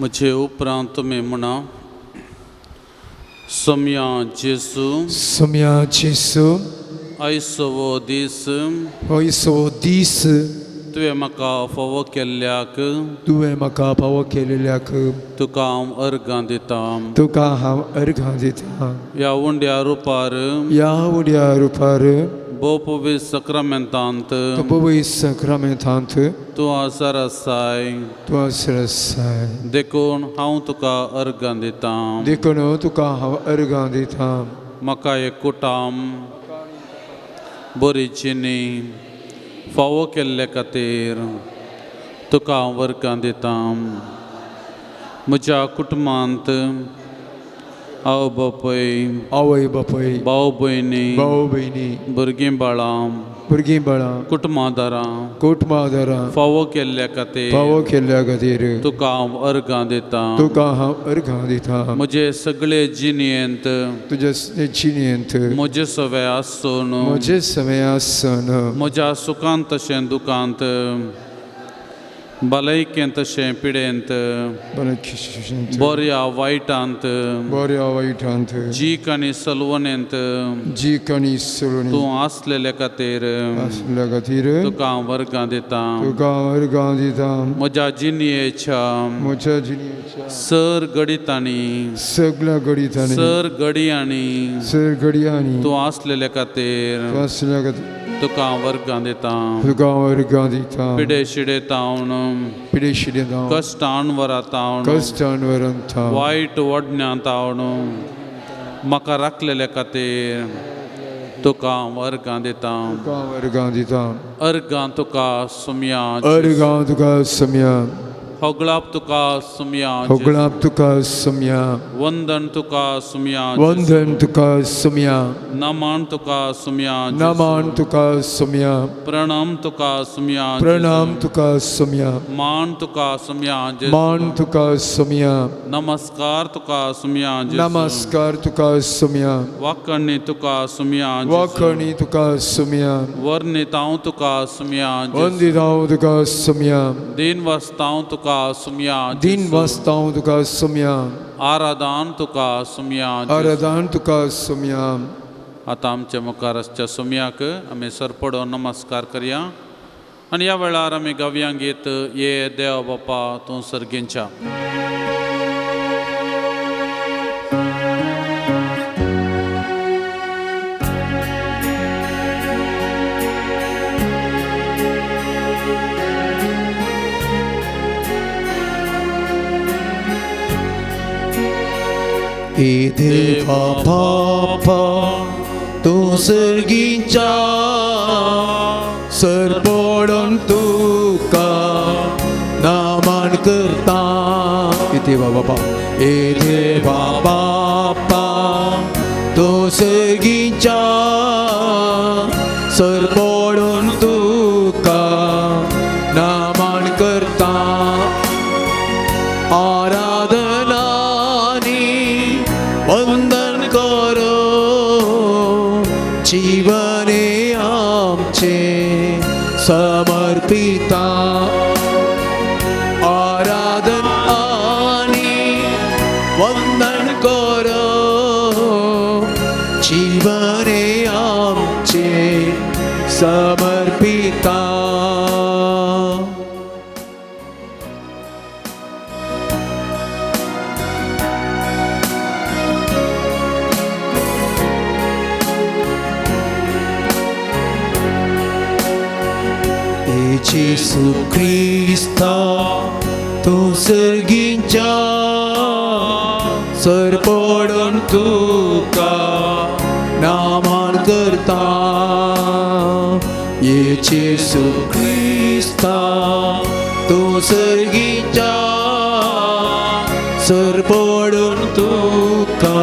म्हजे उपरांत तुमी म्हणा, सोम्या जेसू, सोम्या जेसू, आयचो हो दीस, आयचो दीस, तुवें म्हाका फावो केल्ल्याक, तुवें म्हाका फावो केल्ल्याक, तुका हांव अर्गां दितां, तुका हांव अर्गां दितां. ह्या उंड्या रुपार, ह्या उंड्या रुपार, भोव सक्रामेंतांत, पवित्र सक्रामेंतांत, तूं आसार आसाय, तूं आसार आसाय, देखून हांव तुका अर्गां दितां, देखून तुका हांव अर्गां दितां. म्हाका एक कुटाम बरी चिनी फावो केल्ले खातीर तुका हांव अर्गां दितां. म्हज्या कुटुंबांत आवय बापूय, आवय बापूय, भाव भयणी, भाव भयणी, भुरगीं बाळां, भुरगीं बाळां, कुटुंबादारां, कुटुंबादारां फावो केल्ल्या खातीर, फावो केल्ल्या खातीर तुका हांव अर्गां दितां, तुका हांव अर्गां दितां. म्हजे सगळे जिणेंत, तुज्या जिणेंत, म्हजे सवे आसून, म्हजे सवे आसून, म्हज्या सुखांत तशें दुखांत, भलायकेंत तशें पिडेंत, बऱ्या वायटांत, बऱ्या वायटांत, जीक आनी सलवणेंत, जीक आनी सलवणेंत, तूं आसलेले खातीर, आसलेल्या खातीर तुका हांव अर्गां दितां, तुका हांव अर्गां दितां. म्हज्या जिणेच्या, म्हज्या जिणेच्या सर घडितांनी, सगळ्या घडितांनी, सर घडयांनी, सर घडयांनी तूं आसलेले खातीर, तूं आसलेल्या खातीर तुका हांव अर्गां दितां. तुका हांव अर्गां दितां. पिडे शिडे तावन, पिडे शिडे तावन, कश्टान वरातावन, कश्टान वरातावन, वायट वडण्यान तावन म्हाका राखलेले खातीर तुका हांव अर्गां दितां, तुका हांव अर्गां दितां. अर्गां तुका सुम्या, अर्गां तुका सुम्या, होगळाप तुका सुम्या, होगळाप तुका सुम्या, वंदन तुका सुम्या, वंदन तुका सुम्या, नमन तुका सुम्या, नमन तुका सुम्या, प्रणाम तुका सुम्या, प्रणाम तुका सुम्या, मान तुका सुम्या, मान तुका सुम्या, नमस्कार तुका सुम्या, नमस्कार तुका सुम्या, वाकणी तुका सुम्या, वाकणी तुका सुम्या, वर्णितांव तुका सुम्या, वंदितांव तुका सुम्या, दिन वस्तांव तुका सुम्या, दिन वास्तांव तुका सुम्या, आराधन तुका सुम्या, आराधन तुका सुम्या. आतां आमच्या मुखार आसच्या सुम्याक आमी सरपडो नमस्कार करया आनी ह्या वेळार आमी गावया गीत ये देव बापा तूं सर्गींच्या. ए देवा बापा तूं सर्गींच्या सरपडून तुका नमन करता. ए देवा बापा, ए देवा बापा तूं सर्गींच्या सरपडून तुका नमन करता. आराधना वंदन करो जीवने आमचे समर्पिता. आराधन आनी वंदन करो जीवने आमचे समर्पिता. जेसू क्रिस्ता तूं सर्गींच्या सरपडून तुका नमन करता. ये जेसू क्रिस्ता तूं सर्गींच्या सरपडून तुका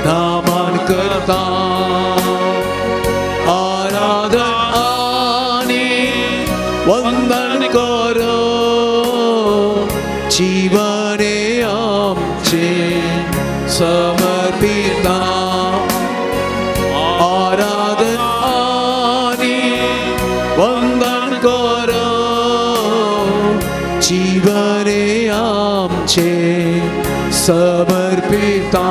नमन करता. आराधन वंदन करो जीवने आमचे समर्पिता. आराधन आनी वंदन करो जीवने आमचे समर्पिता.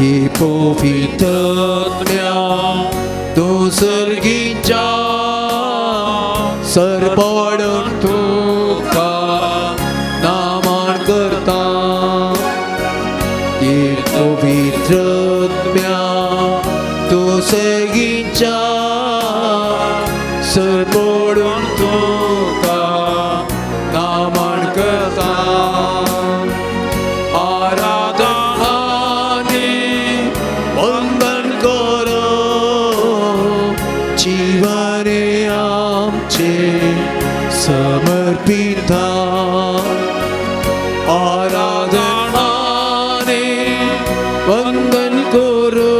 ये पवित्रत्म्या तूं सर्गीच्या सरपडून तुका नामान करता. ये पवित्रत्म्या तूं सर्गीच्या सरपडून तुका नामान करता. आराधना वंदन करो जीवने आमचे समर्पिता. आराधना वंदन करो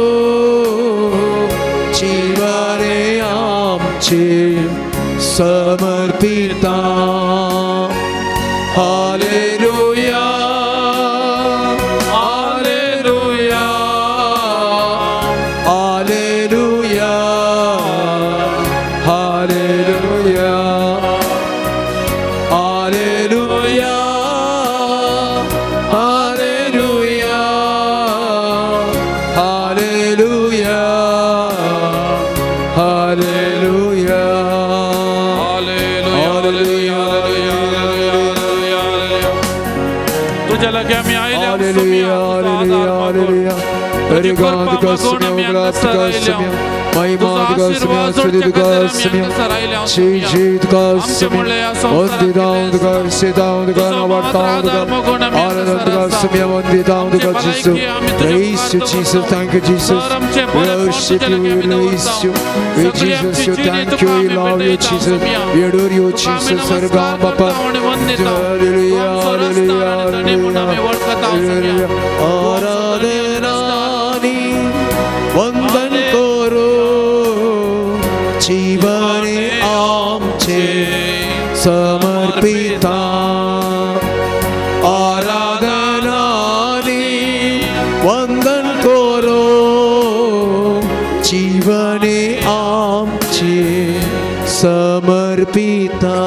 जीवने आमचे समर्पिता. Hallelujah hallelujah hallelujah hallelujah hallelujah hallelujah hallelujah hallelujah hallelujah hallelujah hallelujah. तुझ्या लागीं आमी आयल्या हालेलुया हालेलुया हालेलुया. हरिगांत का समय उगलात का समय महिमा का समय स्तुति का समय जीत का समय वंदिताउंद का सिताउंद का नवताउंद का आनंद का समय वंदिताउंद का Jesus. Praise you Jesus, thank you Jesus. We worship you, we praise you, we Jesus you, thank you, we love you Jesus, we adore you Jesus. Sargam Bapa. Hallelujah hallelujah hallelujah. आराधनानी वंदन करो जीवने आमचे समर्पिता. आराधनानी वंदन करो जीवने आमचे समर्पिता.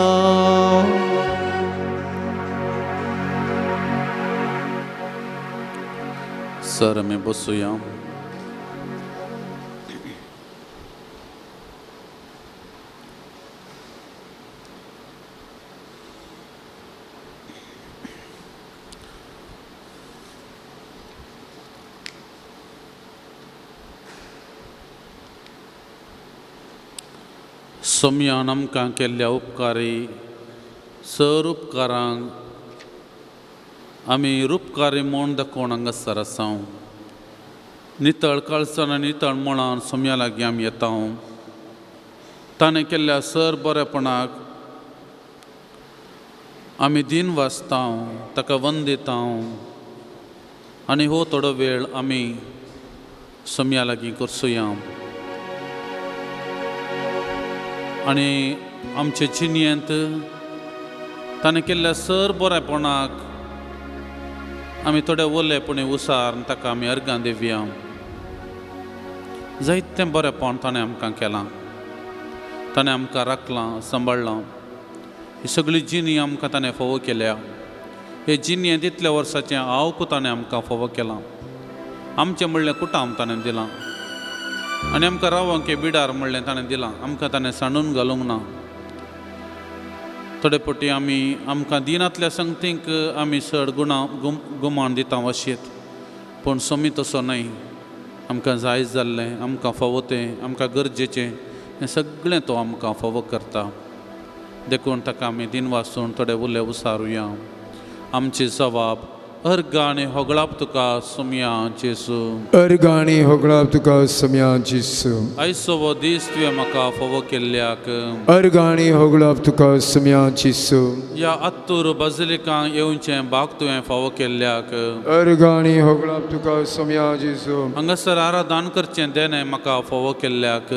Sir आमी बसुया. सोम्यान आमकां केल्ल्या उपकारी सर उपकारांक आमी रुपकारी म्हूण दाखोवन हांगासर आसा. नितळ काळसान आनी नितळ मनान सोम्या लागीं आमी येता. ताणें केल्ल्या सर बरेपणाक आमी दिन वाचता, ताका वंदिता आनी हो थोडो वेळ आमी सोम्या लागीं करसुया. आनी आमचे जिणेंत ताणें केल्ल्या सर बरेपणाक आमी थोडे ओलेपणी उसार ताका आमी अर्गां दिवया. जायतें बरेपण ताणें आमकां केलां, ताणें आमकां राखलां, सांबाळ्ळां. ही सगळी जिणी आमकां ताणें फावो केल्या. हे जिणेंत इतल्या वर्साचें आवक ताणें आमकां फावो केलां. आमचें म्हणलें कुटाम ताणें दिलां आनी आमकां रावंक बिडार म्हणलें ताणें दिलां. आमकां ताणें सांडून घालूंक ना. थोडे फावटी आमी आमकां दिनांतल्या संगतींक आमी चड गुणा गुमान दिता वशेत, पूण सोमी तसो न्हय. आमकां जाय जाल्लें, आमकां फावो तें, आमकां गरजेचें हें सगळें तो आमकां फावो करता. देखून ताका आमी दिन वाचून थोडे उले उसारुया. आमची जबाब अर्गां आनी होगळाप तुका सोम्या जेजू. अर्गां आनी होगळाप तुका सोम्या जेजू. आयचो हो दीस तुवें म्हाका फावो केल्ल्याक. अर्गां आनी होगळाप तुका सोम्या जेजू. ह्या अत्तूर बाजिलिकांक येवचें भाग तुवें फावो केल्ल्याक. अर्गां आनी होगळाप तुका सोम्या जेजू. हांगासर आराधन करचें देणें म्हाका फावो केल्ल्याक.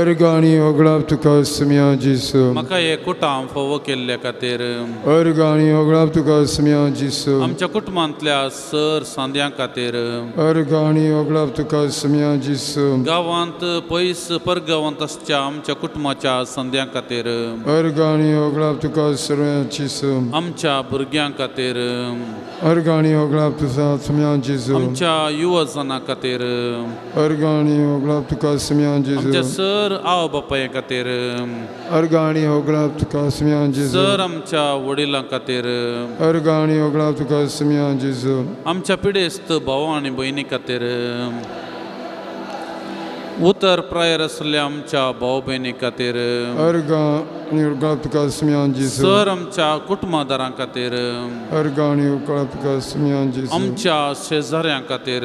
अर्गां आनी होगळाप तुका सोम्या जेजू. म्हाका हें कुटाम फावो केल्ल्या खातीर. अर्गां आनी होगळाप तुका सोम्या जेजू. आमच्या कुटुंबान कुटुंबांतल्या सर सांद्यां खातीर, अर्गाणी होगळाप तुका सुम्या जेजू। गांवांत पयस परगांवांत आसच्या आमच्या कुटुंबाच्या संद्यां खातीर, अर्गाणी होगळाप तुका सुम्या जेजू। आमच्या भुरग्यां खातीर, अर्गाणी होगळाप तुका सुम्या जेजू। आमच्या युवजनां खातीर, अर्गाणी होगळाप तुका सुम्या जेजू। आमच्या सर आवय बापाय खातीर, अर्गाणी होगळाप तुका सुम्या जेजू। सर आमच्या वडिलां खातीर, अर्गाणी होगळाप तुका सुम्या जेजू। आमच्या पिडेस्त भाव आनी भयणी खातीर, उतर प्रायर आसल्या आमच्या भाव भयणी खातीर, अर्गाणी होगळाप तुका सुम्या जेजू। सर आमच्या कुटुंबादारां खातीर, अर्गाणी होगळाप तुका सुम्या जेजू। आमच्या शेजाऱ्यां खातीर,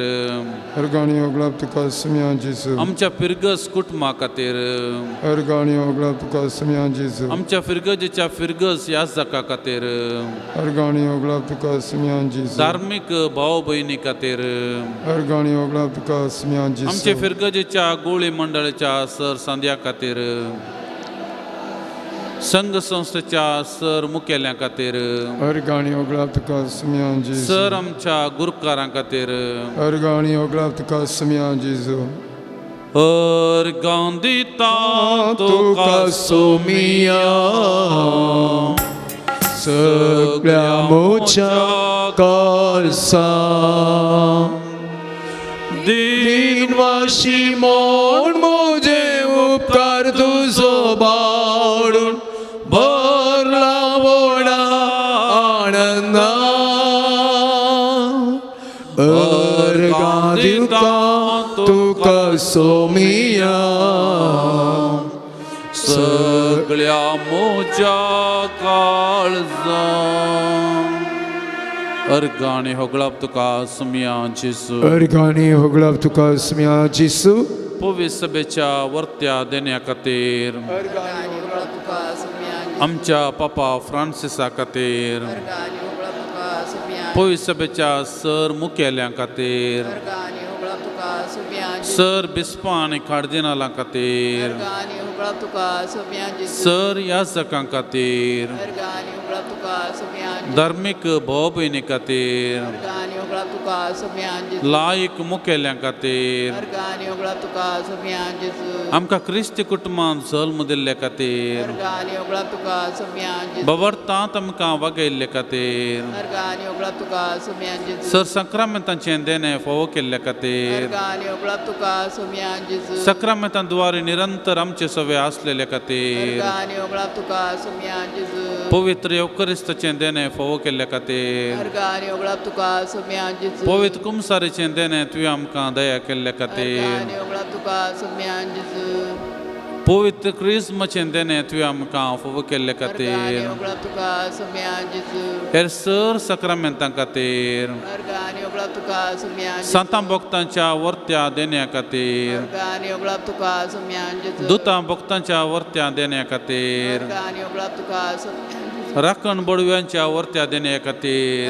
अर्गाणी होगळाप तुका सुम्या जेजू। आमच्या फिरगज कुटुंबा खातीर, अर्गाणी होगळाप तुका सुम्या जेजू। आमच्या फिरगजेच्या फिरगज याजका खातीर, अर्गाणी होगळाप तुका सुम्या जेजू। धार्मीक भाव भयणी खातीर, अर्गाणी होगळाप तुका सुम्या जेजू। आमच्या फिरगजेच्या गोळी मंडळाच्या सर सांद्या खातीर, संघ संस्थेच्या सर मुखेल्यां खातीर, अर्गाणी होगळाप तुका सुम्या जेजू। सर आमच्या गुरकारां खातीर, अर्गाणी होगळाप तुका सुम्या जेजू। अर्गां दिता तुका सुमिया सगळ्या मोच्या काळसा, दिनवाशी म्हूण म्हजे उपकार तुजो बाडून भरला व्हडा आनंदा। अर्गां दिता तुका सोमिया सगळ्या मोज्या काळजा। अर्गाणी होगळाप तुका सुमिया जेजू। अर्गाणी होगळाप तुका सुमिया जेजू। पवित्र सभेच्या वर्त्या देण्या खातीर, आमच्या पापा फ्रांसिसा खातीर, पवित्र सभेच्या सर मुखेल्यां खातीर, सर बिस्पा आनी कार्दिनालां खातीर, सर याजकां खातीर, धार्मीक भाव भयणी खातीर, लायक मुखेल्यां खातीर, आमकां क्रिस्ती कुटुंबांत जल्म दिल्ले खातीर, बाबर्तांत आमकां वागयल्ले खातीर, सर संक्रामेंतांचें देणें फावो केल्ले खातीर, सक्रामेंतां द्वारे निरंतर आमचे सवे आसलेले खातीर, पवित्र येवकरिस्ताचें देणें फावो केल्ले खातीर, पवित्र कुमसारीचें देणें तुवें आमकां दया केल्ले खातीर, पवित्र क्रिस्माचें देणें तुवें आमकां फावो केल्ले खातीर, हेर सर सक्रामेंतां खातीर, सांतां भक्तांच्या वर्त्या देण्या खातीर, दुतां भक्तांच्या वर्त्या देण्या खातीर, राखण बडव्यांच्या वर्त्या देण्या खातीर,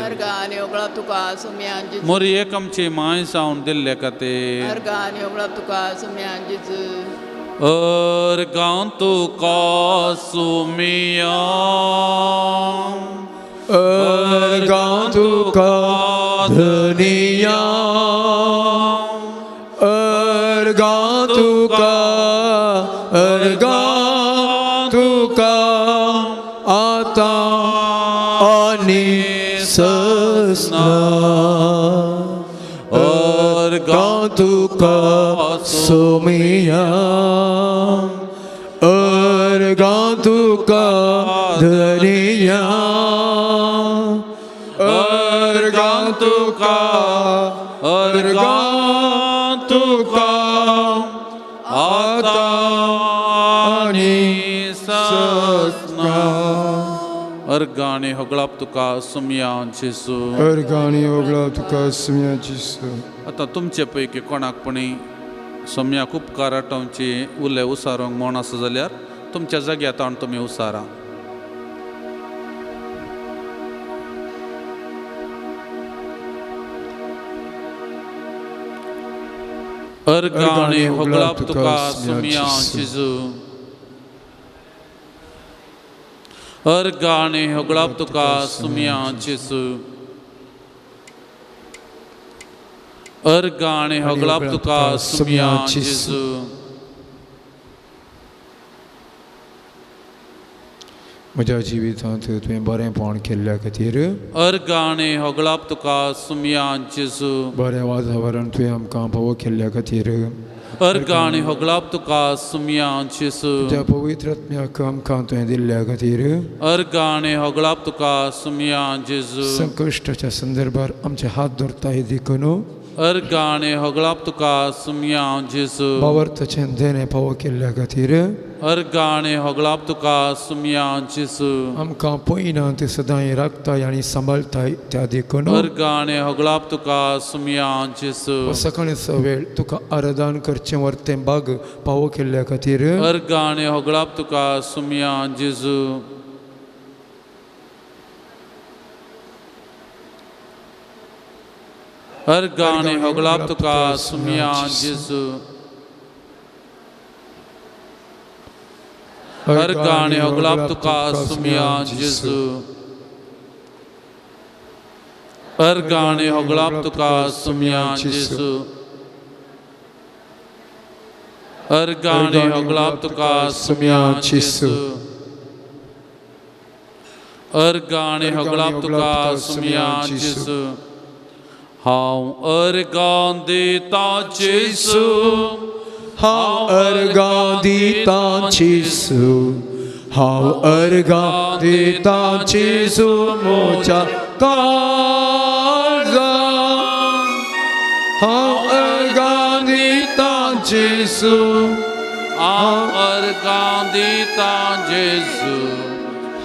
मोरी एक आमची माय जावन दिल्ले खातीर, अर्गां तुका सुमिया, अर्गां तुका धनिया, अर्गां तुका, अर्गां तुका आतां आनी ससना। अर्गां तुका सुमिया, अर्गां तुका धनिया, अर्गां तुका, अर्गां तुका आतां आनी ससना। अर्गाणी होगळाप तुका सुमिया जेजू। अर्गाणी होगळाप तुका सुमिया जेजू। आतां तुमचे पैकी कोणाक पणी सोम्याक उपकार आटोवची उले उसारोंक म्हण आसा जाल्यार तुमच्या जाग्यार ताण तुमी उसारा। अर्गाणी होगळाप तुका सुमिया जेजू। अर्गाणी होगळाप तुका सुमिया जेजू। अर्गां आनी होगळाप तुका सुमया जेजू. म्हज्या जिवितांत तुवें बरेंपण केल्ल्या खातीर अर्गां आनी होगळाप तुका सुमया जेजू. बरें वातावरण तुवें आमकां फावो केल्ल्या खातीर अर्गां आनी होगळाप तुका सुमया जेजू. तुज्या पवित्र आत्म्याक आमकां तुवें दिल्ल्या खातीर अर्गां आनी होगळाप तुका सुमया जेजू. संकश्टाच्या संदर्भार आमचे हात धरताय देखून अर्गां आनी होगळाप तुका सुमया जेजू. भावार्थाचें देणें फावो केल्ल्या खातीर अर्गां आनी होगळाप तुका सुमया जेजू. आमकां पयना ते सदांय राखताय आनी सांबाळताय त्या देखून अर्गां आनी होगळाप तुका सुमया जेजू. सकाळीचो वेळ तुका आराधन करचें वर्तें बाग फावो केल्ल्या खातीर अर्गां आनी होगळाप तुका सुमया जेजू. अर्गां आनी होगळाप तुका सुमया जेजू. अर्गां आनी होगळाप तुका सुमया जेजू. अर्गां आनी होगळाप तुका सुमया जेजू. अर्गां आनी होगळाप तुका सुमया जेजू. अर्गां आनी होगळाप तुका सुमया जेजू. हांव अर्गां दितां जेजू. हांव अर्गां दितां जेजू. हांव अर्गां दितां जेजू म्हज्या काळजान. हांव अर्गां दितां जेजू. हांव अर्गां दितां जेजू.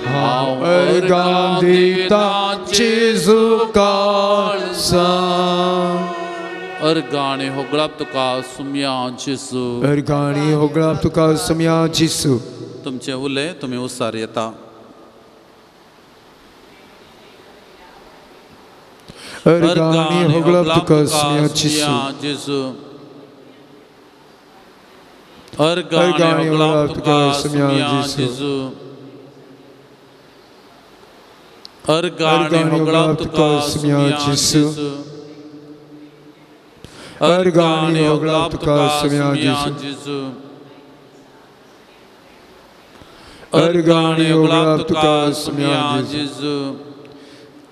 हांव अर्गां दितां जेजू काळजान. अर्गां आनी होगळाप तुका सुमया जेजू. अर्गां आनी होगळाप तुका सुमया जेजू. तुमचे उले तुमी उसार येता. अर्गां आनी होगळाप तुका सुमया जेजू. अर्गां आनी होगळाप तुका सुमया जेजू. अर्गां आनी होगळाप तुका सुमया जेजू. अर्गां आनी होगळाप तुका सुमया जेजू. अर्गां आनी होगळाप तुका सुमया जेजू.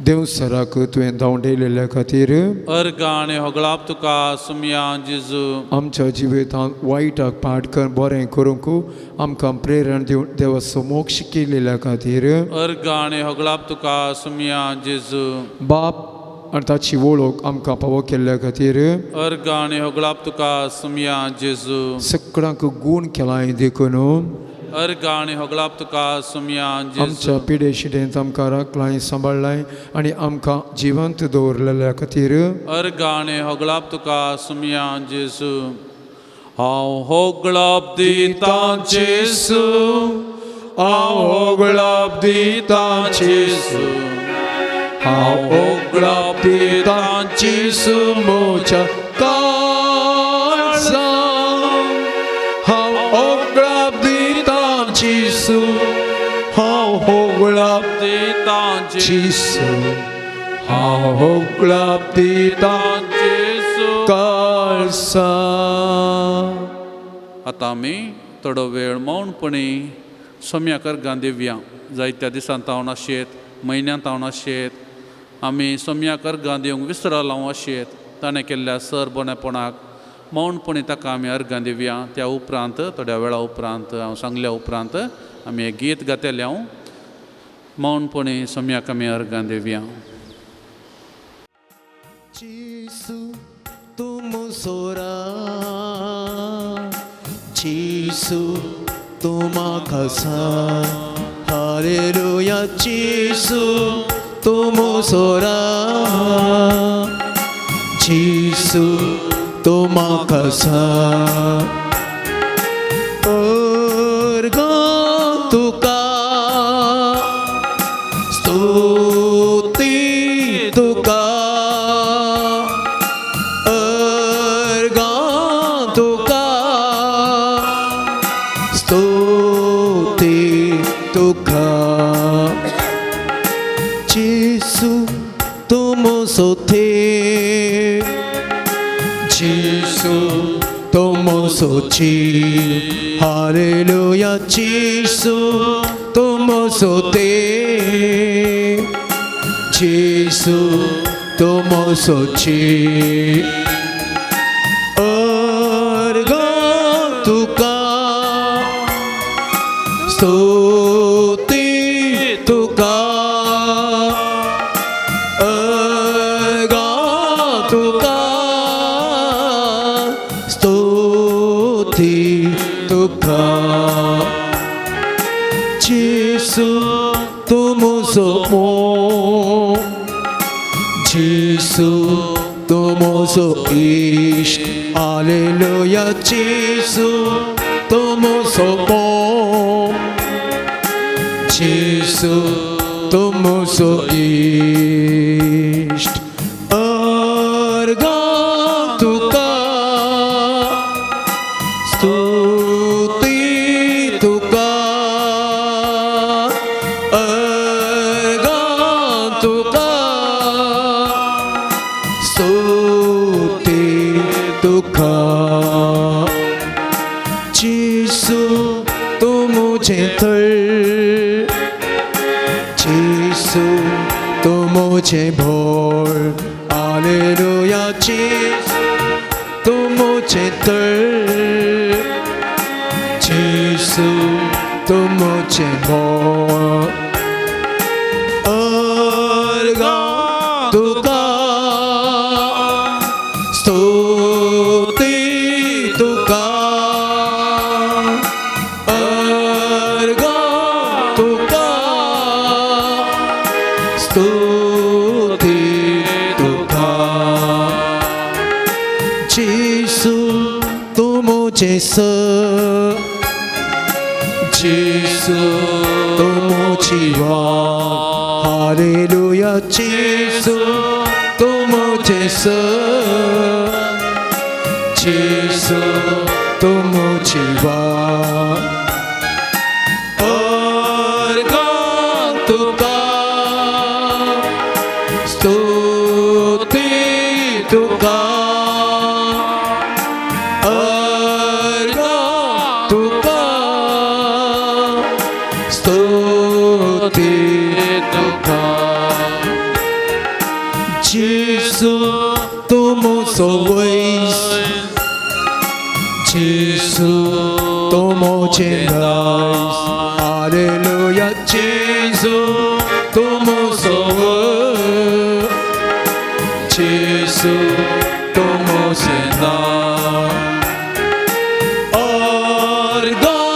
देवसराक तुवें धांवडयलेल्या खातीर अर्गां आनी होगळाप तुका सुमया जेजू. आमच्या जिवितांत वायटाक पाठ कर बरें करूंक आमकां प्रेरण दिवन देवाचो मोक्ष केलेल्या खातीर अर्गां आनी होगळाप तुका सुमया जेजू. बाप आनी ताची वळख आमकां फावो केल्ल्या खातीर अर्गां आनी होगळाप तुका सुमया जेजू. सगळ्यांक गूण केलाय देखून अर्गां आनी होगळाप तुका सुमया जेजू. आमच्या पिडे शिडेंत आमकां राखलाय सांबाळलाय आनी आमकां जिवंत दवरलेल्या खातीर अर्गां आनी होगळाप तुका सुमया जेजू. हांव होगळाप दितां जेजू. हांव होगळाप दितां जेजू. हांव होगळाप दितां जेजू म्हज्या काळजान. हांव होगळाप दितां जेजू. हांव होगळाप दितां जेजू. हांव होगळाप दितां जेजू काळजान. आतां आमी थोडो वेळ मौनपणी सोम्याक अर्गां दिवया. जायत्या दिसांत हांव आशेत, म्हयन्यांत हांव आशेत, आमी सोम्याक अर्गां दिवंक विसरलां आशेत. ताणें केल्ल्या सर बरेपणाक मौनपणी ताका आमी अर्गां दिवया. त्या उपरांत थोड्या वेळा उपरांत हांव सांगल्या उपरांत आमी एक गीत गातले. हांव मौनपणी सोम्याक आमी अर्गां दिवया. जेजू तुम सोरा जेजू तुमा खासा. हालेलुया जेजू तुम सोरा जेजू तुमा खासा. अर्गां तुका स्तुती तुका. अर्गां तुका स्तुती तुका. जेजू तुम सोथे जेसू तो म्हजो जीव, हालेलुया जेसू तो म्हजो देव, जेसू तो म्हजो जीव। अर्घां तुका स्तुती तुका, अर्घां तुका स्तुती तुका, जेसू तूं म्हजो मोग, जेसू तूं म्हजो इश्ट, हालेलुया जेसू तूं म्हजो मोग, जेसू तूं म्हजो इश्ट। अर्घां तुका स्तुती तुका, अर्घां तुका स्तुती तुका, जेसू तूं म्हजें थळ, जेसू तूं म्हजें भोळ, हालेलुया जेसू तूं म्हजें थळ, जेसू तूं म्हजें भोळ। अर्घां तुका स्तुती तुका, अर्घां तुका स्तुती तुका, जेसू तूं म्हजें स, जेसू तूं म्हजी वाट, हालेलुया जेसू तूं म्हजें स, जेसू तूं म्हजी वाट। अर्घां तुका स्तुती तुका, अर्घां तुका स्तुती तुका, जेसू तूं म्हजो वैज, जेसू तूं म्हजें दायज, हालेलुया जेसू तूं म्हजो वैज, जेसू तूं म्हजें दायज। अर्घां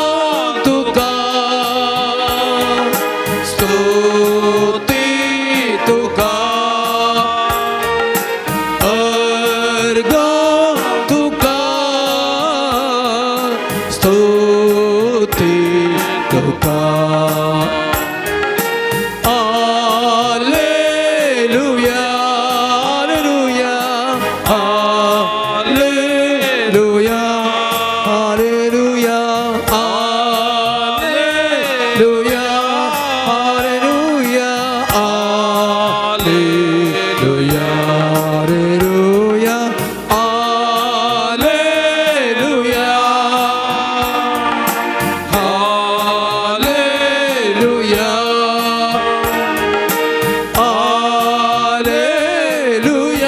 तुका स्तुती तुका, अर्घां तुका स्तुती तुका, hallelujah hallelujah hallelujah hallelujah hallelujah hallelujah hallelujah hallelujah hallelujah hallelujah hallelujah hallelujah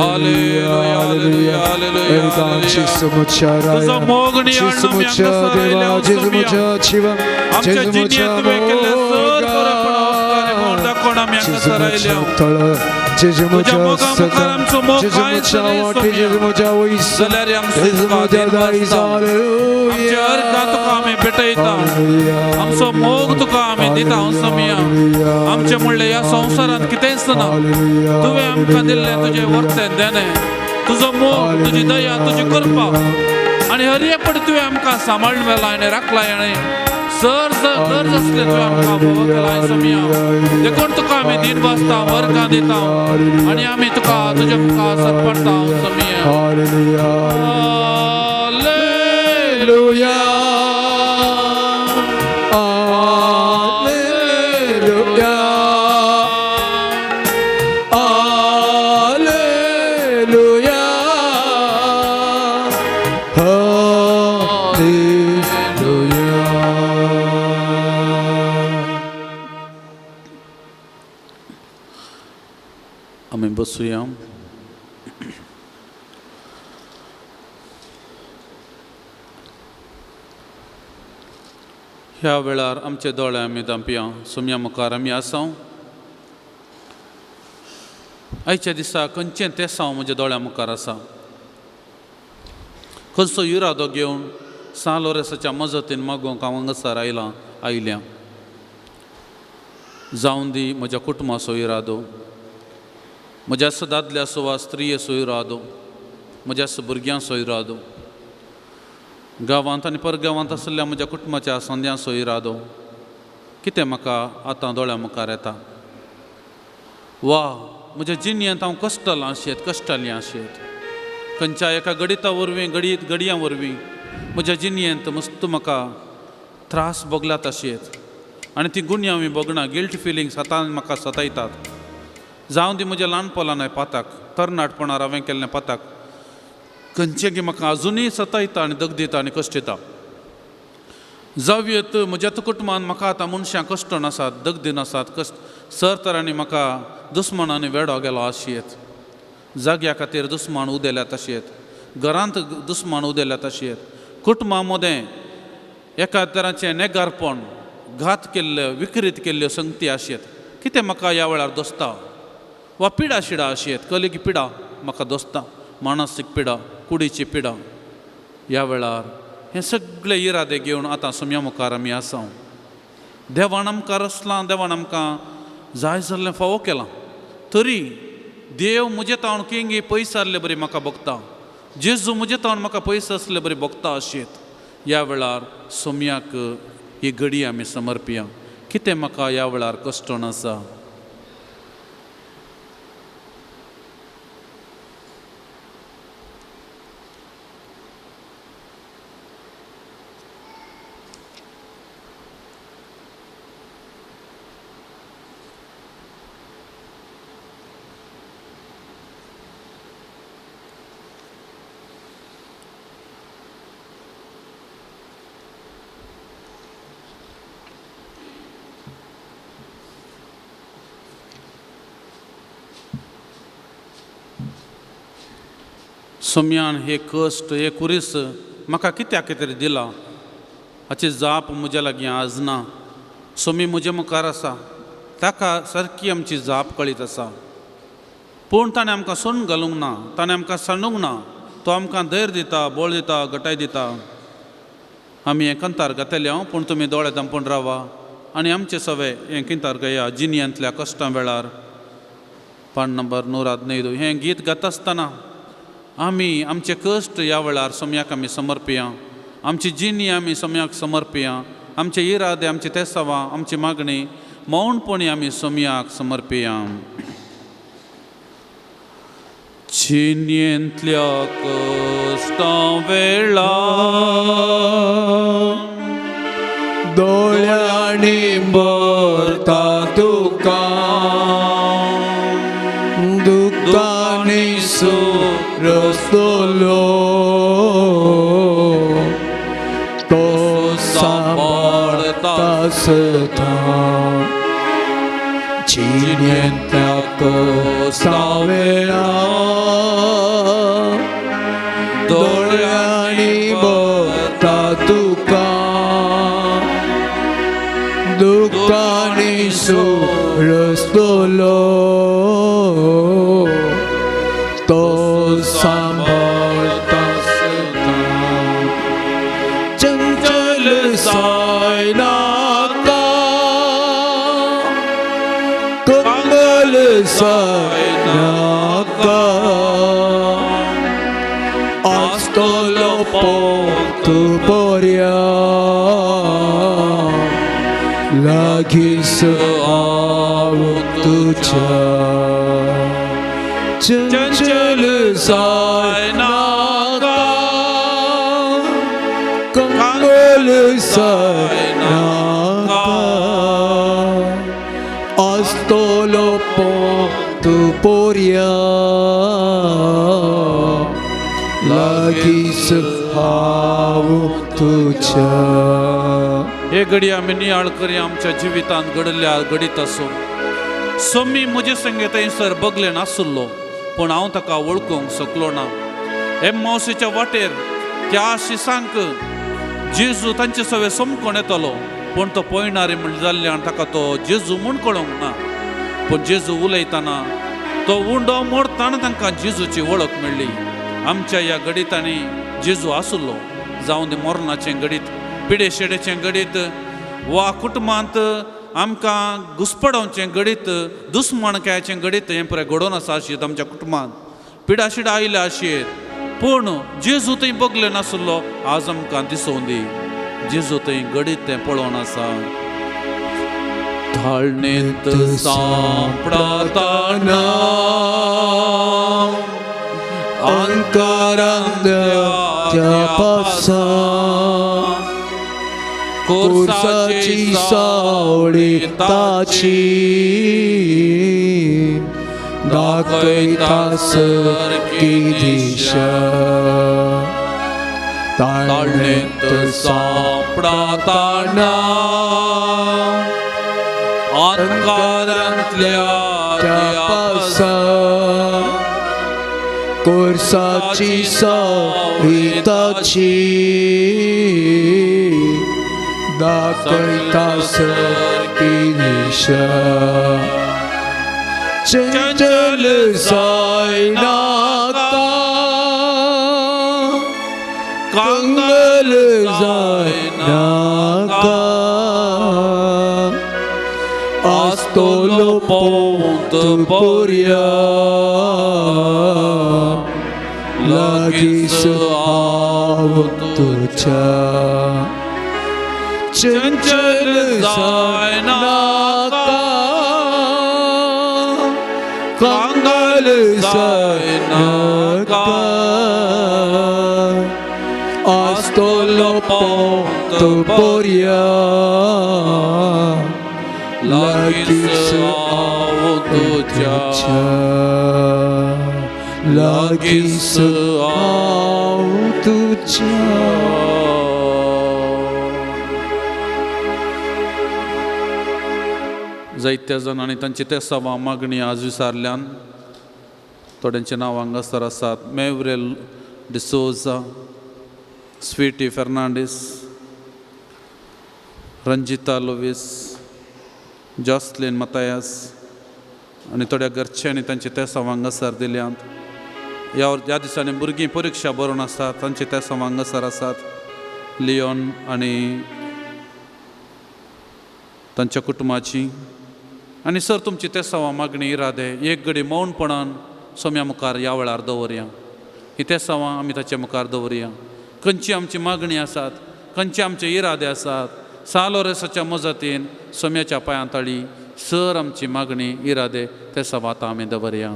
hallelujah, hallelujah, तुजो मोग नियाळून आमी हांगासर आयले सोमया. आमच्या जिणेंत तुवें केल्लें सर बरेपण उपकार दाखोवन आमी हांगासर आयले. तुज्या मोगा मुखार आमचो मोग कांयच न्हय सोमया, जाल्यार आमचो तुका देन वाचता. आमच्या अर्घां तुका आमी भेटयता, आमचो मोग तुका आमी दिता सोमया. आमचें म्हणलें ह्या संवसारांत कितेंच ना, तुवें आमकां दिल्लें तुजें वर्तें देणें, तुजो मोग, तुजी दया, तुजी कृपा आनी हर एक पट तुवें आमकां सांबाळून व्हेलां आनी राखलां आनी सर गरज आसलें तुवें आमकां फावो केलां सोमया. देखून तुका आमी दीन वाचता, वर्गां दिता आनी आमी तुका तुज्या मुखार सरपडटा सोमया. Hallelujah hallelujah. आमी बसुया. ह्या वेळार आमचे दोळे आमी धांपया. सोम्या मुखार आमी आसा. आयच्या दिसा खंयचें तेसांव म्हज्या दोळ्या मुखार आसा. खंयचो इरादो घेवन सान लोरेसाच्या मजतीन मागोवंक हांव हांगासर आयलां आयल्या. जावन दी म्हज्या कुटुंबाचो इरादो, म्हज्या दादल्याचो वा स्त्रियेचो इरादो, म्हज्या भुरग्यांचो इरादो, गांवांत आनी परगांवांत आशिल्ल्या म्हज्या कुटुंबाच्या संद्यांचो इरादो कितें म्हाका आतां दोळ्या मुखार येता. वा म्हज्या जिणेंत हांव कश्टलां आशेत कश्टाली आशेत खंयच्या एका गणिता वरवीं गडयां वरवीं म्हज्या जिणेंत मस्त म्हाका त्रास भोगल्यात आशेत आनी ती गुन्यांव भोगना गिल्ट फिलिंग्स आतां म्हाका सतायतात. जावं दी म्हज्या ल्हानपणान पाताक तरणाटपणार हांवें केल्लें पाताक खंयचें की म्हाका आजुनूय सतायता आनी दगदिता आनी कश्ट दिता. जावयेत म्हज्या कुटुंबान म्हाका आतां मनशां कश्ट नासात दगदी नासात कश्ट सर तरांनी म्हाका दुस्मानांनी वेडो गेलो आशयेत. जाग्या खातीर दुस्मान उदेल्यात आशयेत, घरांत दुस्मान उदेल्यात आशयेत, कुटुंबा मदें एका तरांचें नेगारपण घात केल्ल्यो विकृत केल्ल्यो संगती आशयेत. कितें म्हाका ह्या वेळार दोसता वा पिडा शिडा आशयेत, कलिकी पिडा म्हाका दोसता, मानसीक पिडा, कुडीची पिडा. ह्या वेळार हे सगळे इरादे घेवन आतां सोम्या मुखार आमी आसा. देवान आमकां रचलां, देवान आमकां जाय जाल्लें फावो केलां, तरी देव म्हजे तावन किंगी पयस आसले बरी म्हाका भोगता, जेजू म्हजे तावन म्हाका पयस आसले बरी भोगता अशेत. ह्या वेळार सोम्याक ही घडी आमी समर्पिया. कितें म्हाका ह्या वेळार कश्टण आसा. सोम्यान हे कश्ट हे कुरीस म्हाका कित्याक तरी दिला हाची जाप म्हज्या लागीं आज ना. सोमी म्हजे मुखार आसा, ताका सारकी आमची जाप कळीत आसा. पूण ताणें आमकां सोडून घालूंक ना, ताणें आमकां सांडूंक ना. तो आमकां धैर्य दिता, बळ दिता, घटाय दिता. आमी हें कंतार गातले हांव, पूण तुमी दोळे धांपून रावा आनी आमचे सवे हें किंतार गया जिनयांतल्या कश्टां वेळार. पान नंबर 115. हें गीत गाता आसतना आमी आमचे कश्ट ह्या वेळार सोम्याक आमी समर्पिया, आमची जिणी आमी सोम्याक समर्पिया, आमचे इरादे, आमचे तेसावां, आमची मागणी मौनपणी आमी सोम्याक समर्पिया. जिणेंतल्या कश्टां वेळार दोळ्यांनी भरता तुका दुखांनी रस्तलो तो सांबाळता सदां. जिणेंतल्या कश्टां वेळार दोळ्यांनी भरता तुका दुखांनी रस्तलो तो सांबाळता सदां. चंचल जायनाका कंगल जायनाका आसतलो पोक्त बऱ्या लागींच हांव तुज्या. चंचल जायनाका कंगल जायनाका आसतलो पोक्त बऱ्या लागींच हांव तुज्या. हे घडी आमी नियाळ करया आमच्या जिवितांत घडिल्ल्या घडीत आसूं. सोमी म्हजे संगे थंयसर बगले नासलो पूण हांव ताका वळखूंक शकलो ना. एम्मावसेच्या वाटेर त्या शिसांक जेजू तांचे सवे समकोण येतालो पूण तो पळयणारे म्हण जाल्ल्यान ताका तो जेजू म्हूण कळोंक ना. पूण जेजू उलयतना तो उंडो मोडताना तांकां जेजूची वळख मेळ्ळी. आमच्या ह्या घडितांनी जेजू आसलो, जावं दी मरणाचें घडीत, पिडेशेडेचें घडीत वा कुटुंबांत आमकां घुसपडोवचें घडीत, दुस्मानकायेचें घडीत हें पळय घडोवन आसा आशिल्लें आमच्या कुटुंबांत पिडाशिडा आयल्या आशिल्लें. पूण जेजू थंय बगले नासलो, आज आमकां दिसूं दी जेजू थंय घडीत तें पळोवन आसा. ताळणेंत सांपडताना अंकारांच्या पासा कोर्साची सावळी ताची दाखयता सारकी दिशा. ताळणेंत सांपडताना अंकारांतल्या त्या पासा कोर्साची सावळी ताची दाखयता सारकी दिशा. चंचल जायनाका कंगल जायनाका आसतलो पोंत पोरया लागींच हांव तुज्या. चंचल जायनाका कंगल जायनाका आसतलो पोंत पोरया लागींच हांव तुज्या, लागींच हांव तुज्या. जायत्या जाणांनी तांची तेसावां मागणी आज विसारल्यान. थोड्यांचें नांव हांगासर आसात: मेवरेल डिसोजा, स्वीटी फेर्नांडीस, रंजिता लोवीस, जॉसलीन मतायास आनी थोड्या घरच्यांनी तांची तेसावां हांगासर दिल्यांत. ह्या दिसांनी भुरगीं परिक्षा बरोवन आसात, तांची तेसावां हांगासर आसात. लियोन आनी तांच्या कुटुंबाची. आनी सर तुमची तेसावां मागणी इरादे एक घडी मौनपणान सोम्या मुखार ह्या वेळार दवरया. ही तेसावां आमी ताच्या मुखार दवरया. खंयची आमची मागणी आसात, खंयचे आमचे इरादे आसात, सालोरेसाच्या मजतीन सोम्याच्या पांयां तळी सर आमची मागणी इरादे तेसावां आतां आमी दवरया.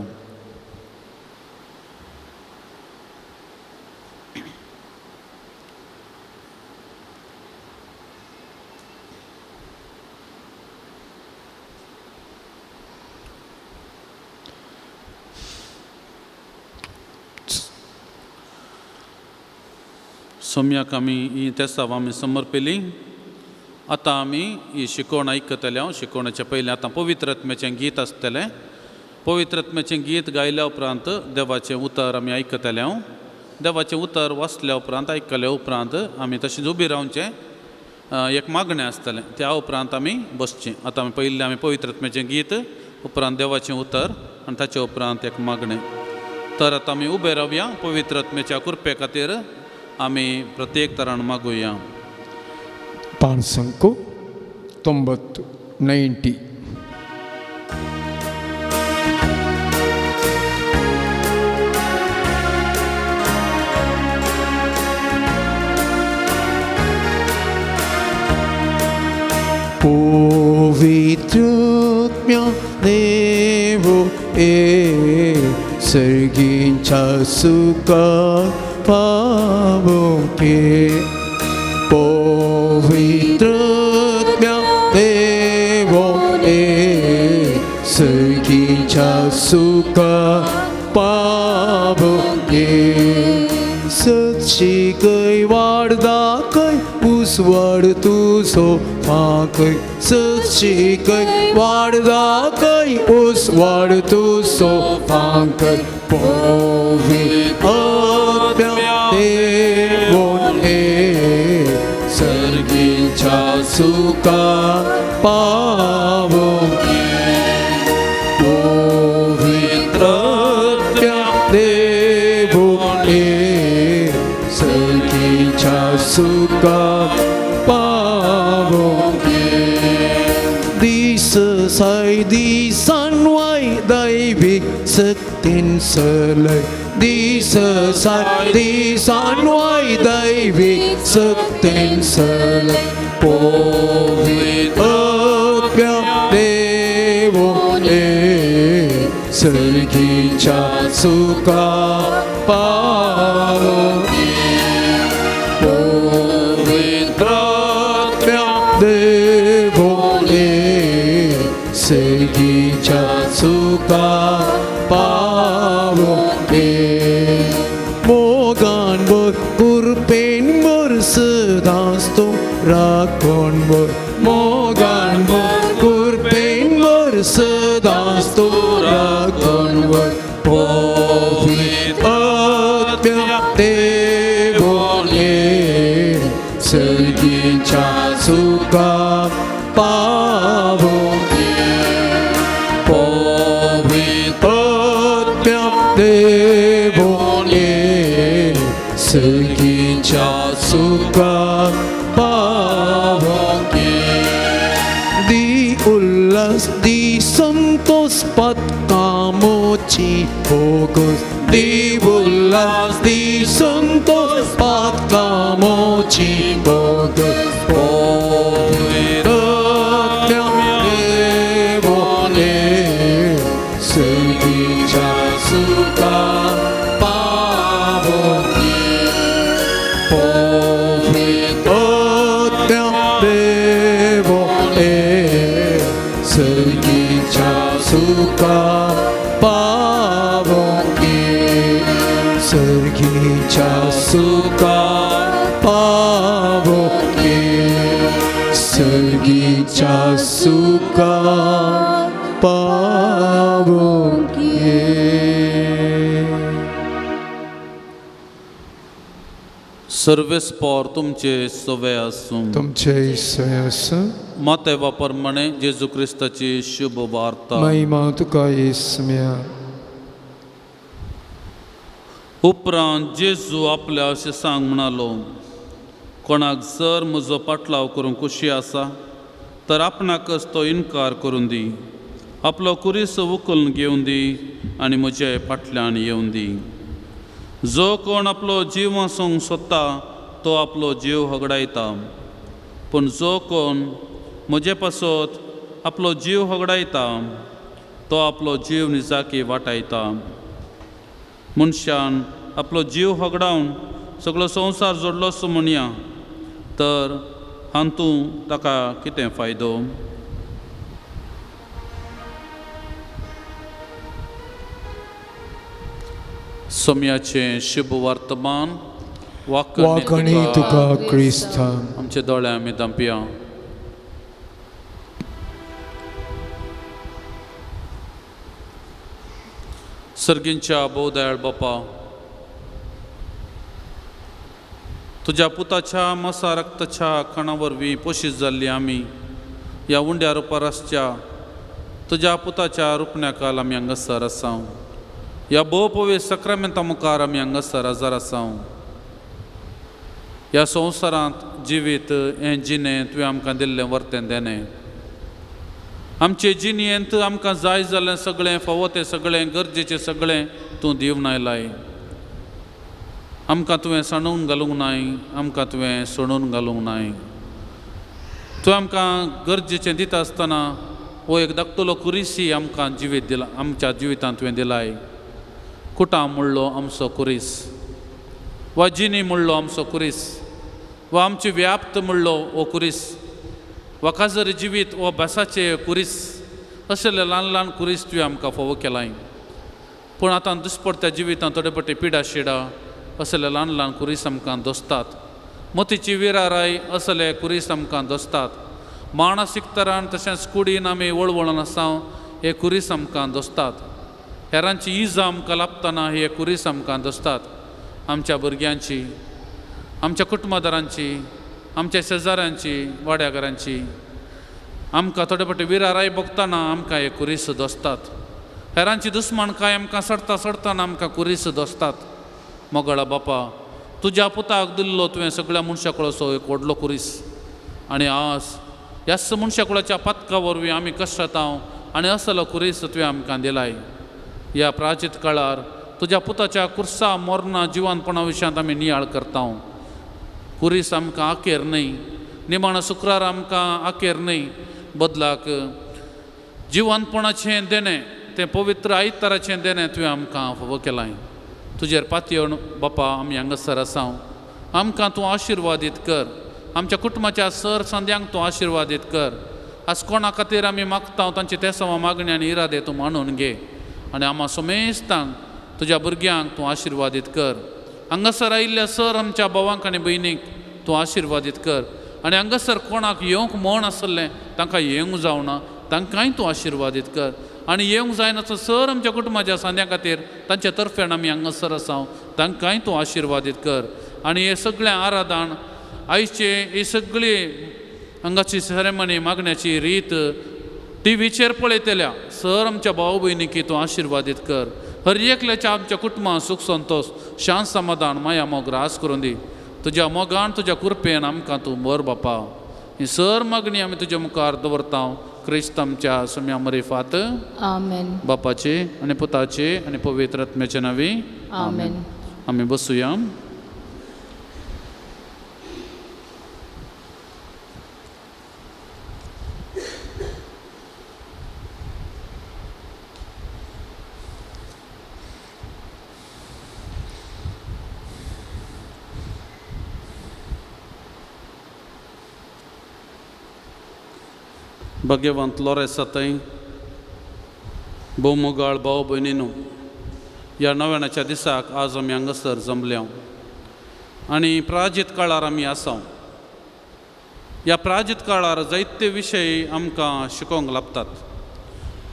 सोम्याक आमी ही तेसावां आमी समर्पिली. आतां आमी ही शिकवण आयकतले. हांव शिकवणाचे पयलीं आतां पवित्र आत्म्याचें गीत आसतलें. पवित्र आत्म्याचें गीत गायल्या उपरांत देवाचें उतर आमी आयकतले. हांव देवाचें उतर वाचल्या उपरांत आयकल्या उपरांत आमी तशेंच उबी रावचें, एक मागणें आसतलें, त्या उपरांत आमी बसचें. आतां आमी पयलीं आमी पवित्र आत्म्याचें गीत, उपरांत देवाचें उतर आनी ताचे उपरांत एक मागणें. तर आतां आमी उबे रावया, पवित्र आत्म्याच्या कृपे खातीर आमी प्रत्येक तरान मागुया. 590 90. पवित्रात्म्या देवो ए सर्गींच्या सुखा पावोके. पवित्रात्म्या देवो ए सर्गींच्या सुखा पावोके. सच्ची कै वाड दाखय उस्वाड तुजो सोफाकय सशिकय वाड दाखय उस्वाड तूं सोफाकय पवित्र आत्म्या देवोन ये सर्गीच्या सुखा पावोंक पवित्र आत्म्या देवोन ये सर्गीच्या सुखा पावोंक दीस साय दिसानवाय दैवी सक्तीन सलय दीस साय दिसानवाय दैवी सक्तीन सलय पवित्र आत्म्या देवोन ये सर्गीच्या सुखा पावोंक पवित्र आत्म्या देवोन ये सर्गीच्या सुखा पावोंक मोगान बर कृपेन बर सदांच तूं राखण बर मोगान बर कृपेन बर सदांच तूं राखण बर पवित्र आत्म्या देवोन ये सर्गीच्या सुखा पावोंक पवित्र आत्म्या देवोन ये सर्गीच्या सुखा पावोंक दी उल्लास दी संतोष पत्कामोची फोकस दी उल्लास दी संतोष पत्कामोची फोकस पवित्र आत्म्या देवोन ये सर्गीच्या सुखा पावोंक पवित्र आत्म्या देवोन ये सर्गीच्या सुखा पावोंक सर्गीच्या सुखा पावोंक सर्गीच्या सुखा पावोंक. सर्वेस्पोर तुमचे सवे आसूं. तुमचे सय आसूं. मातेवा प्रमाणे जेजू क्रिस्ताची शुभ वार्ता. महिमा तुका येसम्या. उपरांत जेजू आपल्या अशें सांग म्हणालो, कोणाक जर म्हजो पाटलाव करूंक खुशी आसा तर आपणाकच तो इनकार करून दी, आपलो कुरीस उखलून घेवन दी आनी म्हजे फाटल्यान येवन दी. जो कोण आपलो जीव वाचोवंक सोदता तो आपलो जीव होगडायता, पूण जो कोण म्हजे पासत आपलो जीव होगडायता तो आपलो जीव निजाकी वाटायता. मनशान आपलो जीव होगडावन सगळो संवसार जोडलोसो म्हणया तर हातूंत ताका कितें फायदो? सोम्याचें शुभ वर्तमान. वाकणी तुका क्रिस्ता. आमचे दोळे आमी धांपया. सर्गींच्या भोव दयाळ बापा, तुज्या पुताच्या मसा रक्ताच्या खाणा वरवीं पोशीत जाल्ली आमी ह्या उंड्या रुपार आसच्या तुज्या पुताच्या रुपण्या काल आमी हांगासर आसा. ह्या भोव पवित्र सक्रामेंता मुखार आमी हांगासर हजर आसा. ह्या संवसारांत जिवीत हें जिणें तुवें आमकां दिल्लें वर्तें देणें. आमचे जिणेंत आमकां जाय जाल्लें सगळें, फावो तें सगळें, गरजेचें सगळें तूं दिवन आयलाय. आमकां तुवें सांडून घालूंक नाय, आमकां तुवें सोडून घालूंक नाय. तुवें आमकां गरजेचें दिता आसतना हो एक धाकटुलो कुरिसी आमकां जिवीत दिला, आमच्या जिवितांत तुवें दिलाय. कुटां म्हणलो आमचो कुरीस, वा जिनी म्हणलो आमचो कुरीस, वा आमची व्याप्त म्हणलो हो कुरीस, वा काजरी जिवीत वा भासाचे कुरीस, असले ल्हान ल्हान कुरीस तुवें आमकां फावो केलाय. पूण आतां दुस्पडत्या जिवितांत थोडे पटे पिडा शिडा असले ल्हान ल्हान कुरीस आमकां दोसतात. मोतीची विराराय असले कुरीस आमकां दोसतात. मानसीक तरान तशेंच कुडीन आमी वळवळून आसा हे कुरीस आमकां दोसतात. हेरांची इजा आमकां लाबतना हे कुरीस आमकां दोसतात. आमच्या भुरग्यांची, आमच्या कुटुंबादारांची, आमच्या शेजाऱ्यांची, वाड्याघरांची आमकां थोडे फावटी विराराय भोगतना आमकां हे कुरीस दोसतात. हेरांची दुस्मानकाय आमकां सडता सडतना आमकां कुरीस दोसतात. मोगळा बापा, तुज्या पुताक दिल्लो तुवें सगळ्या मनशा कुळाचो एक व्हडलो कुरीस आनी आज ह्याच मनशा कुळाच्या पातका वरवीं आमी कश्टतां आनी असलो कुरीस तुवें आमकां दिलाय. ह्या प्राचीत काळार तुज्या पुताच्या कुर्सा मोरना जिवानपणा विशयांत आमी नियाळ करता. कुरीस आमकां आकेर न्हय, निमाणो शुक्रार आमकां आकेर न्हय, बदलाक जिवानपणाचें देणें, तें पवित्र आयताराचें देणें तुवें आमकां फावो केलां. तुजेर पातयेवन बापा आमी हांगासर आसा, आमकां तूं आशिर्वादीत कर. आमच्या कुटुंबाच्या सर संद्यांक तूं आशिर्वादीत कर. आज कोणा खातीर आमी मागता तांची तेसांव मागणी आनी इरादे तूं मानून घे आनी आमा समेस्तांक तुज्या भुरग्यांक तूं आशिर्वादीत कर. हांगासर आयिल्ल्या सर आमच्या भावांक आनी भयणीक तूं आशिर्वादीत कर आनी हांगासर कोणाक येवंक म्हण आसलें तांकां येवंक जावना तांकांय तूं आशिर्वादीत कर आनी येवंक जायना सर आमच्या कुटुंबाच्या सांद्या खातीर तांच्या तर्फेन आमी हांगासर आसा तांकांय तूं आशिर्वादीत कर. आनी हे सगळें आराधन आयचे ही सगळी हांगाची सेरेमनी मागण्याची रीत टिवीचेर पळयतल्या सर आमच्या भाव भयणीक तूं आशिर्वादीत कर. हर एकल्याच्या आमच्या कुटुंबां सुख संतोश शांत समाधान माया मोग रास करून दी. तुज्या मोगान तुज्या कृपेन आमकां तूं बर बापा. ही सर मागणी आमी तुज्या मुखार दवरता क्रिस्त आमच्या सम्या मरिफात. आमेन. बापाचे आनी पुताचे आनी पवित्र आत्म्याचे नांवी आमेन. आमी बसुया. भाग्यवंत लोरेसा थंय भोवमोगाळ भाव भयणीनू, ह्या नव्याणाच्या दिसाक आज आमी हांगासर जमल्या आनी प्राजीत काळार आमी आसा. ह्या प्राजीत काळार जायते विशय आमकां शिकोवंक लागतात.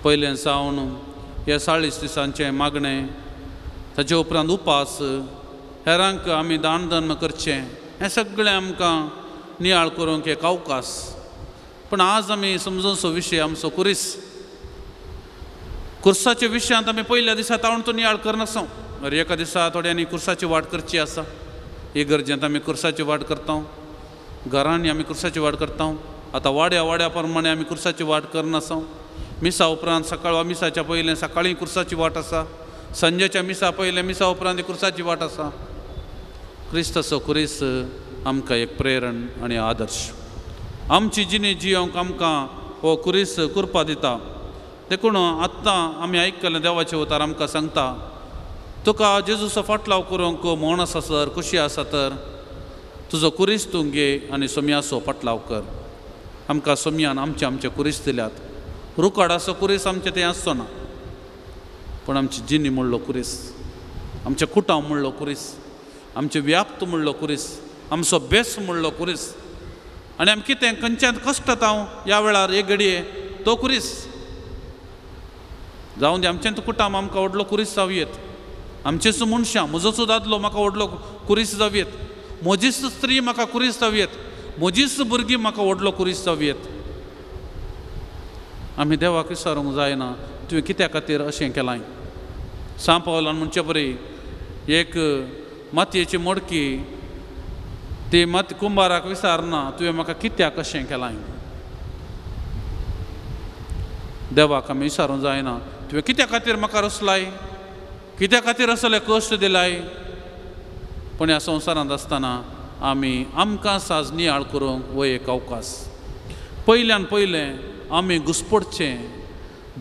पयलें सावन ह्या 40 दिसांचें मागणें, ताचे उपरांत उपास, हेरांक आमी दान धर्म करचें, हें सगळें आमकां नियाळ करूंक एक अवकाश. पूण आज आमी समजूनसो विशय आमचो कुरीस. कुर्साच्या विशयांत आमी पयल्या दिसा तावन तो नियाळ करनासा. अरे एका दिसा थोड्यांनी कुर्साची वाट करची आसा. इगर्जेंत आमी कुर्साची वाट करता, घरांनी आमी कुर्साची वाट करता, आतां वाड्या वाड्या प्रमाणे आमी कुर्साची वाट करनासा. मिसा उपरांत सकाळ वा मिसाच्या पयलें सकाळीं कुर्साची वाट आसा, सांजेच्या मिसा पयलें मिसा उपरांत कुर्साची वाट आसा. क्रिस्ताचो कुरीस आमकां एक प्रेरण आनी आदर्श. आमची जिणी जियोंक आमकां हो कुरीस कृपा दिता. देखून आत्तां आमी आयकलें देवाचें उतार आमकां सांगता, तुका जेजूचो फाटलाव करूंक म्हण आसा सर खुशी आसा तर तुजो कुरीस तूं घे आनी सोम्याचो फाटलाव कर. आमकां सोम्यान आमचे आमचे कुरीस दिल्यात. रुकाडाचो कुरीस आमचें तें आसचो ना, पूण आमची जिणी म्हणलो कुरीस, आमचें कुटांव म्हणलो कुरीस, आमचें व्याप्त म्हणलो कुरीस, आमचो बेस म्हणलो कुरीस आनी आमी कितें खंयच्यान कश्टता ह्या वेळार एक घडये तो कुरीस जावं दी. आमचें कुटाम आमकां व्हडलो कुरीस जावं येत, आमचेच मनशां, म्हजोच दादलो म्हाका व्हडलो कुरीस जावं येत, म्हजीच स्त्री म्हाका कुरीस जावं येत, म्हजीच भुरगीं म्हाका व्हडलो कुरीस जावं येत. आमी देवाक विचारूंक जायना तुवें कित्या खातीर अशें केलां. सांव पावलान म्हणचे परी एक मातयेची मोडकी ती मात कुंबाराक विचारना तुवें म्हाका कित्याक अशें केलां. देवाक आमी विचारूंक जायना तुवें कित्या खातीर म्हाका रसलाय, कित्या खातीर असले कश्ट दिलाय. पूण ह्या संवसारांत आसतना आमी आमकां साज नियाळ करूंक हो एक अवकाश. पयल्यान पयलें आमी घुसपडचें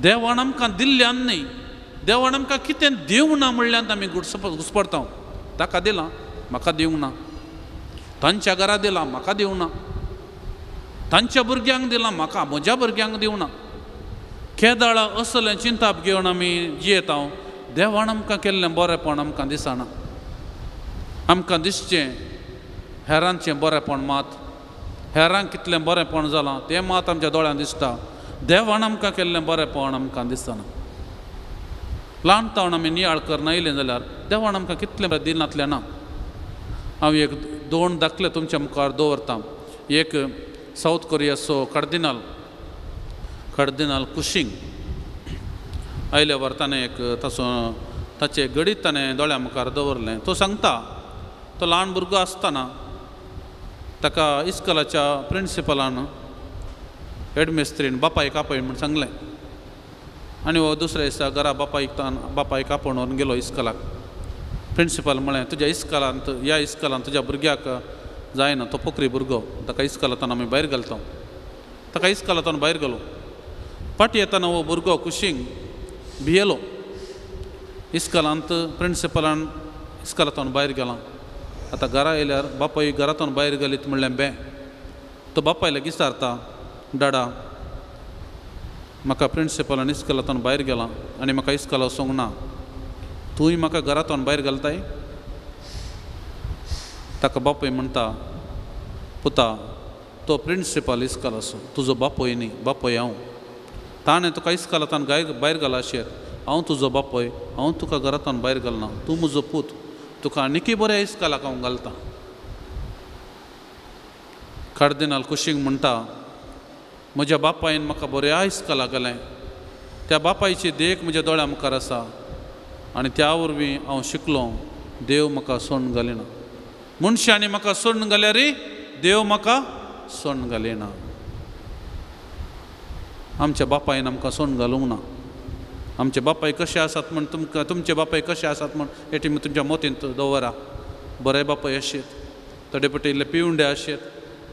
देवान आमकां दिल्ल्यान न्हय, देवान आमकां कितें दिवंक ना म्हणल्यान आमी घुसपडटा. ताका दिलां म्हाका दिवंक ना, तांच्या घरा दिलां म्हाका दिवंक ना, तांच्या भुरग्यांक दिलां म्हाका म्हज्या भुरग्यांक दिवंक ना. केदाळा असलें चिंताप घेवन आमी जियेता. देवान आमकां केल्लें बरेंपण आमकां दिसना. आमकां दिसचें हेरांचें बरेंपण मात हेरांक कितलें बरेंपण जालां तें मात आमच्या दोळ्यान दिसता, देवान आमकां केल्लें बरेंपण आमकां दिसना। ल्हान तावन आमी नियाळ करना येयलें जाल्यार देवान आमकां कितलें बरें दिनातलें ना। हांव एक दोन दाखले तुमच्या मुखार दवरतां। एक सावथ कोरियाचो कार्दिनाल, कार्दिनाल कुशींग आयल्या वर ताणें एक ताचो ताचें गणीत ताणें दोळ्या मुखार दवरलें। तो सांगता तो ल्हान भुरगो आसतना ताका इस्कॉलाच्या प्रिंसिपलान हेडमिस्त्रीन बापायक आपय म्हूण सांगलें आनी हो दुसऱ्या दिसा घरा बापायक बापायक आपोवन व्हरून गेलो इस्कॉलाक। प्रिंसिपल म्हळें तुज्या इस्कॉलांत ह्या इस्कॉलांत तुज्या भुरग्याक जायना, तो पोकरी भुरगो, ताका इस्कॉलांतल्यान आमी भायर घालता। ताका इस्कॉलांतल्यान भायर घालो। फाटीं येतना हो भुरगो कुशींग भियेलो। इस्कॉलांत प्रिंसिपलान इस्कॉलांतल्यान भायर गेला। आतां घरा येयल्यार बापाय घरांतल्यान भायर घालीत म्हणलें बें। तो बापाय लागीं विचारता, डाडा म्हाका प्रिंसिपलान इस्कॉलांतल्यान भायर गेला आनी म्हाका इस्कॉला वचूंक ना, तूंय म्हाका घरांतल्यान भायर घालताय? ताका बापूय म्हणटा, पुता तो प्रिंसिपल इस्कॉल आसूं, तुजो बापूय न्ही, बापूय हांव। ताणें तुका इस्कॉलांतल्यान भायर घाला अशें, हांव तुजो बापूय, हांव तुका घरांतल्यान भायर घालना, तूं म्हजो पूत, तुका आनीकय बऱ्या इस्कॉलाक हांव घालतां। कार्दिनाल कुशींग म्हणटा, म्हज्या बापायन म्हाका बऱ्या इस्कॉलाक घालें, त्या बापायची देख म्हज्या दोळ्या मुखार आसा आनी त्या वरवीं हांव शिकलो देव म्हाका सोडून घालिना। मनशांनी म्हाका सोडून घाल्यार देव म्हाका सोडून घालिना। आमच्या बापायन आमकां सोडून घालूंक ना। आमचे बापाय कशे आसात म्हण तुमकां, तुमचे बापाय कशे आसात म्हण हे तुमी तुमच्या मतींत दवरा। बरे बापाय आशित, थोडे पटी इल्ले पिवंडे आशित,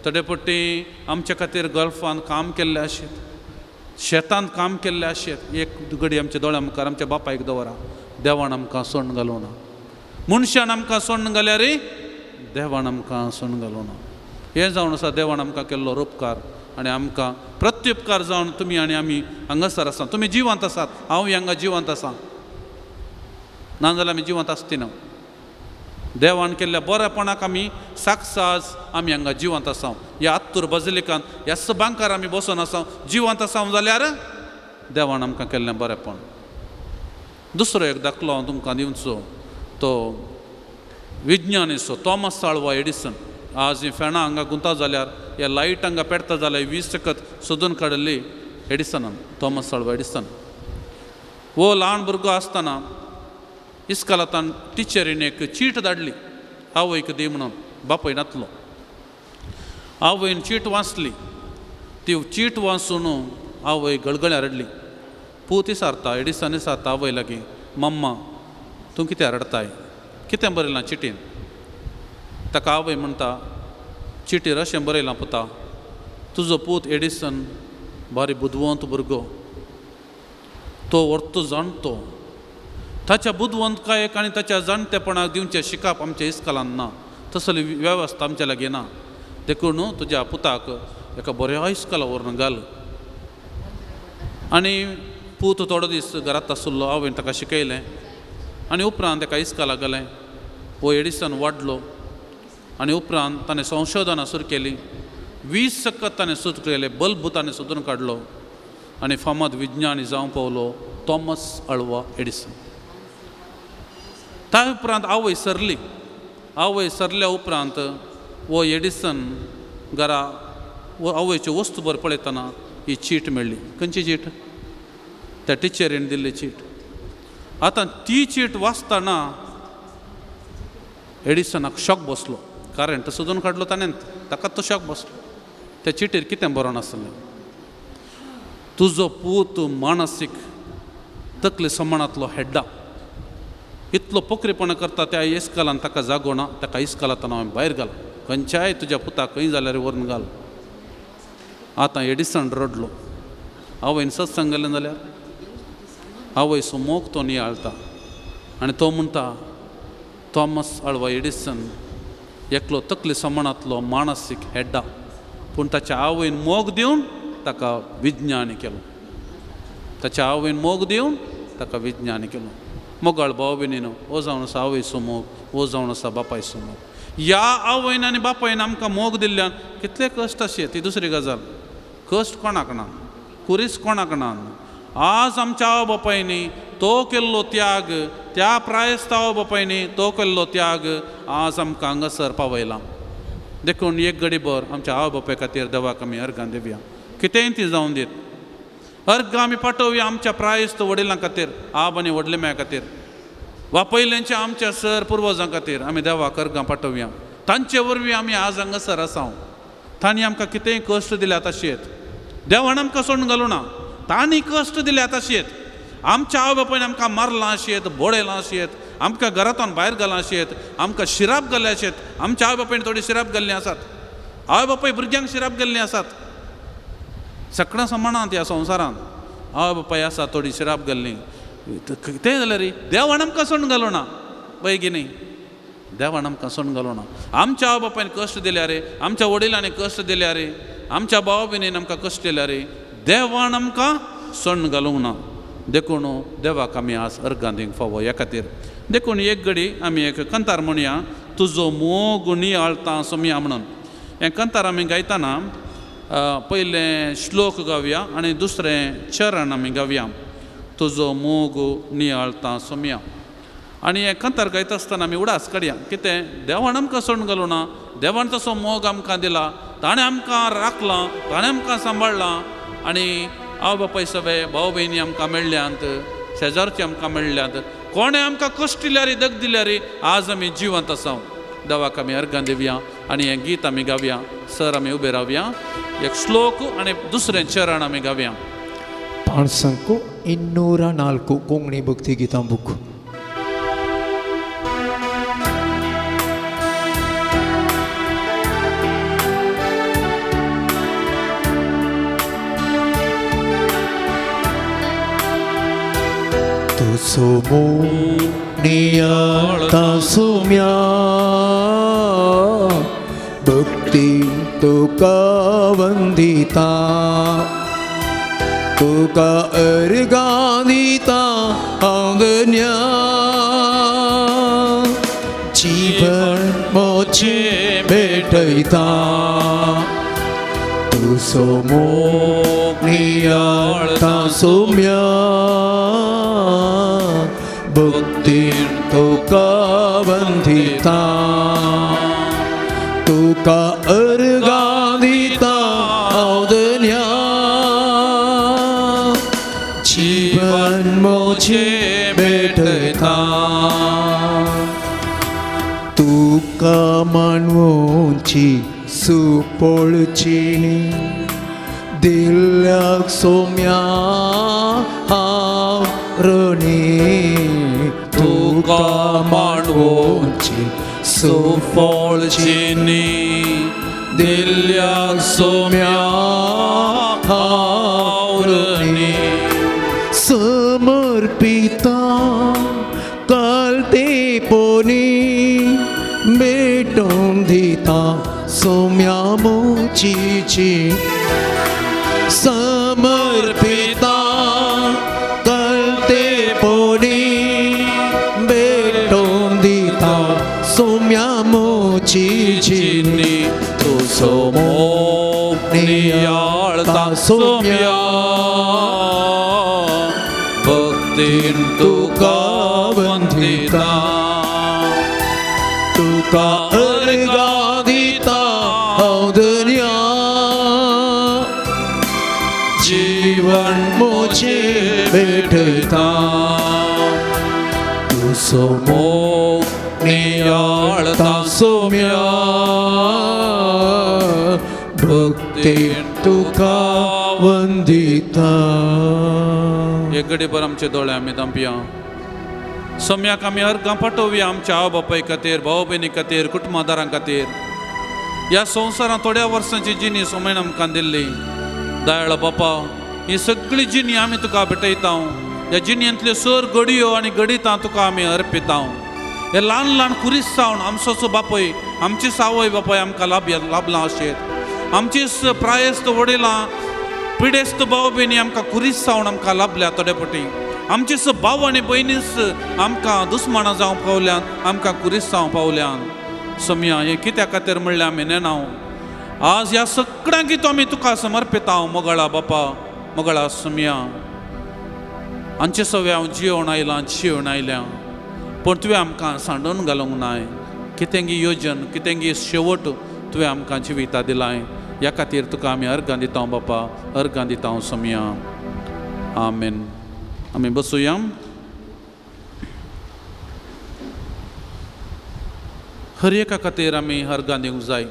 थोडे पटी आमच्या खातीर गल्फान काम केल्ले आशित, शेतांत काम केल्ले आशित। एक घडी आमच्या दोळ्या मुखार आमच्या बापायक दवरा। देवान आमकां सोडून घालूं ना। मनशान आमकां सोडून घाल्यार देवान आमकां सोडून घालूं ना। हें जावन आसा देवान आमकां केल्लो उपकार आनी आमकां प्रत्युपकार जावन तुमी आनी आमी हांगासर आसा। तुमी जिवंत आसात, हांव हांगा जिवंत आसा, नाजाल्यार आमी जिवंत आसती ना। देवान केल्ल्या बरेपणाक आमी साक्षात आमी हांगा जिवंत आसा। ह्या आत्तूर बजलिकान ह्या बांकार आमी बसून आसा, जिवंत आसा जाल्यार देवान आमकां केल्लें बरेपण। दुसरो एक दाखलो हांव तुमकां दिवचो, तो विज्ञानीचो थॉमस आल्वा एडिसन। आज ही फेणां हांगा गुंता जाल्यार ह्या लायट हांगा पेटता जाल्यार वीज शकत सोदून काडिल्ली एडिसनान, थॉमस आल्वा एडिसन। हो ल्हान भुरगो आसतना इस्कॉलांतल्यान टिचरीन एक चीट धाडली आवयक दी म्हणून, बापूय नातलो। आवयन चीट वाचली, ती चीट वाचून आवय गळगळ्या रडली। पूत विचारता, एडिसन विचारता आवय लागीं, मम्मा तूं कितें रडताय, कितें बरयलां चिटीन? ताका आवय म्हणटा, चिटीर अशें बरयलां पुता, तुजो पूत एडिसन भारी बुदवंत भुरगो, तो वर्तो जाणतो, ताच्या बुदवंतकायेक आनी ताच्या जाणटेपणाक दिवचें शिकप आमच्या इस्कॉलान ना, तसली वेवस्था आमच्या लागीं ना, देखून तुज्या पुताक एका बऱ्या इस्कॉला व्हरून घाल। आनी पूत थोडो दीस घरांत आशिल्लो, आवयन ताका शिकयलें आनी उपरांत ताका इस्कॉलाक घालें। हो एडिसन वाडलो आनी उपरांत ताणें संशोधनां सुरू केलीं, 20 सकत ताणें सुरू केलें, बल्ब ताणें सोदून काडलो आनी फामाद विज्ञानी जावंक पावलो थॉमस आल्वा एडिसन। त्या उपरांत आवय सरली, आवय सरल्या उपरांत हो एडिसन घरा आवयच्यो वस्तू बरें पळयतना ही चीट मेळ्ळी। खंयची चीट? त्या टिचरीन दिल्ली चीट। आतां ती चीट वाचतना एडिसनाक शॉक बसलो, कारण तो सोदून काडलो ताणें, ताका तो शॉक बसलो। त्या चिटीर कितें बरोवन आसलें, तुजो पूत मानसीक तकले समानांतलो हेड्डा, इतलो पोकरीपणा करता त्या इस्कॉलान ताका जागो ना, ताका इस्कॉलांतल्यान हांवें भायर घाल, खंयच्याय तुज्या पुताक खंय जाल्यार व्हरून घाल। आतां एडिसन रडलो। आवयन सत्संग घालें जाल्यार आवय मोग तो नियाळता आनी तो म्हणटा, थॉमस आल्वा एडिसन एकलो तकले समानांतलो मानसीक हेड्डा, पूण ताच्या आवयन मोग दिवन ताका विज्ञानी केलो, ताच्या आवयन मोग दिवन ताका विज्ञानी केलो। मोगाळ भाव भयणीनो, हो जावन आसा आवयचो मोग, हो जावन आसा बापायचो मोग। ह्या आवयन आनी बापायन आमकां मोग दिल्ल्यान कितले कश्ट आशे ती दुसरी गजाल. कश्ट कोणाक ना, कुरीस कोणाक ना. आज आमच्या आवय बापायनी तो केल्लो त्याग, त्या प्रायस्त आवय बापायनी तो केल्लो त्याग आज आमकां हांगासर पावयला. देखून एक घडीभर आमच्या आवय बापाय खातीर देवाक आमी अर्गां दिवया, कितेंय ती जावन दीत. अर्गां आमी पाठोवया आमच्या प्रायस्त वडिलां खातीर, आब आनी व्हडले म्या खातीर, वा पयल्यांच्या आमच्या सर पुर्वजां खातीर आमी देवाक अर्गां पाठोवया. तांचे वरवीं आमी आज हांगासर आसा. तांणी आमकां कितेंय कश्ट दिल्यात अशेंत, देवान आमकां सोडून घालूं ना, तांणी कश्ट दिल्यात अशेंत. आमच्या आवय बापायन आमकां मारलां अशेंत, बोडयलां अशेंत, आमकां घरांतल्यान भायर घालां अशेंत, आमकां शिराप घाल्ले अशेंत. आमच्या आवय बापायन थोडी शिराप घाल्लीं आसात, आवय बापाय भुरग्यांक शिराप घाल्लीं आसात. सगळ्यां समानांत ह्या संवसारांत आवय बापाय आसा थोडी शिराप घाल्लीं. कितेंय जाल्यार देवान आमकां सोडून घालूं ना, पळय की न्ही, देवान आमकां सोडून घालूं ना. आमच्या आवय बापायन कश्ट दिल्या रे, आमच्या वडिलांनी कश्ट दिल्या रे, आमच्या भाव भयणीन आमकां कश्ट दिल्या रे, देवान आमकां सोडून घालूंक ना. देखून देवाक आमी आज अर्गां दिवंक फावो ह्या खातीर. देखून एक घडी आमी एक कंतार म्हणया, तुजो मोग नियाळता सोमया म्हणून. हें कंतार आमी गायतना पयलें श्लोक गावया आनी दुसरें चरण आमी गावया, तुजो मोग नियाळता सोमया. आनी हें कंतार गायता आसतना आमी उडास काडया, कितें देवान आमकां सोडून घालूं ना, देवान तसो मोग आमकां दिला, ताणें आमकां राखलां, ताणें आमकां सांबाळ्ळां. आनी आवय बापाय सगळे भाव भयणी आमकां मेळ्ळ्यांत, शेजारची आमकां मेळ्ळ्यांत, कोणें आमकां कश्ट दिल्यार दग दिल्यार आज आमी जिवंत आसा. देवाक आमी अर्गां दिवया आनी हें गीत आमी गावया. सर आमी उबे रावया, एक श्लोक आनी दुसरें चरण आमी गावया. 504 कोंकणी भक्ती गितां बूक. तुजो मोग नियाळता सोम्या, भक्ती तुका वंदिता, तुका अर्गां दिता हांव धन्या, जीवन मोचे भेटयता. तुजो मोग नियाळता सोम्या, भक्तीन तुका वंदिता, तुका अर्गां दिता हांव धन्या, जीवन मोचे भेटयता. तुका मानवची सुपोळचिणी दिल्याक सोम्या हांव ऋणी, तुका मानवची सुफळचिनी दिल्याक सोम्या हांव ऋणी. समर्पिता कालते पोनी भेटून दिता सोम्या मोचीची, समर्पिता कलते पोनी भेटून दिता सोम्या मोचीची. तुजो मोग नियाळता सोम्या, भक्तीन तुका वंदिता, तुका अर्गां दिता हांव धन्या, जीवन मोचे भेटयता. तुजो मोग नियाळता सोम्या, भक्तीन तुका वंदिता. एक घडीभर आमचे दोळे आमी धांपया. सोम्याक आमी अर्गां पाठोवया आमच्या आवय बापाय खातीर, भाव भयणी खातीर, कुटुंबादारां खातीर. ह्या संवसारांत थोड्या वर्सांची जिणी सोम्यान आमकां दिल्ली. दयाळ बापा, ही सगळी जिणी आमी तुका भेटयता. ह्या जिणेंतल्यो सर घडयो आनी घडितां तुका आमी अर्पिता. हे ल्हान ल्हान कुरीस सावन आमचोच बापूय, आमचीच आवय बापाय आमकां लाभलां अशें. आमचीच प्रायस्त वडिलां, पिडेस्त भाव भयणी आमकां कुरीस सावन आमकां लाभल्या थोडे फावटी. आमचीच भाव आनी भयणीच आमकां दुस्मानां जावंक पावल्यान, आमकां कुरीस जावंक पावल्यान. सोमया हें कित्या खातीर म्हणल्यार आमी नेणाव आज ह्या सगळ्यांक तो आमी तुका समर्पिता मोगळा बापा मोगळा सोमया आमचे सगळे हांव जियोवन आयलां जियोवन आयल्या पूण तुवें आमकां सांडून घालूंक नाय कितेंगी योजन कितेंगी शेवट तुवें आमकां जिविता दिलाय ह्या खातीर तुका आमी अर्गां दिता बापा अर्गां दिता सोमया आमेन. आमी बसुया. हर एका खातीर आमी अर्गां दिवंक जाय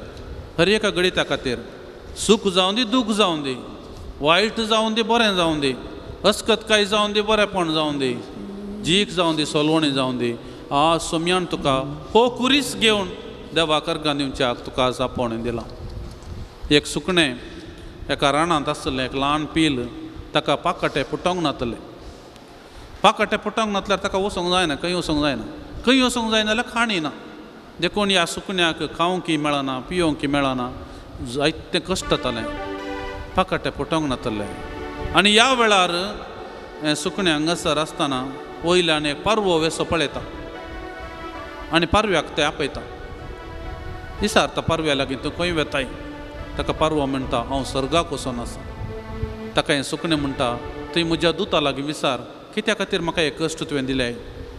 हर एका गणिता खातीर सूख जावं दी दूख जावं दी वायट जावं दी बरें जावं दी अस्कतकाय जावं दी बरेंपण जावं दी जीक जावं दी सोलवणी जावं दी आज सोमयान तुका हो कुरीस घेवन देवाक अर्गां दिवच्याक तुका आज आपोवणें दिलां. एक सुकणें एका रानांत आसलें एक ल्हान पील ताका पाकाटे फुटोंक नातलें पाकाटे फुटोंक नातल्यार ताका वचोंक जायना खंय वचोंक जायना खंय वचोंक जायना जाल्यार खाणी ना देखून ह्या सुकण्याक खावंक मेळना पियोंक मेळना जायतें कश्ट जातालें पाकाटे फुटोंक नातलें. आनी ह्या वेळार हें सुकणें हांगासर आसतना वयल्यान एक पारवो वेसो पळयता आनी पारव्याक तें आपयता विचारता पारव्या लागीं तूं खंय वेताय ताका पारवो म्हणटा हांव सर्गाक वचोन आसा. ताका हें सुकणें म्हणटा थंय म्हज्या दुता लागीं विचार कित्या खातीर म्हाका हे कश्ट तुवें दिले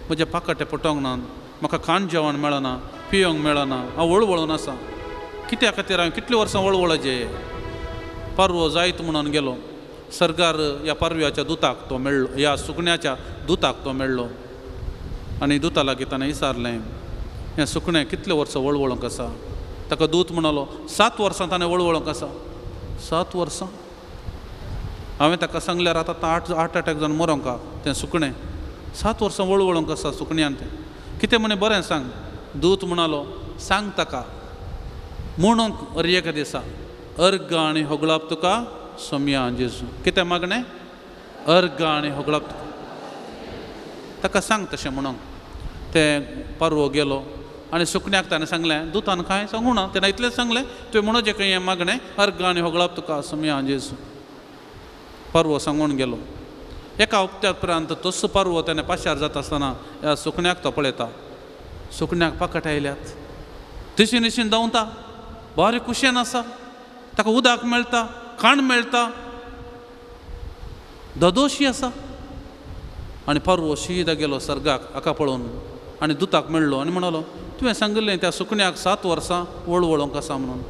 म्हज्या पाकाटे फुटोंक ना म्हाका खाण जेवण मेळना पियोंक मेळना हांव वळवळून आसा कित्या खातीर हांवें कितलीं वर्सां वळवळाचें. पारवो जायत म्हणून गेलो सर्गार ह्या पारव्याच्या दुताक तो मेळ्ळो ह्या सुकण्याच्या दुताक तो मेळ्ळो आनी दुता लागीं ताणें विचारलें हें सुकणें कितले वर्सां वळवळूंक आसा. ताका दूत म्हणलो 7 वर्सां ताणें वळवळूंक आसा. 7 वर्सां हांवें ताका सांगल्यार आतां हार्ट अटॅक जावन मरोंक तें सुकणें 7 वर्सां वळवळूंक आसा सुकण्यान तें कितें म्हणे बरें सांग. दूत म्हणालो सांग ताका म्हणूंक अर एका दिसा अर्गां आनी होगळाप तुका सोमया जेजू. कितें मागणें अर्गां आनी होगळाप तुका ताका सांग तशें म्हणूंक. तें पारवो गेलो आनी सुकण्याक ताणें सांगलें दुतान कांय सांगूं ना तेन्ना इतलेंच सांगलें तुवें म्हणूं जें खंय हें मागणें अर्गां आनी होगळाप तुका सोमया जेजू. पारवो सांगून गेलो. एका हप्त्या उपरांत तोच पारवो तेणें पाशार जाता आसतना ह्या सुकण्याक तो पळयता सुकण्याक पाकट आयल्यात दिशीन दिशीन धांवता बारीक कुशेन आसा ताका उदक मेळटा खाण मेळटा ददोशी आसा. आनी पारवो शीदा गेलो सर्गाक हाका पळोवन आनी दुताक मेळ्ळो आनी म्हणलो तुवें सांगिल्लें त्या सुकण्याक 7 वर्सां वळवळोंक आसा म्हणून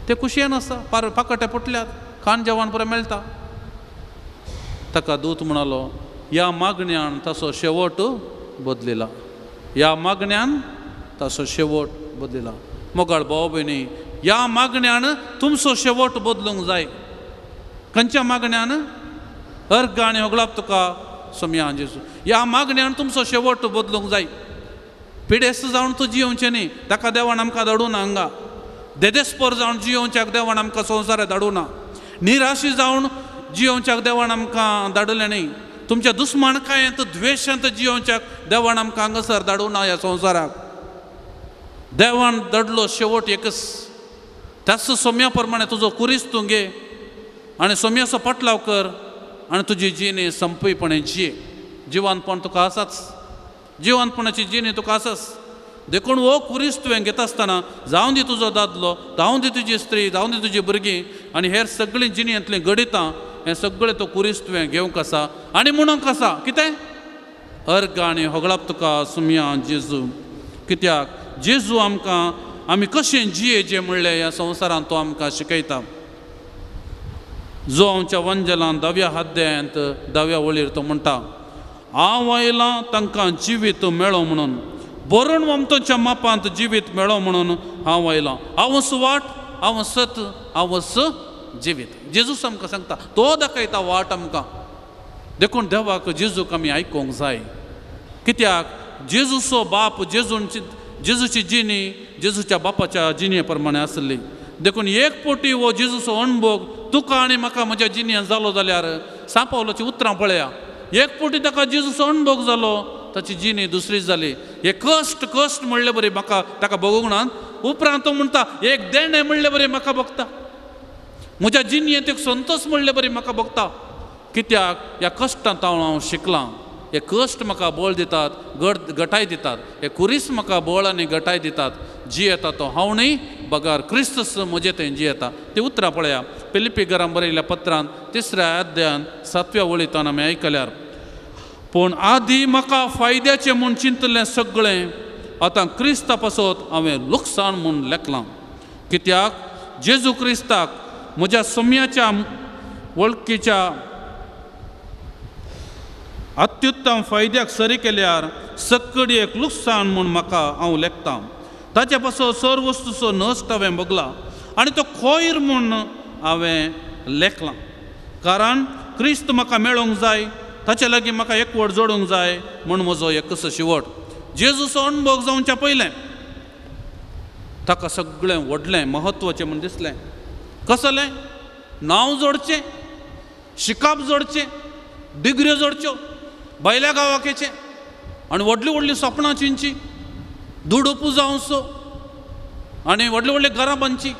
तें कुशेन आसा पार पाकटे फुटल्यात खाण जेवण बरें मेळटा. ताका दूत म्हणालो ह्या मागण्यान ताचो शेवट बदलिला ह्या मागण्यान ताचो शेवट बदलिला. मोगाळ भाव भयणी ह्या मागण्यान तुमचो शेवट बदलूंक जाय. खंयच्या मागण्यान अर्गां आनी होगळाप तुका सोमया जेजू. ह्या मागण्यान तुमचो शेवट बदलूंक जाय. पिडेस्त जावन तूं जियोवचें न्ही ताका देवान आमकां धाडूं ना हांगा देदेस्पर जावन जियोवच्याक देवान आमकां संवसाराक धाडूं ना निराशी जावन जियोवच्याक देवान आमकां धाडलें न्ही तुमच्या दुस्मानकायेंत द्वेशांत जियोवच्याक देवान आमकां हांगासर धाडूं ना ह्या संवसाराक. देवान धाडलो शेवट एकच त्याच सोम्या प्रमाणे तुजो कुरीस तूं घे आनी सोम्याचो पाटलाव कर आनी तुजी जिणे संपयपणे जिये. जिवानपण तुका आसाच जिवानपणाची जिणे तुका आसाच देखून हो कुरीस तुवें घेता आसतना जावं दी तुजो दादलो जावं दी तुजी स्त्री जावं दी तुजी भुरगीं आनी हेर सगळीं जिणेंतलीं घडितां हें सगळें तो कुरीस तुवें घेवंक आसा आनी म्हणूंक आसा कितें अर्गां आनी होगळाप तुका सुमया जेजू. कित्याक जेजू आमकां आमी कशें जियेचें म्हणलें ह्या संवसारांत तो आमकां शिकयता. जो आमच्या वंजलान 10व्या अध्यायांत 10व्या वळीर तो म्हणटा हांव आयलां तांकां जिवीत मेळो म्हणून बरण वमतोच्या मापांत जिवीत मेळो म्हणून हांव आयलां. हांवच वाट हांव सत हांवच जिवीत. जेजूस आमकां सांगता तो दाखयता वाट आमकां. देखून देवाक जेजूक आमी आयकूंक जाय. कित्याक जेजूचो बाप जेजूची जेजूची जिणी जेजूच्या बापाच्या जिणे प्रमाणे आसली. देखून एक पोटी हो जेजूचो अणभोग तुका आनी म्हाका म्हज्या जिणेंत जालो जाल्यार सांपावलाची उतरां पळया एक पोटी ताका जेजूचो अणभोग जालो ताची जिणी दुसरीच जाली. हे कश्ट कश्ट म्हणले बरी म्हाका ताका भोगूंक ना. उपरांत तो म्हणटा एक देणें म्हणले बरी म्हाका भोगता म्हज्या जिणेंत एक संतोष म्हणले बरी म्हाका भोगता. कित्याक ह्या कश्टांत हांव शिकलां. हे कश्ट म्हाका बळ दितात, गटाय दितात, हे कुरीस म्हाका बळ आनी गटाय दितात. जियेता तो हांव न्ही बगार क्रिस्तस म्हजे थंय जियेता. ती उतरां पळया फिलिप्पी घरां बरयल्ल्या पत्रान 3ऱ्या अध्यायान 7व्या वळींतान आमी आयकल्यार, पूण आदी म्हाका फायद्याचें म्हूण चिंतलें सगळें आतां क्रिस्ता पासत हांवें लुकसाण म्हूण लेखलां. कित्याक जेजू क्रिस्ताक म्हज्या सोम्याच्या वळखीच्या अत्युत्तम फायद्याक सरी केल्यार सक्कडी एक लुकसाण म्हूण म्हाका हांव लेखतां. ताचे पासत सर वस्तूचो नश्ट हांवें भोगला आनी तो कोयर म्हूण हांवें लेखलां. कारण क्रिस्त म्हाका मेळोंक जाय, ताचे लागीं म्हाका एकवट जोडूंक जाय म्हूण म्हजो एकच शिवट. जेजूचो अणभव जावच्या पयलें ताका सगळें व्हडलें म्हत्वाचें म्हूण दिसलें. कसलें नांव जोडचें, शिकाप जोडचें, डिग्र्यो जोडच्यो, भायल्या गांवाक येचें आनी व्हडलीं व्हडलीं सपनां चिंतचीं, दुडू पुजावचो आनी व्हडलीं व्हडलीं घरां बांदचीं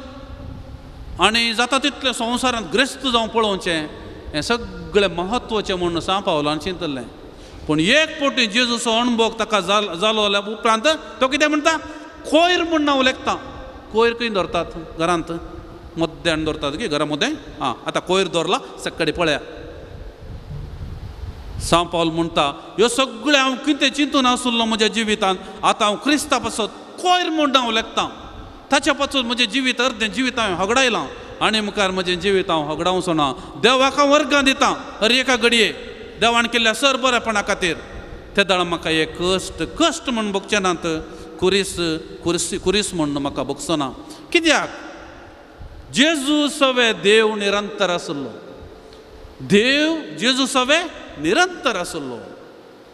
आनी जाता तितलें संवसारांत ग्रेस्त जावं पळोवचें, हें सगळें म्हत्वाचें म्हूण सांव पावलान चिंतलें. पूण एक फावटी जेजूचो अणभव ताका जालो जाल्यार उपरांत तो कितें म्हणटा, कोयर म्हूण हांव लेखता. कोयर खंय दवरतात? घरांत मद्द्यान दवरतात की घरा मदें. आं आतां कोयर दवरला सक्कडी पळया. सांव पावल म्हणटा ह्यो सगळें हांव कितें चिंतून आसलो म्हज्या जिवितांत आतां हांव क्रिस्ता पासत कोयर म्हूण हांव लेखता. ताच्या पासून म्हजें जिवीत अर्दें जिवीत हांवें होगडायलां आनी मुखार म्हजें जिवीत हांव होगडावचो ना. देवाक हांव वर्गां दितां हर एका घडये देवान केल्ल्या सर बरेपणा खातीर. तेदळा म्हाका एक कश्ट कश्ट म्हूण भोगचे नात, कुरीस कुरीस कुरीस म्हूण म्हाका भोगचो ना. कित्याक जेजू सवे देव निरंतर आसलो, देव जेजू सवे निरंतर आसलो.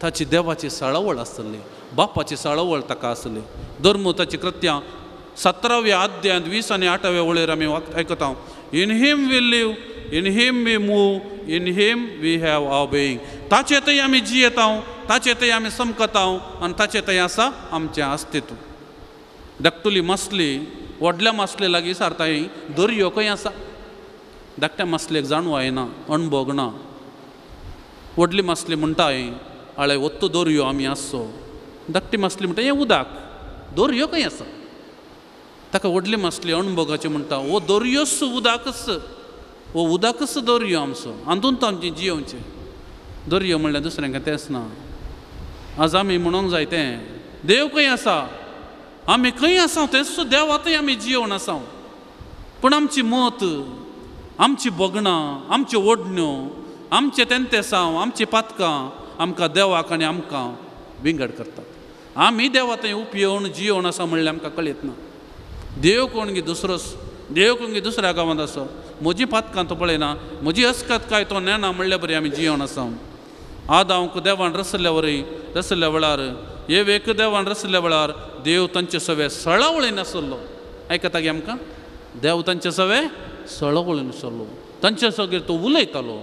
ताची देवाची साळावळ आसली, बापाची साळावळ ताका आसली. धर्म ताची कृत्यां 17व्या अध्यायांत 20 आनी 8व्या वळेर आमी आयकता, in him we live, in him we move, in him we have our being. ताचे थंय आमी जियेता, ताचे थंय आमी समकता आनी ताचे थंय आसा आमचें अस्तित्व. धाकटुली मासली व्हडल्या मासले लागीं सारताय दर्यो खंय आसा? धाकट्या मासलेक जाणवाय येना, अणभोग ना. व्हडली मासली म्हणटा आळे वत्तो दर्यो आमी आसचो. धाकटी मासली म्हणटा हें उदक, दर्यो खंय आसा? ताका व्हडली मासली अणभोगाची म्हणटा हो दर्योच उदकच, हो उदकच दर्यो आमचो, हातूंत आमचें जियोवचें. दर्यो म्हणल्यार दुसरें कांय तेंच ना. आज आमी म्हणूंक जाय तें देव खंय आसा, आमी खंय आसा तेंच देवातय आमी जियोवन आसा. पूण आमची मत, आमची भोगणां, आमच्यो ओडण्यो, आमचे तेंतेसांव, आमची पातकां आमकां देवाक आनी आमकां विंगड करतात. आमी देवा थंय उपयोवन जियोवन आसा म्हणल्यार आमकां कळयत ना. देव कोण गी दुसरोच, देव कोण गी दुसऱ्या गांवांत आसा, म्हजी पातकां तो पळयना, म्हजी अस्कत काय तो नेना म्हणल्या बरी आमी जियोवन आसा. आदांक देवान रसल्या वरी रसल्या वेळार, एवेक देवान रसल्या वेळार देव तांचे सवे सळावळी नासलो. आयकता गे आमकां? देव तांचे सवे सळावळी नासलो, तांचे सगळे तो उलयतालो,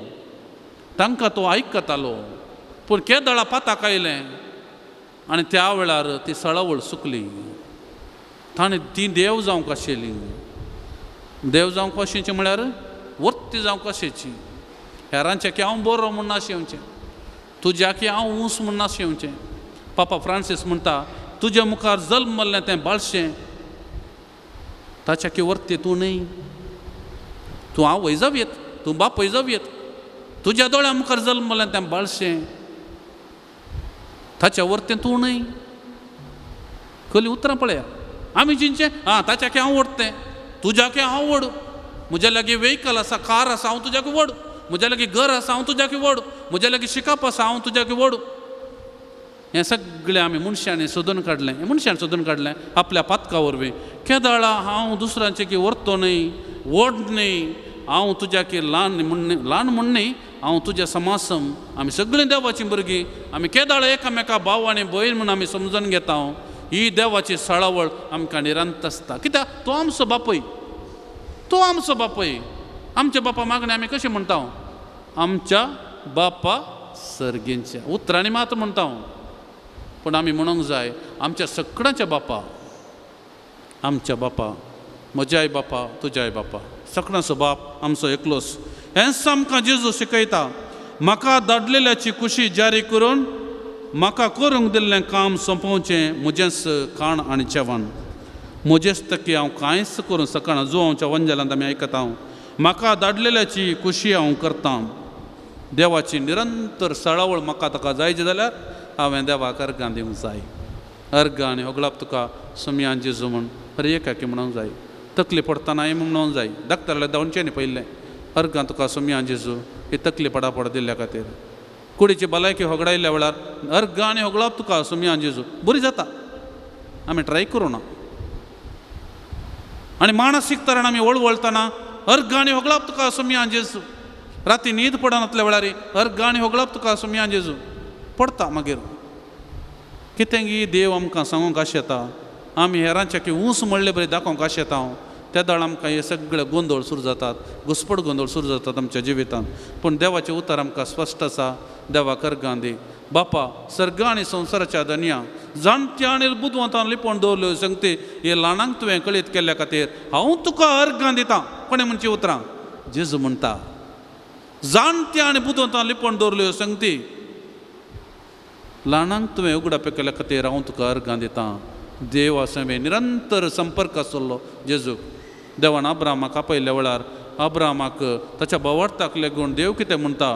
तांकां तो आयकतालो. पूण केदळा पाताक आयलें आनी त्या वेळार ती सळावळ सुकली. ताणें ती देव जावंक आशिल्ली. देव जावंक अशेंचें म्हळ्यार वर्ती जावंक अशेंची, हेरांचें की हांव बरो म्हूण नाशिवचें, तुज्या की हांव ऊंच म्हूण नाशिवचें. पापा फ्रांसीस म्हणटा तुज्या मुखार जल्मल्लें तें बाळशें, ताच्या की वर्ती तूं न्हय, तूं आवय जावयेत, तूं बापूय जावयेत, तुज्या दोळ्या मुखार जल्मल्लें तें बाळशें, ताच्या वर्तें तूं न्हय. कली उतरां पळया आमी चिंतचें आं ताच्या की हांव व्हड तें, तुज्या की हांव व्हड, म्हज्या लागीं व्हेकल आसा, कार आसा, हांव तुज्या की व्हड, म्हज्या लागीं घर आसा, हांव तुज्या की व्हड, म्हज्या लागीं शिकप आसा, हांव तुज्या की व्हड. हें सगळें आमी मनशांनी सोदून काडलें, हें मनशान सोदून काडलें आपल्या पातका वरवीं. केदळा हांव दुसऱ्यांचे की व्हरतो न्हय, व्हड न्हय, हांव तुज्या की ल्हान म्हूण ल्हान म्हूण न्हय, हांव तुज्या समासम. आमी सगळीं देवाचीं भुरगीं, आमी केदळा एकामेका भाव आनी भयण म्हूण आमी समजून घेता. ही देवाची सळावळ आमकां निरंत आसता. कित्याक तो आमचो बापूय, तो आमचो बापूय. आमच्या बापा मागणें आमी कशें म्हणटा? आमच्या बापा सर्गींच्या उतरांनी मात म्हणटा, पूण आमी म्हणूंक जाय आमच्या सगळ्यांच्या बापा, आमच्या बापा, म्हज्याय बापा, तुज्याय बापा, सगळ्यांचो बाप आमचो एकलोच. हेंच आमकां जेजू शिकयता. म्हाका धाडलेल्याची खुशी जारी करून म्हाका करूंक दिल्लें काम सोंपोवचें म्हजेंच खाण आनी जेवण. म्हजेच तकी हांव कांयच करूंक शकना. जुवांच्या वंजलांत आमी आयकता हांव म्हाका धाडलेल्याची खुशी हांव करतां. देवाची निरंतर सळावळ म्हाका ताका जायची जाल्यार हांवें देवाक अर्गां दिवंक जाय. अर्गां आनी होगळाप तुका सुमयान जेजू म्हूण हर एकाकी म्हणूंक जाय. तकली पडटनाय म्हणूंक जाय. डाक्टराले धांवचें न्ही पयलें अर्गां तुका सुमयान जेजू ही तकली पडापड दिल्ल्या खातीर. कुडीची भलायकी होगडायल्ल्या वेळार अर्गां आनी होगळाप तुका सुमयान जेजू बरी जाता. आमी ट्राय करूं ना. आनी मानसीक तरेन आमी वळवळटना अर्गां आनी होगळाप तुका सुमयान जेजू. राती न्हीद पडनातल्या वेळार अर्गां आनी होगळाप तुका सुमयान जेजू पडटा. मागीर कितें देव आमकां सांगूंक आशेता आमी हेरांच्या की ऊंच म्हणले बरी दाखोवंक आशेता हांव त्या दाळ आमकां हे सगळे गोंदळ सुरू जातात, घुसपट गोंदळ सुरू जातात आमच्या जिवितांत. पूण देवाचें उतर आमकां स्पश्ट आसा. देवाक अर्गां दी. बापा सर्ग आनी संवसाराच्या धनया जाणट्या आनी बुदवंतान लिपोवन दवरल्यो संगती हे ल्हानांक तुवें कळीत केल्ल्या खातीर हांव तुका अर्गां दितां. कोणें म्हणची उतरां? जेजू म्हणटा. जाणट्या आनी बुदवंतान लिपोवन दवरल्यो संगती ल्हानांक तुवें उगडापे केल्ल्या खातीर हांव तुका अर्गां दितां. देव आसा निरंतर संपर्क आसलो जेजूक. देवान अब्रामाक आपयल्ल्या वेळार अब्रामाक ताच्या भावार्थाक लागून देव कितें म्हणटा,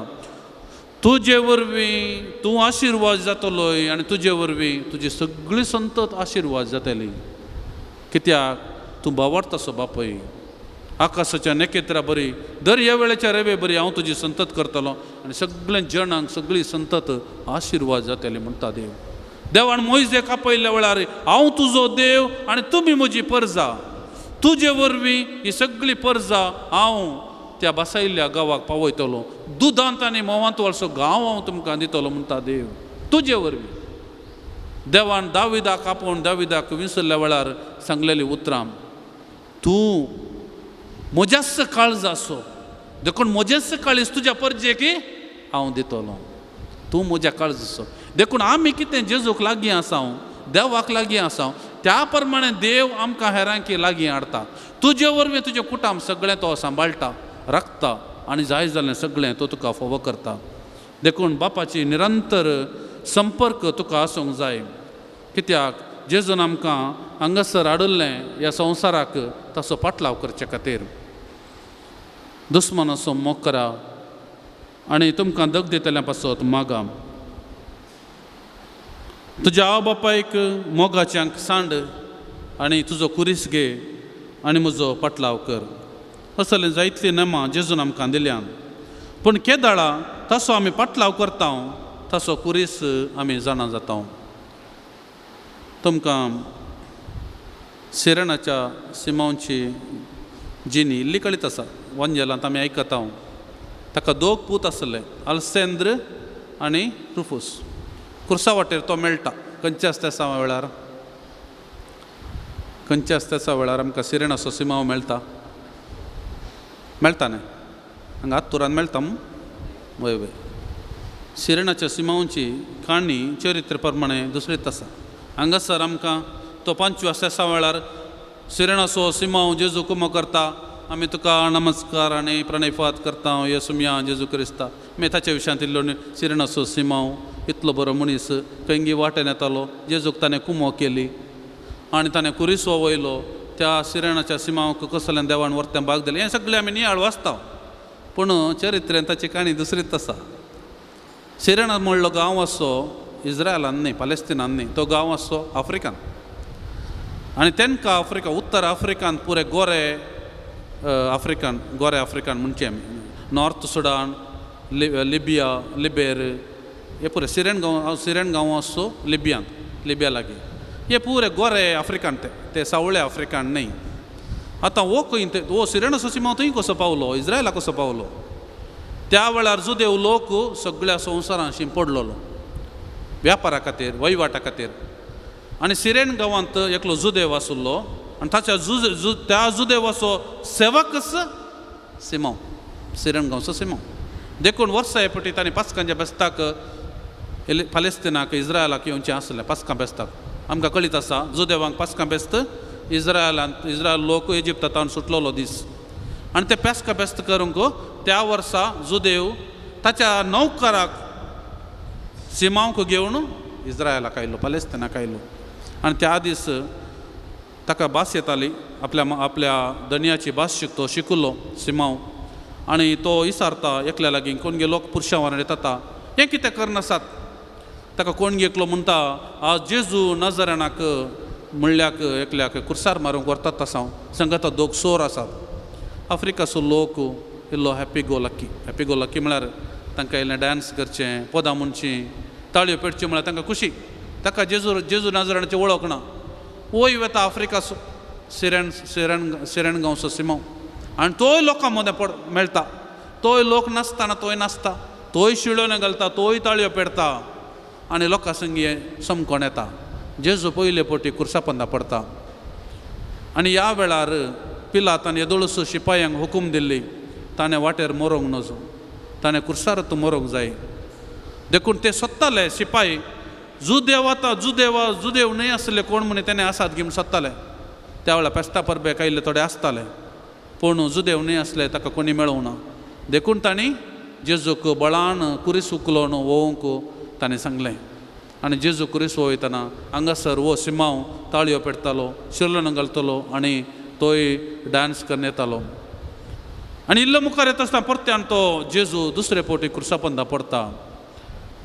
तुजे वरवीं तूं आशिर्वाद जातलोय आनी तुजे वरवीं तुजी सगळी संतत आशिर्वाद जातली. कित्याक तूं भावार्थाचो बापूय. आकाशाच्या नखेत्रा बरी दर्या वेळेच्या रेवे बरी हांव तुजी संतत करतलो आनी सगळ्या जणांक सगळी संतत आशिर्वाद जातली म्हणटा देव. देवान मोयजेक आपयल्ल्या वेळार हांव तुजो देव आनी तुमी म्हजी परजा, तुजे वरवीं ही सगळी परजा हांव त्या बसायल्ल्या गांवाक पावयतलो. दुदांत आनी म्होंवांत वळसो गांव हांव तुमकां दितलो म्हणटा देव तुजे वरवीं. देवान दाविदाक आपोवन दाविदाक विसरल्या वेळार सांगलेली उतरां, तूं म्हज्याच काळजाचो देखून म्हजेच काळीज तुज्या परजेक हांव दितलो. तूं म्हज्या काळजाचो देखून आमी कितें जेजूक लागीं आसा, देवाक लागीं आसा, त्या प्रमाणे देव आमकां हेरांकी लागीं हाडटा. तुजे वरवीं तुजें कुटुंब सगळें तो सांबाळटा, राखता आनी जाय जाल्लें सगळें तो तुका फोवो करता. देखून बापाची निरंतर संपर्क तुका आसूंक जाय. कित्याक जेजून आमकां हांगासर हाडिल्लें ह्या संवसाराक ताचो पाटलाव करचे खातीर. दुस्मानाचो मोग करा आनी तुमकां दग दितल्या पासत मागा. तुज्या आवय बापायक मोगाच्यांक सांड आनी तुजो कुरीस घे आनी म्हजो पाटलाव कर. असलें जायतलीं नेमां जेजून आमकां दिल्यान. पूण केदाळा ताचो आमी पाटलाव करता ताचो कुरीस आमी जाणा जाता. तुमकां सिरणाच्या सिमांवची जिनी इल्ली कळीत आसा. वंजेलांत आमी आयकता ताका दोग पूत आसले, अल्सेंद्र आनी रुफूस. कुर्सा वाटेर तो मेळटा खंयच्या आसता वेळार, खंयच्या आसता वेळार आमकां सिरेणाचो सिमांव मेळटा. मेळटा न्हय हांगा आत्तुरान मेळटा. वय वय सिरेणाच्या सिमांवची काणी चरित्र प्रमाणे दुसरीच आसा. हांगासर आमकां तो पांचव्या सेसा वेळार सिरेणाचो सिमांव जेजू कुमो करता. आमी तुका नमस्कार आनी प्रणयफात करता हे सुमया जेजू क्रिस्ता. मागीर ताच्या विशयांत इल्लो सिरेणाचो सिमांव इतलो बरो मनीस खंयगी वाटेन येतालो, जेजूक ताणें कुमो केली आनी ताणें कुरिसो वयलो. त्या सिरेणाच्या सिमांवक कसल्यान देवान वर्तें भाग दिलें हें सगळें आमी नियाळ वाचता. पूण चरित्रेन ताची काणी दुसरीच आसा. सिरेणा म्हणलो गांव आसचो इज्रायलान न्ही, पालेस्तिनान न्ही, तो गांव आसचो आफ्रिकान. आनी तेंकां आफ्रिका उत्तर आफ्रिकान पुरे गोरे आफ्रिकन, गोरे आफ्रिकन म्हणचे आमी, नॉर्थ सुडान, लिबिया, लिबेर हे पुरे सिरेन गांव, सिरेन गांव आसचो लिबियांत, लिबिया लागीं. हे पुरे गोरे आफ्रिकन ते, ते सावळे आफ्रिकन न्ही. आतां हो खंय ते हो सिरेणाचो सिमांव थंय कसो पावलो, इज्रायला कसो पावलो? त्या वेळार जुदेव लोक सगळ्या संवसारान शिंपडलेलो व्यापारा खातीर, वहिवाटा खातीर. आनी सिरेन गांवांत एकलो जुदेव आशिल्लो आनी ताच्या त्या जुदेवाचो सेवकच सिमांव, सिरेन गांवचो सिमांव. देखून वर्सा हे पटी ताणें पास्कांच्या बेस्ताक पालेस्तिनाक, इज्रायलाक येवचें आसलें पास्कां बेस्ताक. आमकां कळीत आसा जुदेवांक पास्कां बेस्त इज्रायलांत, इज्रायल लोक इजिप्तांत सुटलेलो दीस. आनी ते पेस्का बेस्त करूंक त्या वर्सा जुदेव ताच्या नौकराक सिमांवक घेवन इज्रायलाक आयलो, पॅलेस्टिनाक आयलो. आनी त्या दीस ताका भास येताली, आपल्या आपल्या दनयाची भास शिकतो शिकलो सिमांव. आनी तो इसारता एकल्या लागीं, कोण गे लोक पुरशां वांगडा येतात हें कितें करनासात. ताका कोण गे एकलो म्हणटा, आज जेजू नजरेनाक म्हणल्याक एकल्याक कुर्सार मारूंक व्हरतात आसा, सांगता दोग सोर आसात. आफ्रिकाचो लोक इल्लो happy go lucky, happy go lucky म्हळ्यार तांकां इल्लें डांस करचें, पदां म्हणचीं, ताळयो पेटच्यो म्हळ्यार तांकां खुशी. ताका जेजू जेजू नाजराण्याची वळख ना. वय वता आफ्रिकाचो सिरण सिरण सिरण गांवचो सिमांव आनी तोय लोकां मदें पड मेळटा. तोय लोक नाचतना तोय नाचता, तोय शिळोन घालता, तोय ताळयो पेटता आनी लोकां संगी समकोण येता. जेजू पयले पटी कुर्सापंदा पडटा. आनी ह्या वेळार पिलातान येदोळसो शिपायांक हुकूम दिल्ली, ताणें वाटेर मरोंक नजो, ताणें कुर्सारत मरोंक जाय. देखून ते सोदताले शिपाय, जुदेव आतां जुदेव जुदेव न्हय आसले कोण म्हण तेणें आसात गी म्हण सोदताले. त्या वेळार पेस्ता परबेक आयिल्ले थोडे आसताले, पूण जुदेव न्हय आसले, ताका कोणी मेळोंक ना. देखून तांणी जेजूक बळान कुरीस उखलोन वोवंक ताणें सांगलें. आनी जेजू कुरीस वयतना हांगासर वो सिमांव ताळयो पेटतालो, शिरलोन घालतलो आनी तोय डांस करून येतालो. आनी इल्लो मुखार येता आसतना परत्यान तो जेजू दुसरे फावटी कुर्सापंदा पडटा.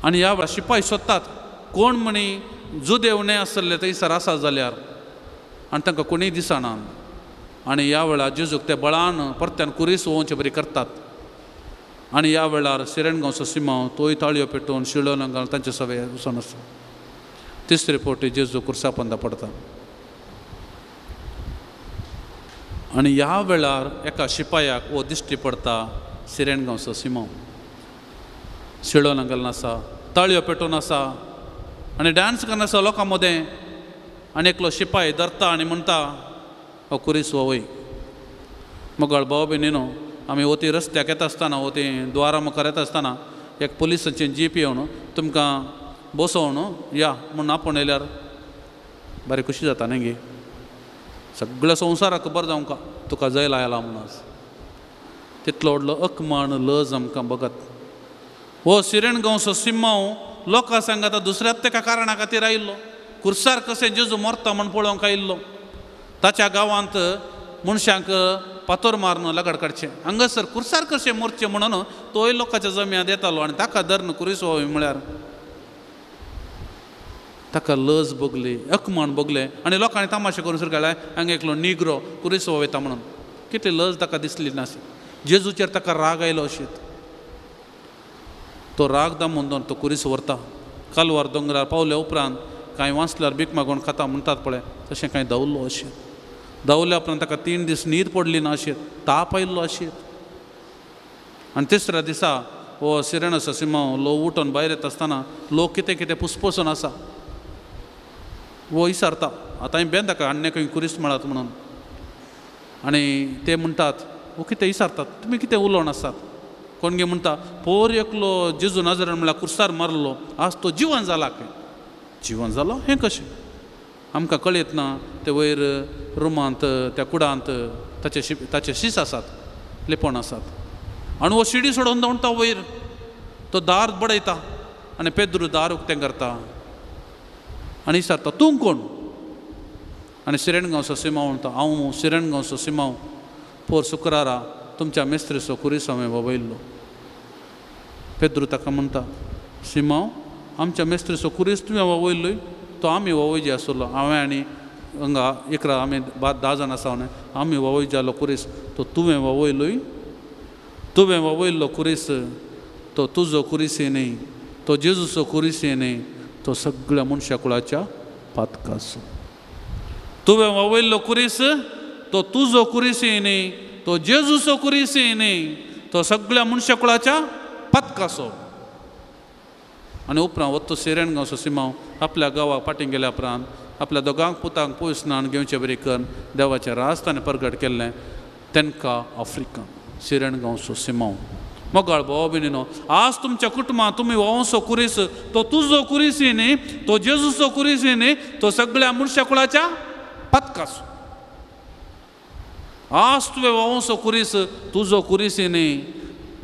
आनी ह्या वेळार शिपाय सोदतात कोण म्हणी जुदेव न्हय आसले थंयसर आसा जाल्यार, आनी तांकां कोणीय दिसना. आनी ह्या वेळार जेजूक ते बळान परत्यान कुरीस वोवचे बरी करतात. आनी ह्या वेळार सिरणगांवचो सिमांव तोय ताळयो पेटोवन शिळोन घालून तांचे सवे वचून आसा. तिसरे फावटी जेजू कुर्सापंदा पडटा. आनी ह्या वेळार एका शिपायाक वो दिश्टी पडटा सिरणगांवचो सिमांव शिळोन घालून आसा, ताळयो पेटोवन आसा आनी डांस करना आसा लोकां मदें. आनी एकलो शिपाय धरता आनी म्हणटा, हो कुरीस वय. मोगाळ भाव भयणीनो, आमी वती रस्त्याक येता आसतना, वती द्वारा मुखार येता आसतना एक पुलिसांची जीप येवन तुमकां बसोवन या म्हूण आपोवन येयल्यार बरी खुशी जाता न्ही गे. सगळ्या संवसाराक खबर जावंक तुका जैल आयला म्हणून. तितलो व्हडलो अकमान लज आमकां बघत. हो सिरणगांवचो सिमांव लोकां सांगता दुसऱ्याच तेका कारणा खातीर आयिल्लो, कुर्सार कशें जेजू मरता म्हूण पळोवंक आयिल्लो. ताच्या गांवांत मनशांक पातोर मारून लगड काडचें, हांगासर कुर्सार कशें मरचें म्हणून तोय लोकांच्या जम्यांत येतालो. आनी ताका धरून कुरीस म्हळ्यार ताका लज भोगली, अकमान भोगलें. आनी लोकांनी तामाशे करून सुरू केलें, हांगा एकलो निग्रो कुरीस वयता म्हणून. कितली लज ताका दिसली नासी. जेजूचेर ताका राग आयलो अशीत. तो राग दामून दोन तो कुरीस व्हरता. कालवार दोंगरार पावल्या उपरांत कांय वाचल्यार भीक मागून खाता म्हणटात पळय, तशें कांय धांवलो अशें. धांवल्या उपरांत ताका 3 दीस न्हीद पडली ना अशें, ताप आयिल्लो अशें. आनी तिसऱ्या दिसा हो सिरणसो सिमांव लोक उठून भायर येता आसतना लोक कितें कितें पुसपुसून आसा. वो विचारता, आतां बेन ताका आन्य खंय कुरीस मेळत म्हणून. आनी ते म्हणटात, वो कितें विचारतात, तुमी कितें उलोवन आसात. कोण गे म्हणटा, पोर एकलो जेजू नाजरेन म्हणल्यार कुर्सार मारलो, आज तो जिवन जाला खंय. जिवन जालो हें कशें आमकां कळयत ना. ते वयर रुमांत त्या कुडांत ताचे ताचे शीस आसात, लिपोण आसात. आनी हो शिडी सोडून दवरता वयर, तो दार बडयता आनी पेद्रू दार उक्तें करता आनी विचारता, तूं कोण? आनी सिरणगांवचो सिमांव म्हणटा, हांव सिरणगांवचो सिमांव, पोर शुक्रारा तुमच्या मेस्त्रीचो कुरीस हांवें वळयल्लो. पेद्रू ताका म्हणटा, सिमांव आमच्या मेस्त्रीचो कुरीस तुवें वळयल्लोय, तो आमी वळय आसलो, हांवें आनी हांगा 11 आमी 10 जाण आसा न्हय, आमी वळय जालो कुरीस, तो तुवें वळयलोय, तुवें वळयल्लो कुरीस तो तुजो कुरीस न्हय, तो जेजूचो कुरीस न्हय, तो सगळ्या मनशा कुळाच्या पातकाचो. तुवें वळयल्लो कुरीस तो तुजो कुरीस न्हय, तो जेजूचो कुरीस न्हय, तो सगळ्या मनशा कुळाच्या पातकाचो. आनी उपरांत वत्तो सिरणगांवचो सिमांव आपल्या गांवाक फाटीं गेल्या उपरांत आपल्या दोगांक पुतांक पयस न्हाण घेवचे बरी करून देवाचें राज ताणें परगट केल्लें तेंकां आफ्रिका सिरणगांवचो सिमांव. मोगाळ भाव भयणीनो, आज तुमच्या कुटुंबांत तुमी वंसो कुरीस तो तुजो कुरीस न्ही, तो जेजूचो कुरीस न्ही, तो सगळ्या मनशा कुळाच्या पातकाचो. आज तुवें वंसो कुरीस तुजो कुरीस न्ही,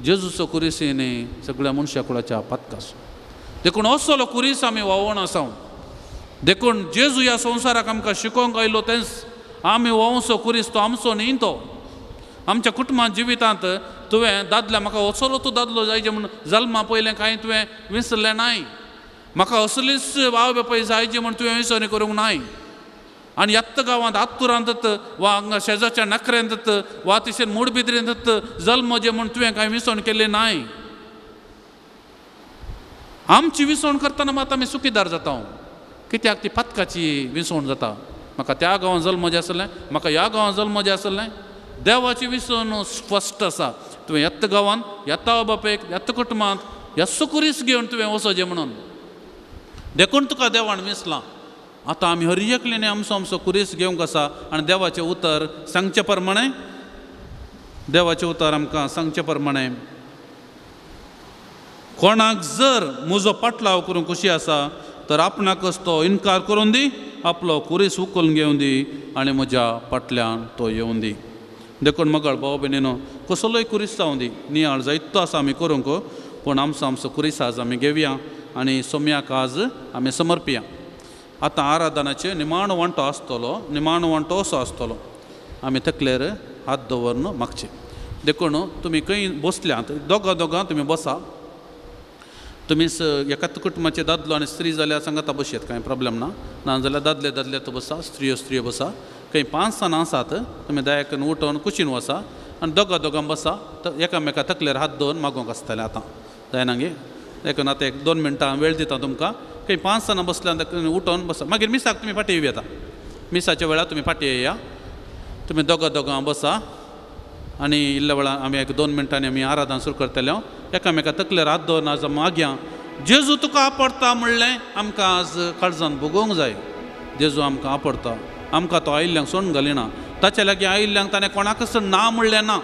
जेजूचो कुरीस न्ही, सगळ्या मनशा कुळाच्या पातकाचो. देखून असलो कुरीस आमी व्हांवोन आसा. देखून जेजू ह्या संवसाराक आमकां शिकोवंक आयलो तेंच आमी व्हांवचो कुरीस तो आमचो न्ही. तो आमच्या कुटुंबां जिवितांत तुवें दादल्या म्हाका असलो तूं दादलो जायचे म्हूण जल्मा पयलें कांय तुवें विसरलें नाय, म्हाका असलीच आवय बापाय जायची म्हूण तुवें विसरणी करूंक नाय. आनी येत्त गांवांत आत्तुरांत वा हांगा शेजारच्या नखऱ्यांत वा तिशेन मुडबिद्रेंत जल्म जे म्हूण तुवें कांय विसवण केल्लें नाय. आमची विसवण करतना मात आमी सुखीदार जाता, कित्याक ती पातकाची विसवण जाता. म्हाका त्या गांवांत जल्म जें आसलें, म्हाका ह्या गांवांत जल्म जें आसलें. देवाची विसवण स्पश्ट आसा, तुवें येत्त गांवांत येता बापेक येत्त कुटुंबांत येस्सो कुरीस घेवन तुवें वचोचें म्हणून. देखून तुका देवान विसलां. आतां आमी हर एकल्यान आमचो आमचो कुरीस घेवंक आसा आनी देवाचें उतर सांगचे प्रमाणें, देवाचें उतर आमकां सांगचे प्रमाणें कोणाक जर म्हजो पाटलाव करूंक खुशी आसा तर आपणाकच तो इनकार करून दी, आपलो कुरीस उखलून घेवन दी आनी म्हज्या फाटल्यान तो येवन दी. देखून मगळ भाव भयणीनो कसलोय कुरीस जावं दी, नियाळ जायतो आसा आमी करूंक, पूण आमचो आमचो कुरीस आज आमी घेवया आनी सोम्याक आज आमी समर्पिया. आतां आराधनाचेर निमाणो वांटो आसतलो, निमाणो वांटो असो आसतलो, आमी तकलेर हात दवरून मागचे. देखून तुमी खंय बसल्यात दोगां दोगां तुमी बसा, तुमी एकाच कुटुंबाचे दादलो आनी स्त्री जाल्यार सांगाता बसयत, कांय प्रॉब्लम ना. ना जाल्यार दादले दादले तो बसा, स्त्रियो स्त्रियो बसा. खंय 5 जाणां आसात तुमी दयाकन उठोवन कुशीन वसा आनी दोगां दोगां बसा, एकामेका तकलेर हात दवरून मागोवंक आसतलें. आतां जायना गे, देखून आतां 1-2 मिनटां वेळ दिता तुमकां. खंय 5 जाणां बसल्यान उठोवन बसा, मागीर मिसाक तुमी फाटीं येवया. आतां मिसाच्या वेळार तुमी फाटीं येया, तुमी दोगां दोगां बसा आनी इल्ल्या वेळार आमी 1-2 मिनटांनी आमी आराधना सुरू करतले. एकामेका तकलेर हात दवरून आज मागया, जेजू तुका आपडता म्हणलें आमकां आज काळजान भोगोवंक जाय. जेजू आमकां आपडता, आमकां तो आयिल्ल्यांक सोडून घालिना. ताचे लागीं आयिल्ल्यांक ताणें कोणाकच ना म्हणलें ना,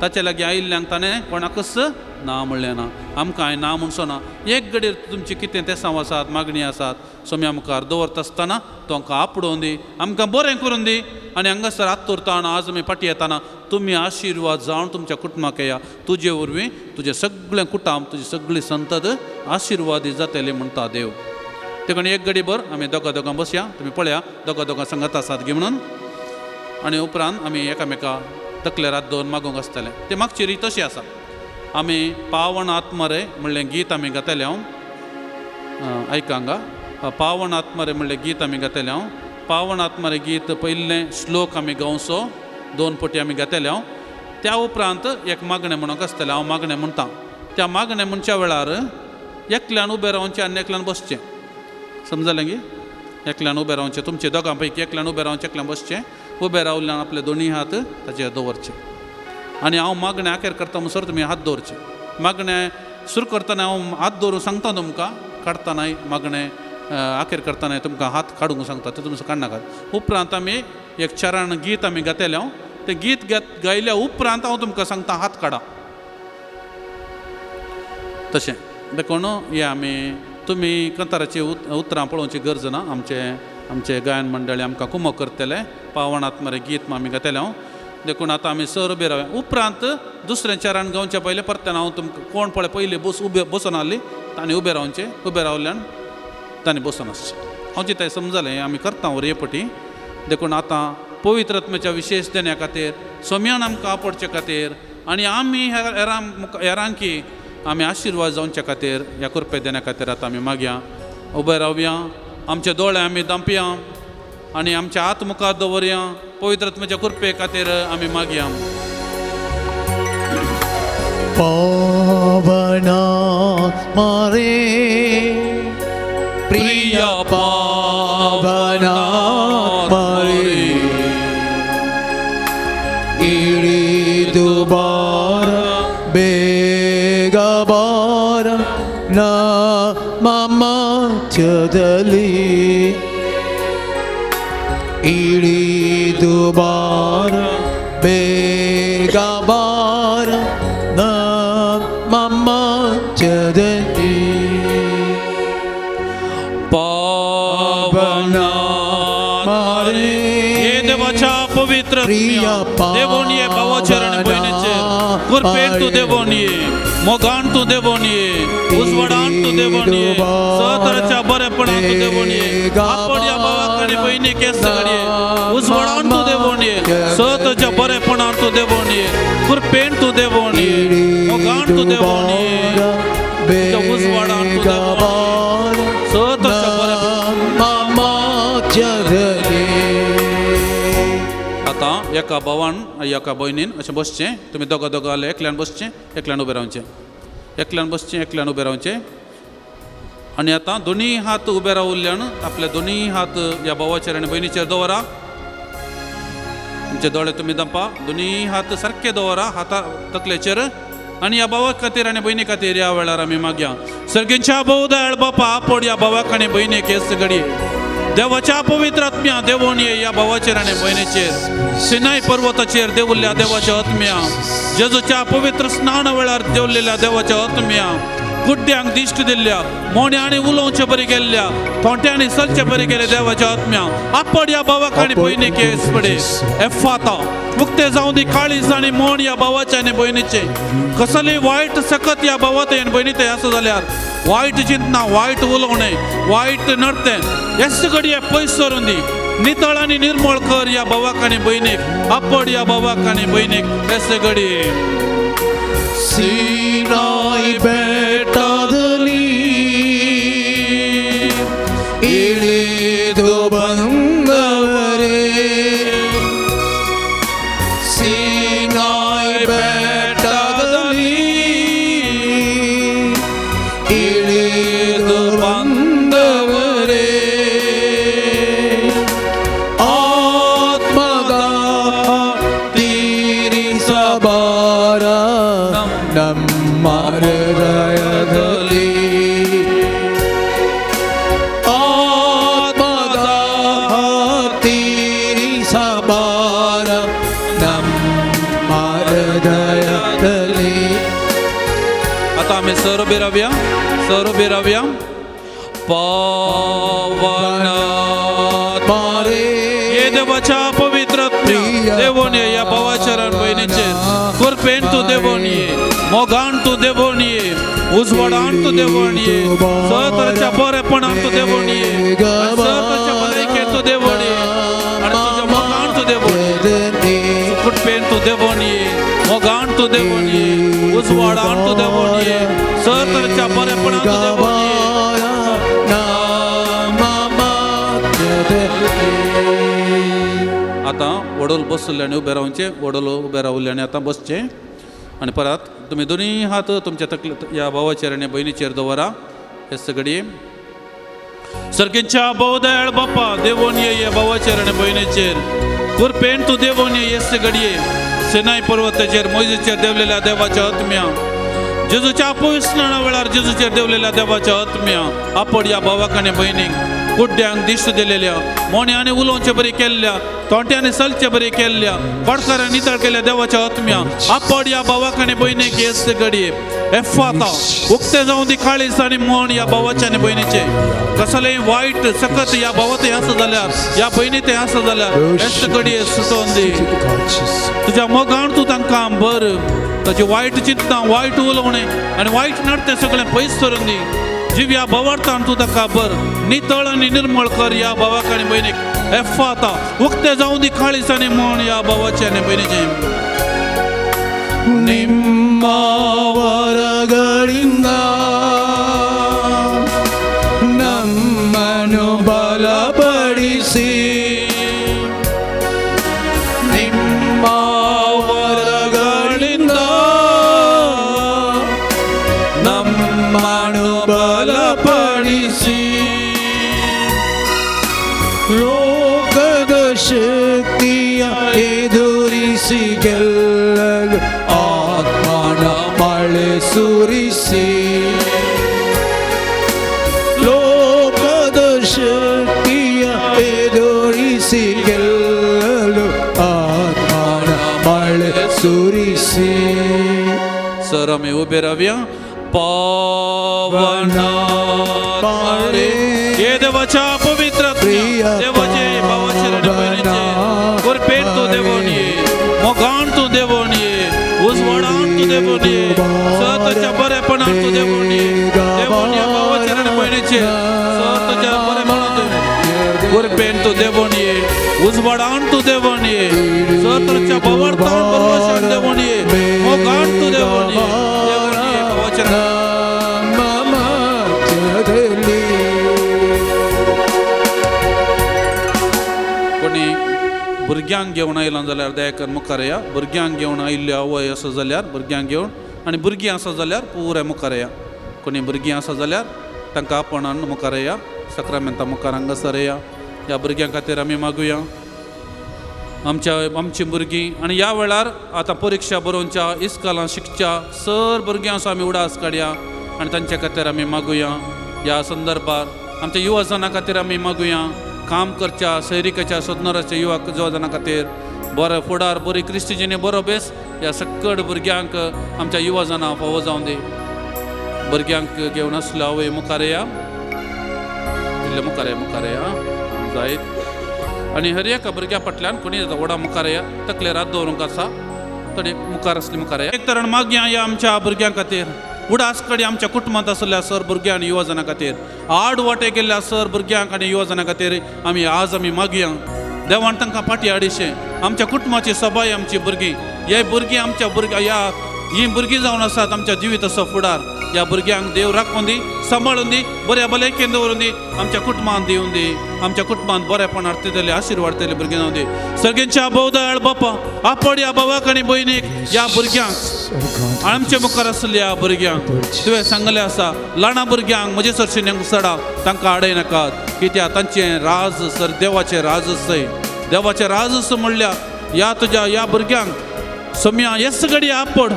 ताचे लागीं आयिल्ल्यांक ताणें कोणाकच ना म्हणलें ना. आमकां हांवें ना म्हणचो ना. एक घडयेर तुमची कितें तेसांव आसात, मागणी आसात, सोम्या मुखार दवरता आसतना तो आमकां आपडोवन दी, आमकां बरें करून दी. आनी हांगासर आत्तुरताना आज आमी फाटीं येताना तुमी आशिर्वाद जावन तुमच्या कुटुंबाक येया, तुजे वरवीं तुजें सगळें कुटुंब, तुजी सगळी संतत आशिर्वादी जातली म्हणटा देव. देखून एक घडी भर आमी दोगां दोगां बसया, तुमी पळया दोगां दोगां सांगत आसात गे म्हणून. आनी उपरांत आमी एकामेका तकलेर हात दवरून मागूंक आसतलें. ते मागची रीत अशी आसा, आमी पावन आत्मरे म्हणलें गीत आमी गातले. हांव आयका हांगा पावन आत्मरे म्हणलें गीत आमी गातले. हांव पावन आत्मरे गीत पयलें श्लोक आमी गावचो, 2 पटी आमी गातले. हांव त्या उपरांत एक मागणें म्हणूंक आसतलें. हांव मागणें म्हणटा, त्या मागणें म्हणच्या वेळार एकल्यान उबें रावचें आनी एकल्यान बसचें. समजलें गी? एकल्यान उबें रावचें, तुमचे दोगां पैकी एकल्यान उबें रावचें, एकल्यान बसचें. उबें रावल्यान आपले दोनी हात ताचेर दवरचे आनी हांव मागणें आखेर करता म्हणसर तुमी हात दवरचे. मागणें सुरू करतना हांव हात दवरून सांगता तुमकां, काडटनाय मागणें आखेर करतनाय तुमकां हात काडूंक सांगता, ते तुमी काडनाकात. उपरांत आमी एक चरण गीत आमी गातले. हांव तें गीत गायल्या उपरांत हांव तुमकां सांगता हात काडा. तशें देखून हे आमी तुमी कंताराची उतरां पळोवची गरज ना. आमचे आमचे गायन मंडळी आमकां कुमक करतले. पावन आत्मरे गीत आमी गातले. हांव देखून आतां आमी सर उबे रावया. उपरांत दुसरें चरण गावच्या पयलें परत्यान हांव तुमकां कोण पळय पयलीं बस उबे बसून आहली तांणी उबे रावचें, उबे रावल्यान तांणी बसून आसचें. हांव चिंता समजलें आमी करता वरये पटी. देखून आतां पवित्र आत्म्याच्या विशेश देण्या खातीर, सोम्यान आमकां आपडचे खातीर आनी आमी हेरांकी आमी आशिर्वाद जावचे खातीर, ह्या कृपे देण्या खातीर आतां आमी मागया, उबे रावया, आमचे दोळे आमी दांपया आनी आमचे हात मुखार दवरया. पवित्र आत्म्याच्या कृपे खातीर आमी मागया. पावना मारे प्रिय पावना मारे इडी दुबारा बेगा बारा ना मामा चदली इडी दुबारा बेगा बारा ना मामा चदली पावना मारे हे देवाच्या पवित्र प्रिय देवोन ये भावाचरण भयणीचेर कृपेन तूं देवोन ये. मोगान तूं देवोन ये, उजवाडान तूं देवोन ये, सतराच्या बरेपणान तूं देवोन ये. आपण ह्या भावाक आनी भयणीक हेच घडये उजवाडान तूं देवोन ये, सतच्या बरेपणान तूं देवोन ये, कृपेन तूं देवोन ये, मोगान तूं देवोन ये, तुज्या उजवाडान तूं देवोन ये, सतच्या बरेपणान. आतां एका भावान एका भयणीन अशें बसचें. तुमी दोगां दोगां जाल्यार एकल्यान बसचें, एकल्यान उबें रावचें, एकल्यान बसचें, एकल्यान उबें रावचें. आनी आतां दोनूय हात उबे रावल्ल्यान आपले दोनूय हात ह्या भावाचेर आनी भयणीचेर दवरा. तुमचे दोळे तुमी दंपा, दोनूय हात सारके दवरा हाता तकलेचेर. आनी ह्या भावा खातीर आनी भयणी खातीर ह्या वेळार आमी मागया. सर्गींच्या भोव दयाळ बापा, आपोड ह्या भावाक आनी भयणीक हेच घडये देवाच्या पवित्र आत्म्या देवोन ये ह्या भावाचेर आनी भयणीचेर. सिनाय पर्वताचेर देवल्ल्या देवाच्या आत्म्या, जेजूच्या पवित्र स्नान वेळार देवलेल्या देवाच्या आत्म्या, गुड्ड्यांक दिश्ट दिल्ल्या, मोण्यांनी उलोवचे बरी गेल्ल्या, थोंट्यांनी चलचे बरी गेले देवाच्या आत्म्या, आपड ह्या भावाक आनी भयणीक हेच पडे एफाता उक्ते जावं दी काळीज आनी मोण ह्या भावाचे आनी भयणीचे. कसली वायट सकत ह्या भावाते आनी भयणीते आसा जाल्यार वायट चिंतना, वायट उलोवणें, वायट नडतें हेच घडये पयस सरून दी. नितळ आनी निर्मळ कर ह्या भावाक आनी भयणीक. आपड ह्या भावाक आनी भयणीक हेच घडये. सिनाय बेटादली इळिದು ಬಂದವರೇ, ಸಿನಾಯ್ ಬೆಟ್ಟದಲ್ಲಿ ಇಳಿದು ಬಂದವರೇ, ಆತ್ಮದ ತೀರಿಸಬಾರ ನಮ್ಮ ಹೃದಯದಲ್ಲಿ, ಆತ್ಮದ ತೀರಿಸಬಾರ ನಮ್ಮ ಹೃದಯದಲ್ಲಿ. आतां आमी सर उबी रावया, सर उबी रावया. पावन मारे ये देवाच्या पवित्र आत्म्या देवोन ये ह्या भावाचेर आनी भयणीचेर. कृपेन तूं देवोन ये, मोगान तूं देवोन ये, उजवाडान तूं देवोन ये, सतराच्या बरेपणान तूं देवोन ये, सतराच्या भलायकेन तूं देवोन ये, आनी तुज्या मोगान तूं देवोन ये, कृपेन तूं देवोन ये, मोगान तूं देवोन ये, उजवाडान तूं देवोन ये, सतराच्या बरेपणान तूं देवोन ये. आतां वडोल बसले आनी उबे रावचें, वडोल उबे रावले आनी आतां बसचें. आनी परत तुमी दोनूय हात तुमच्या तकले ह्या भावाचेर आनी भयणीचेर दवरा हे सगळी. सर्गींच्या भोव दयाळ बापा, देवोन ये ह्या भावाचेर आनी भयणीचेर. कृपेन तूं देवोन ये हेच घडये सिनाय पर्वताचेर मोयजेचेर देवलेल्या देवाच्या आत्म्या, जेजूच्या पवित्र वेळार जेजूचेर देवलेल्या देवाच्या आत्म्या, आपड ह्या भावाक आनी भयणीक गुड्ड्यांक दिश्ट दिलेल्या, मोण्यांनी उलोवचे बरी केल्ल्या, तोंट्यांनी चलचे बरी केल्ल्या, पडकारांनी नितळ केल्ल्या देवाच्या आत्म्या, आपड ह्या भावाक आनी भयणीक हेच घडये एफाता उक्ते जावं दी काळीज आनी मोण ह्या भावाचे आनी भयणीचे. कसलेय वायट सकत ह्या भावाते आसा जाल्यार, ह्या भयणी ते आसा जाल्यार हेच घडये सुटोवन दी. तुज्या मोगान तूं तांकां बर ताची वायट चिंतना, वायट उलोवणें आनी वायट नडतें सगळें पयस करून दी. जिव्या भावार्थान तूं ताका बर नितळ आनी निर्मळ कर ह्या भावाक आनी भयणीक. एफाता उक्ते जावं दी काळीज आनी मोण ह्या भावाचे आनी भयणीचे. ನಿಮ್ಮ ವರಗಳಿಂದ ನಮ್ಮನ್ನು ಬಲಪಡಿಸಿ, ನಿಮ್ಮ ವರಗಳಿಂದ ನಮ್ಮನ್ನು ಬಲಪಡಿಸಿ, ಲೋಕದ ಶಕ್ತಿಯ ಎದುರಿಸಿ ಗೆಲ್ಲಲು ಆತ್ಮನ ಮಳೆ ಸುರಿಸಿ, ಲೋಕದ ಶಕ್ತಿಯ ಎದುರಿಸಿ ಗೆಲ್ಲಲು ಆತ್ಮನ ಮಳೆ ಸುರಿಸಿ. सर आमी उबे रावया. पावन हे देवाच्या पवित्र आत्म्या, देवाचे भावाचे आनी भयणीचे कृपेन तूं देवोन ये, मोगान तूं देवोन ये, उजवाडान तूं देवोन ये, सताच्या कृपेन तूं देवण ये, उजवाडान तूं देवण ये, सतरच्या भवार्थान परमेश्वर देवण ये, मोगान तूं देवण ये, देवण ये भावाच्या कोणी भुरग्यांक घेवन आयला जाल्यार दयाकर मुखार या. भुरग्यांक घेवन आयिल्ल्यो आवय आसा जाल्यार भुरग्यांक घेवन, आनी भुरगीं आसा जाल्यार पुराय मुखार या. कोणी भुरगीं आसा जाल्यार तांकां आपणान मुखार या, साक्रामेंता मुखार हांगासर या. ह्या भुरग्यां खातीर आमी मागुया. आमच्या आमचीं भुरगीं आनी ह्या वेळार आतां परिक्षा बरोवच्या, इस्कॉलां शिकच्या सर भुरग्यांचो आमी उडास काडया आनी तांच्या खातीर आमी मागुया. ह्या संदर्भार आमच्या युवा जणां खातीर आमी मागुया. काम करच्या सैरिकेच्या सोदनाराच्या युवा युवा खातीर बरो फुडार, बरी क्रिस्ती जिणे, बरो बेस ह्या सकट भुरग्यांक आमच्या युवा जाणां फावो जावन दी. भुरग्यांक घेवन आसलो आवय मुखार या, इल्ले मुखार या, मुखार या जायत. आनी हर एका भुरग्या फाटल्यान कोणी जाता व्हडा मुखार या, तकलेर हात दवरूंक आसा थोडे मुखार आसली मुखार या. एक तरण मागया ह्या आमच्या भुरग्यां खातीर, उडास कडेन आमच्या कुटुंबांत आसल्या सर भुरग्यां आनी युवा जाणां खातीर, आड वाटे गेल्ल्या सर भुरग्यांक आनी युवा जाणां खातीर आमी आज आमी मागया. देवान तांकां फाटी हाडिशें. आमच्या कुटुंबाची सबाय आमची भुरगीं, हे भुरगीं आमच्या भुरग्यां ह्या हीं भुरगीं जावन आसात आमच्या जिविताचो फुडार. ह्या भुरग्यांक देव राखून दी, सांबाळून दी, बऱ्या भलायकेन दवरून दी, आमच्या कुटुंबांत दिवन दी, आमच्या कुटुंबांत बरेपण हाडटले, आशिर्वाद हाडटले भुरगीं जावन दी. सगळ्यांच्या भोवदयाळ बापा आपड ह्या भावाक आनी भयणीक, ह्या भुरग्यांक आमच्या मुखार आसल्या भुरग्यांक तुवें सांगलें आसा, ल्हाना भुरग्यांक म्हजे सरशीन सडा, तांकां आडय नाकात, कित्याक तांचें राज सर देवाचें राज आसय. देवाचें राज आसा म्हणल्यार ह्या तुज्या ह्या भुरग्यांक सम्या येस घडी आपड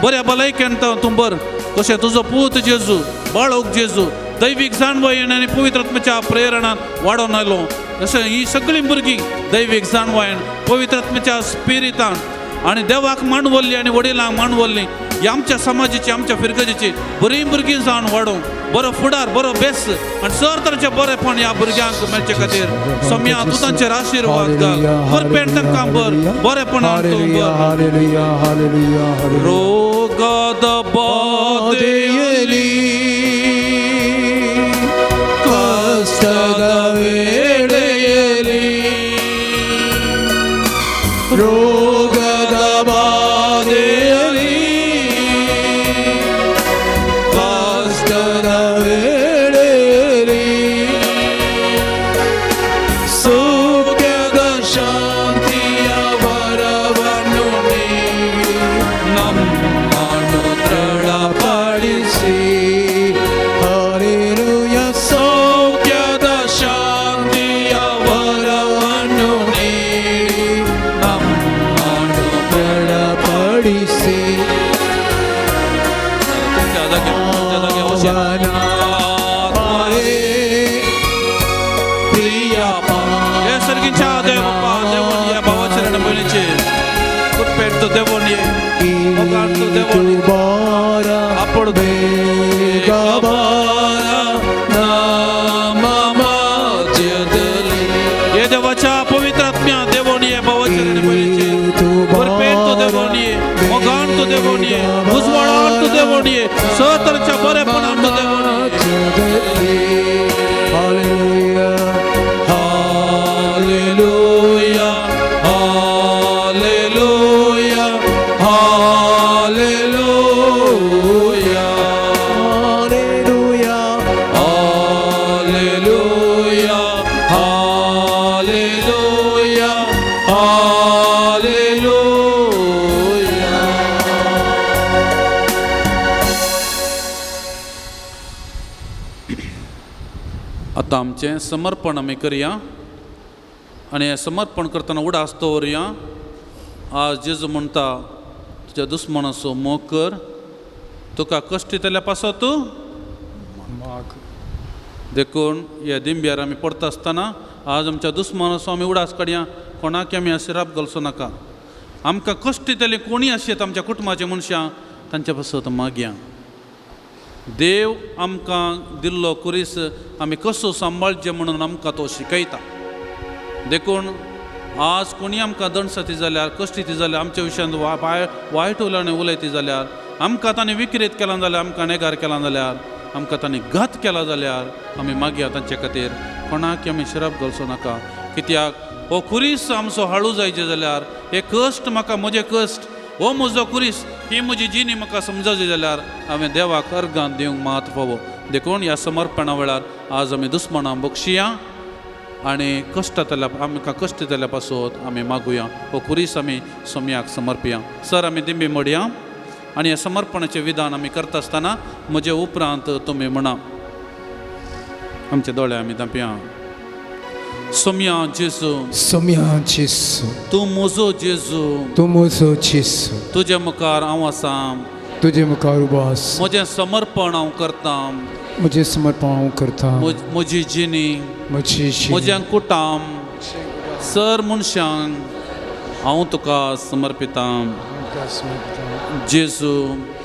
बऱ्या भलायकेन तूं बर कशें तुजो पूत जेजू, बाळोक जेजू दैवीक जाणवायेन आनी पवित्र आत्म्याच्या प्रेरणान वाडोवन आयलो, तशें ही सगळीं भुरगीं दैवीक जाणवायेन पवित्र आत्म्याच्या स्पिरितान आनी देवाक मांडवल्ली आनी वडिलांक मांडवल्ली ह्या आमच्या समाजाची आमच्या फिरगजेची बरीं भुरगीं जावन वाडोवंक बरो फुडार, बरो बेस आनी सर तरेचें बरेपण ह्या भुरग्यांक मेळचे खातीर सम्या तूं तांचेर आशिर्वाद घाल. कृपेन तांकां बर बरेपणान तूं बर. रोगाद बाधेयली ಕಷ್ಟದ ವೇಳೆಯಲ್ಲಿ, ರೋಗದ ಬಾಧೆಯಲ್ಲಿ, ಕಷ್ಟದ ವೇಳೆಯಲ್ಲಿ, ಸೌಖ್ಯದ ಶಾಂತಿಯ ವರವನ್ನು ನೀಡಿ ನಮ್ಮನ್ನು ದೃಢಪಡಿಸಿ. ಹಾಲೆಲೂಯ. ಸೌಖ್ಯದ ಶಾಂತಿಯ ವರವನ್ನು ನೀಡಿ ನಮ್ಮನ್ನು ದೃಢಪಡಿಸಿ. ಪ್ರಿಯ हे सर्गीच्या देव बाप्पा, देवोन ये भावाचरण भयणीचे कृपेन तूं देवोन ये, मोगान तूं देवोन ये. आपण ಬೇಗ ಬಾರ ನಮ್ಮ ಮಧ್ಯದಲ್ಲಿ. हे देवाच्या पवित्र आत्म्या देवोन ये भावाचरण भयणीचे कृपेन तूं देवोन ये, मोगान तूं देवोन ये, उजवाडान तूं देवोन ये, सतरच्या बरेपणान तूं देवोन ये. Hallelujah. Hallelujah, hallelujah, hallelujah. Hallelujah. Hallelujah, hallelujah, hallelujah. आतां आमचें समर्पण आमी करया आनी हें समर्पण करतना उडास दवरया. आज जेजू म्हणटा, तुज्या दुस्मनाचो मोग कर, तुका कश्ट दितल्या पासत देखून ह्या दिंब्यार आमी पडता आसतना आज आमच्या दुस्मनाचो आमी उडास काडया. कोणाक आमी अशराप घालचो नाका. आमकां कश्ट दितले कोणीय आसत आमच्या कुटुंबाचे मनशां, तांच्या पासत मागया. देव आमकां दिल्लो कुरीस आमी कसो सांबाळचें म्हणून आमकां तो शिकयता. देखून आज कोणी आमकां दणसाती जाल्यार, कश्ट दिती जाल्यार, आमच्या विशयांत वायट उलोवणें उलयती जाल्यार, आमकां तांणी विक्रेत केला जाल्यार, आमकां नेगार केला जाल्यार, आमकां तांणी घात केला जाल्यार आमी मागया तांचे खातीर. कोणाक आमी शिराप घालचो नाका. कित्याक हो खुरीस आमचो हाळू जायचे जाल्यार हे कश्ट म्हाका म्हजे कश्ट हो म्हजो खुरीस ही म्हजी जिणी म्हाका समजची जाल्यार हांवें देवाक अर्गान दिवंक मात फावो. देखून ह्या समर्पणा वेळार आज आमी दुस्मणां बक्षिया आनी कश्टांतल्या आमकां कश्ट जाल्या पासत आमी मागुया. हो खुरीस आमी सोमयाक समर्पया. सर आमी दिंबी मोडया आनी ह्या समर्पणाचें विधान आमी करता आसतना म्हजे उपरांत तुमी म्हणा. आमचे दोळे आमी धांपया. सोमया जेजू, सोमया जेजू, तूं म्हजो जेजू, तूं म्हजो जेजू, तुजे मुखार हांव आसा, तुजे मुखार उबो आसा, म्हजें समर्पण हांव करतां, म्हजें समर्पण हांव करतां, म्हजी जिणी, म्हजी म्हज्या कुटाम सर मनशांक हांव तुका समर्पितां. जेजू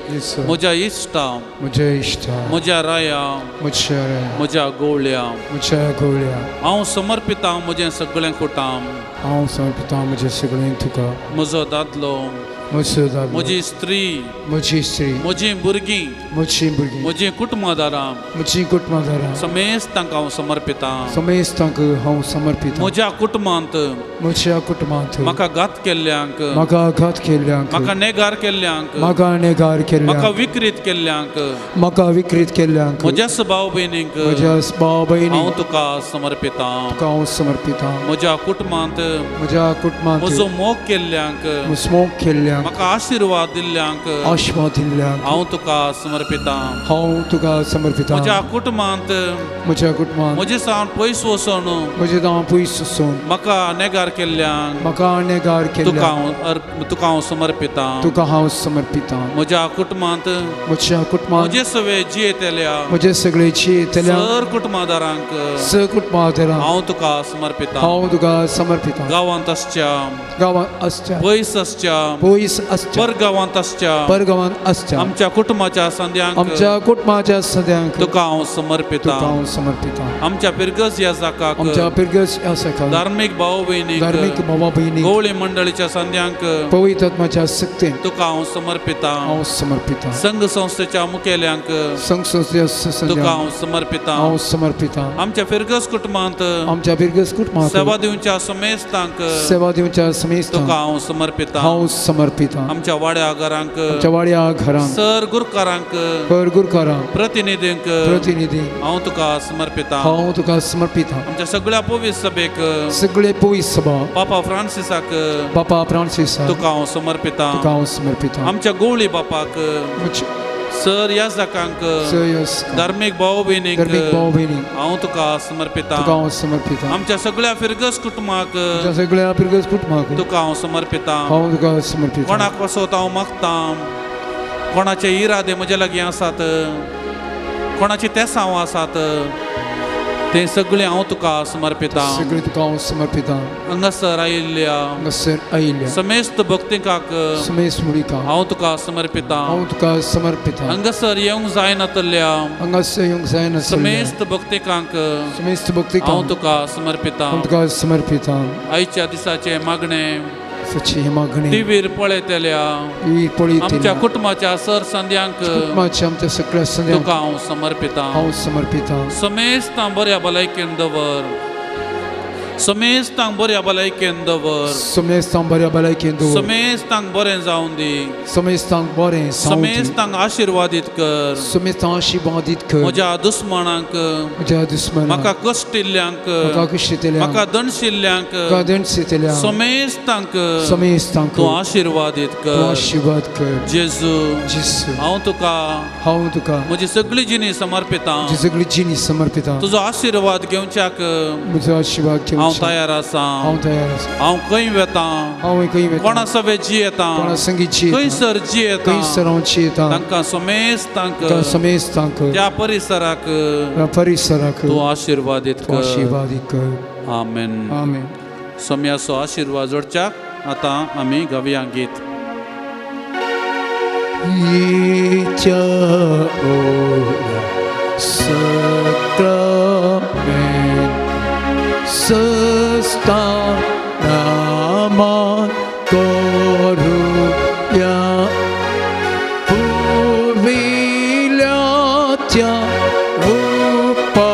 म्हज्या इश्टा, म्हज्या इश्टा, म्हज्या राया, म्हज्या राया, म्हज्या गोवळ्या, म्हज्या गोवळ्या, हांव समर्पितां म्हजें सगळें कुटाम, हांव समर्पितां म्हजें सगळें तुका, म्हजो दादलो, म्हजो दादलो, म्हजी स्त्री, म्हजी स्त्री, म्हजीं भुरगीं, म्हजीं भुरगीं, म्हजीं कुटुंबादारां, म्हजीं कुटुंबादारां, समेस्त तांकां हांव समर्पितां, समेस्त तांकां हांव समर्पितां. म्हज्या कुटुंबांत, म्हज्या कुटुंबांत म्हाका घात केल्ल्यांक, म्हाका घात केल्ल्यांक, म्हाका नेगार केल्ल्यांक, म्हाका नेगार केल्ल्यांक, म्हाका विकृत केल्ल्यांक, म्हाका विकृत केल्ल्यांक, म्हज्याच भाव भयणींक, म्हज्याच भाव भयणींक हांव तुका समर्पितां, तुका हांव समर्पितां. म्हज्या कुटुंबांत, म्हज्या कुटुंबांत म्हजो मोग केल्ल्यांक, मोग केल्ल्यांक, म्हाका आशिर्वाद दिल्ल्यांक, आशिर्वाद दिल्ल्यांक हांव तुका समर्पितां, हांव तुका समर्पितां. म्हज्या कुटुंबांत, म्हज्या कुटुंबांत म्हजे सावन पयस वचून, म्हजे सावन पयस वचून म्हाका नेगार केल्ल्यांक, म्हाका नेगार केल्ल्यांक, तुका हांव समर्पितां, तुका हांव समर्पितां. म्हज्या कुटुंबांत, म्हज्या कुटुंबांत म्हजे सगळे जियेतल्या, म्हजे सगळे जियेतल्या सर कुटुंबादारांक, सर कुटुंबादारांक हांव तुका समर्पितां, हांव तुका समर्पितां. गांवांत आसच्या, गांवांत आसच्या, पयस आसच्या, पयस आसच्या, परगांवांत आसच्या, परगांवांत आसच्या, आमच्या कुटुंबाच्या संद्यांक, आमच्या कुटुंबाच्या संद्यांक तुका हांव समर्पितां, तुका हांव समर्पितां. आमच्या पिरगज ह्या जाकाक, आमच्या पिरगज ह्या जाकाक, धार्मीक भाव भयणीक, धार्मीक भावा भयणीक, गवळी मंडळीच्या संद्यांक, पवित्र आत्म्याच्या शक्तीन तुका हांव समर्पितां, हांव समर्पितां. संघ संस्थेच्या मुखेल्यांक, संघ संस्थेच्या तुका हांव समर्पितां, हांव समर्पितां. आमच्या फिरगज कुटुंबांत, आमच्या फिरगज कुटुंबांत सेवा दिवच्या समेस्तांक, सेवा दिवच्या समेस्तांक तुका हांव समर्पितां, हांव समर्पितां. आमच्या वाड्या घरांक, आमच्या वाड्या घरांक, सर गुरकारांक, सर गुरकारांक, प्रतिनिधींक, प्रतिनिधी हांव तुका समर्पितां, हांव तुका समर्पितां. आमच्या सगळ्या पवित्र सभेक, सगळे पवित्र सभा, पापा फ्रांसिसाक, पापा फ्रांसिसाक तुका हांव समर्पितां, तुका हांव समर्पितां. आमच्या गोवळी बापाक, सर याजकांक, धार्मीक भाव भयणीक, धार्मीक भाव भयणीक हांव तुका समर्पितां, तुका हांव समर्पितां. आमच्या सगळ्या फिरगज कुटुंबाक, आमच्या सगळ्या फिरगज कुटुंबाक तुका हांव समर्पितां, हांव तुका समर्पितां. कोणाक पासत हांव मागतां, कोणाचे इरादे म्हजे लागीं आसात, कोणाचे तेसांव आसात, ते सगळे हांव तुका समर्पितां, सगळे तुका हांव समर्पितां. हांगासर आयिल्ल्या, हांगासर आयिल्ल्या समेस्त भक्तिकाक, समेस्त मुळिकाक हांव तुका समर्पितां, हांव तुका समर्पितां. हांगासर येवंक जायनातल्या, हांगासर येवंक जायनासल्या समेस्त भक्तिकांक, समेस्त भक्तिकांक हांव तुका समर्पितां, हांव तुका समर्पितां. आयच्या दिसाचें मागणें, मागणें टिवीर पळयतल्या, आमच्या कुटुंबाच्या सर संद्यांक, कुटुंबाच्या आमच्या सगळ्या संद्यांक तुका हांव समर्पितां, हांव समर्पितां. समेस्तांक बऱ्या भलायकेन दवर, समेस्तांक बऱ्या भलायकेन दवर, समेस्तांक बऱ्या भलायकेन दवर, समेस्तांक बरें जावन दी, समेस्तांक बरें जावन दी, समेस्तांक आशिर्वादीत कर, समेस्तांक आशिर्वादीत कर. म्हज्या दुस्मणांक, म्हज्या दुस्मणांक, म्हाका कश्टिल्ल्यांक, म्हाका कश्टिल्ल्यांक, म्हाका दणशिल्ल्यांक, म्हाका दणशिल्ल्यांक, समेस्तांक, समेस्तांक तूं आशिर्वादीत कर, तूं आशिर्वाद कर. जेजू, जेजू, हांव तुका, हांव तुका म्हजी सगळी जिणी समर्पितां, म्हजी सगळी जिणी समर्पितां. तुजो आशिर्वाद घेवच्याक म्हजो आशिर्वाद घेवच्याक हांव तयार आसा, हांव तयार आसा. हांव खंय वेतां, हांव खंय वेतां, कोणा सवे जियेतां, कोणा संगी जियेतां, खंयसर जियेतां, खंयसर हांव जियेतां, तांकां समेस्तांक, समेस्तांक, त्या परिसराक, त्या परिसराक तूं आशिर्वादीत कर, आशिर्वादीत कर. आमेन, आमेन. सोम्याचो आशिर्वाद जोडच्याक आतां आमी गावया गीत. सस्ता नामा करूया पुर्विल्या त्या रूपाबोता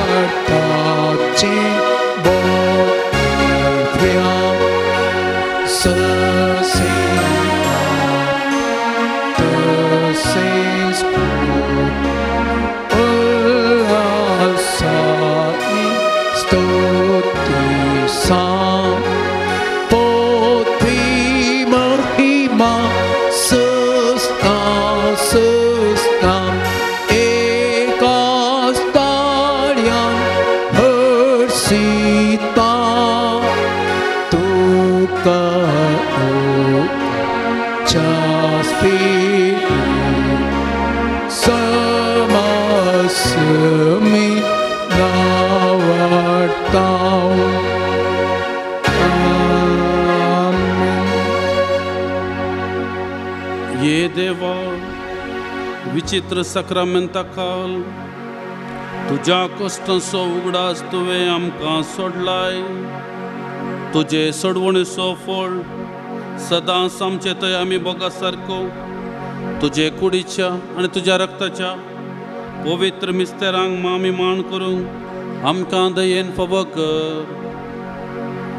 भावार्थाचे बोलव्या ससेता तसेच उल्हासाने स्तुतीसा पोथी महिमा सस्ता सस्ता एकाच ताळ्यान हर्षिता तुका च्या समासमी नावाडता. आमेन. ये देवा विचित्र साक्रामेंता खाल तुज्या कश्टांचो उगडास तुवें आमकां सोडलाय. तुजे सोडवणेचो फळ सदांच आमचे थंय आमी भोगा सारको तुजे कुडीच्या आनी तुज्या रक्ताच्या पवित्र मिस्तेरांक मामी मान करूंक आमकां दयेन फावो कर.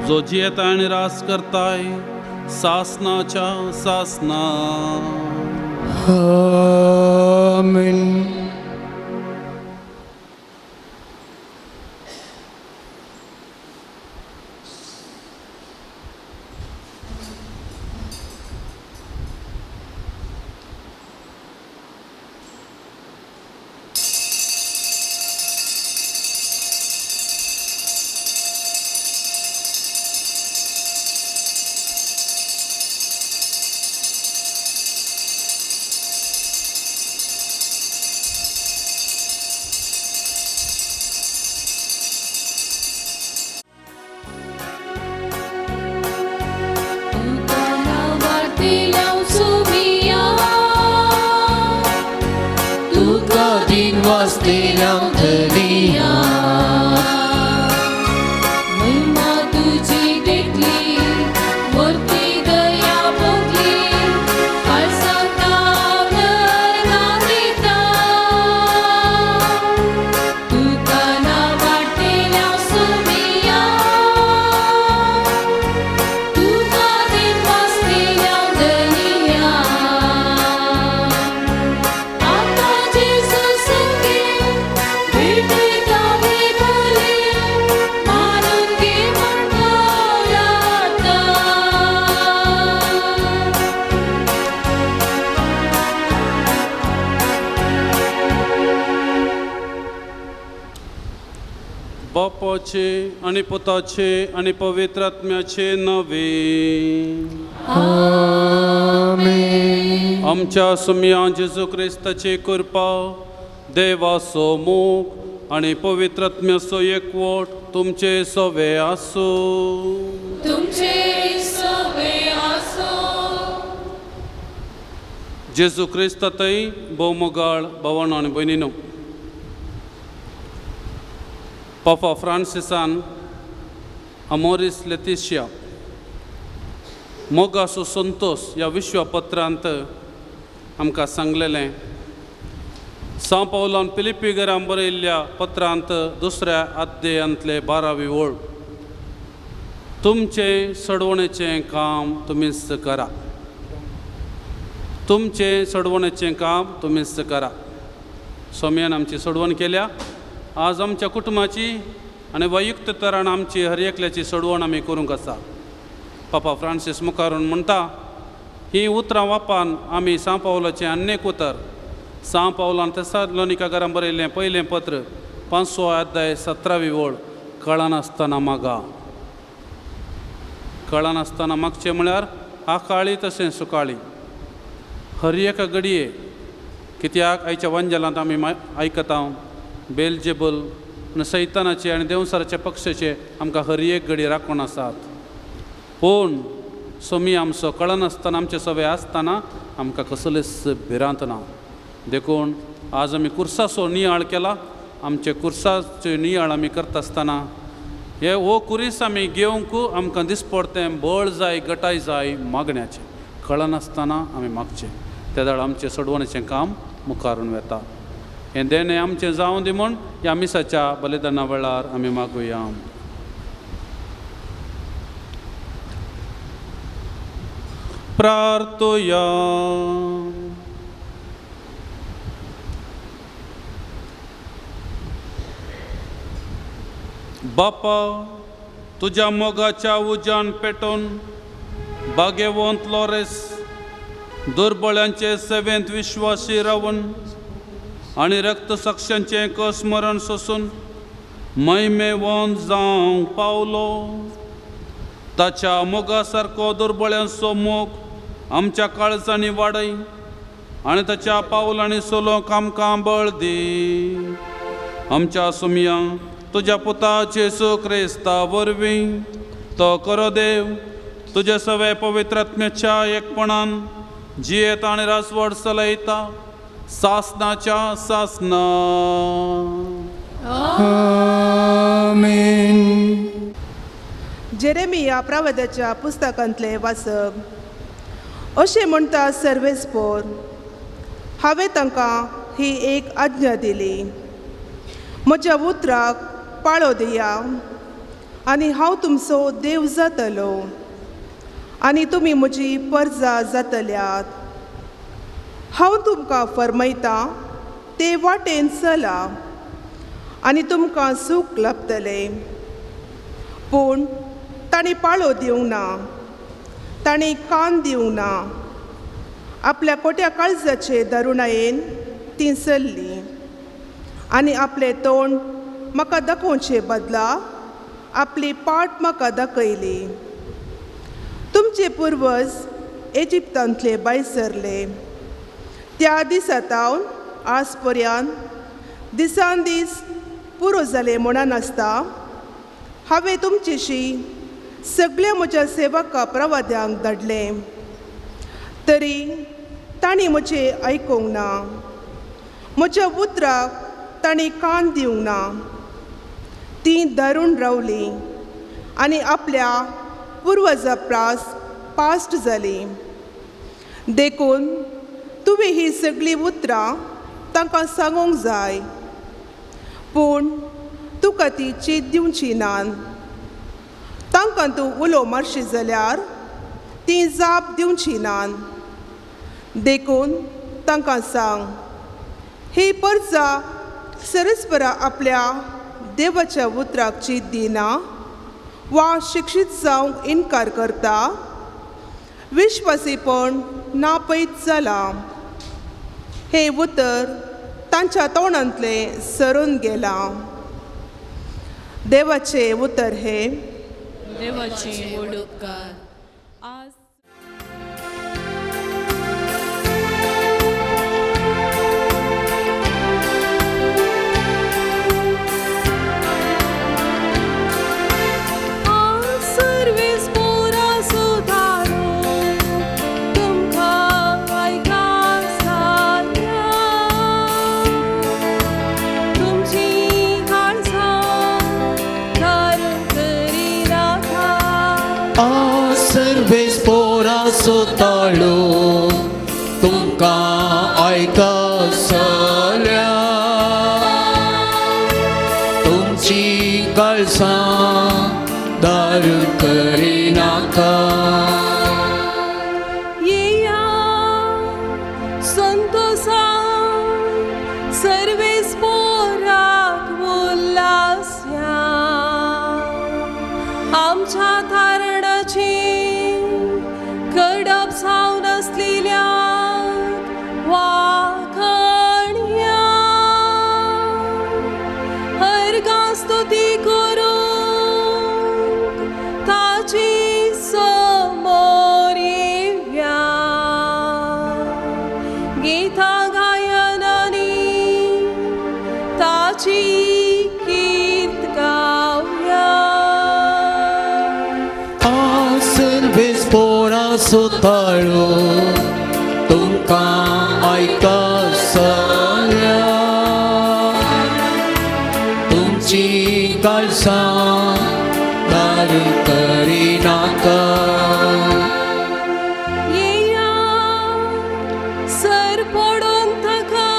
जो जियेता आनी रास करताय सासनाच्या सासना. आमेन. तुका दिनवासतेल्यां धनिया महिमा तुजी देखली वरती दया भोगली काळसांत नरकांत तुका नावाडटेल्या सुमिया तुका दिनवासतेल्या धनिया. आता जेजू संगे भेटता भले मानून घे म्हणटा. बापाचे आनी पुताचे आनी पवित्र आत्म्याचे नावे. आमेन. आमच्या सुमया जेजू क्रिस्ताची कृपा, देवाचो मोग आनी पवित्र आत्म्याचो एकवट तुमचे सवे आसूं. तुमचे सवे आसो. जेजू क्रिस्तातय भोवमोगाळ भवन आनी भयणीनो, पापा फ्रांसिसान अमोरिस लेतिशिया मोगासो संतोष ह्या विश्वपत्रांत आमकां सांगलेलें. सां पावलान फिलिप्पी घरां बरयल्ल्या पत्रांत दुसऱ्या अध्यायांतले 12वी ओळ, तुमचें सडवणेचें काम तुमीच करा. तुमचें सडवणेचें काम तुमीच करा. सोम्यान आमची सोडवण केल्या. आज आमच्या कुटुंबाची आनी वैयुक्त तरान आमची हर एकल्याची सोडवण आमी करूंक आसा. पापा फ्रांसीस मुखारून म्हणटा, ही उतरां वापान आमी सां पावलाचें आन्नेक उतर सां पावलान तेसालोनिका घरां बरयल्लें पयलें पत्र 5 अध्याय 17वी ओळ, कळनासतना मागा. कळनासतना मागचें म्हळ्यार आकाळी तशें सुकाळी हर एका घडये. कित्याक आयच्या वंजलांत आमी आयकता बेलजेबल आनी सैतानाचे आनी देंवसाराच्या पक्षाचे आमकां हर एक घडी राखून आसात. पूण सोमी आमचो कळनासतना आमचे सवे आसतना आमकां कसलीच भिरांत ना. देखून आज आमी कुर्साचो नियाळ केला. आमचे कुर्साचो नियाळ आमी करता आसतना हे हो कुरीस आमी घेवंक आमकां दिसपडतें बळ जाय, गटाय जाय मागण्याचें. कळनासतना आमी मागचें, तेदळ आमचें सोडवणेचें काम मुखारून वेता. हें देणें आमचें जावं दी म्हूण ह्या मिसाच्या बलिदाना वेळार आमी मागुया. प्रार्थुया. बापा तुज्या मोगाच्या उज्यान पेटोवन बागेवंत लॉरेस दुर्बळ्यांचे सेवेंत विश्वासी रावन आनी रक्तसाक्षांचें कसमरण सोसून महिमेवंत जावंक पावलो. ताच्या मोगा सारको दुर्बळ्यांचो मोग आमच्या काळजांनी वाडय आनी ताच्या पावलांनी सोलोंक आमकां बळ दी. आमच्या सुमया तुज्या पुता जेजू क्रिस्ता वरवीं तो करो देव तुज्या सगळ्या पवित्रात्म्याच्या एकपणान जियेत आनी राजवट चलयता सासनाच्या सासना. आमेन. जेरेमिया प्रवादाच्या पुस्तकांतले वाचप. अशें म्हणटा सर्वेस्पोर, हांवें तांकां ही एक आज्ञा दिली, म्हज्या उतराक पाळो दिया आनी हांव तुमचो देव जातलो आनी तुमी म्हजी परजा जातल्यात. हांव तुमकां फर्मयतां ते वाटेन चला आनी तुमकां सूख लाभतलें. पूण तांणी पाळो दिवंक ना, तांणी कान दिवंक ना. आपल्या कोट्या काळजाचे दारुणायेन तीं चल्लीं आनी आपलें तोंड म्हाका दाखोवचे बदला आपली पाट म्हाका दाखयली. तुमचे पुर्वज इजिप्तांतले भायर सरले त्या दिसा तावन आज पर्यंत दिसान दीस पुरो जाले म्हणून आसता हांवें तुमचेशी सगळ्या म्हज्या सेवका प्रवाद्यांक धाडलें, तरी तांणी म्हजें आयकूंक ना, म्हज्या उतराक तांणी कान दिवंक ना. तीं धरून रावलीं आनी आपल्या पुर्वजा प्रास पास्ट जालीं. देखून तुवें ही सगळीं उतरां तांकां सांगूंक जाय, पूण तुका ती चीत दिवची ना. तांकां तूं उलो मारशी जाल्यार ती जाप दिवची ना. देखून तांकां सांग, ही परजा सरस्परा आपल्या देवाच्या उतराक चीत दिना वा शिक्षीत जावंक इनकार करता, विश्वासीपण नापयत जालां. हें उतर तांच्या तोंडांतलें सरून गेलां. देवाचें उतर हें. देवाची व्हड उपकार. आज सुताळो तुमकां आयकसल्या तुमची काळसां दारू करिनाका. येया संतोषान सर्वेस्पोराक उल्हासया आमच्या थारणाची कडप जावन आसलेल्या वाखणया हरगा स्तुती करूंक ताची समोर येवया. गीतां गायनांनी ताची कीर्त गावया. सुताळो तुमकां आयकसल्या तुमची काळसां दारू करिनाका. येया सर पडून ताका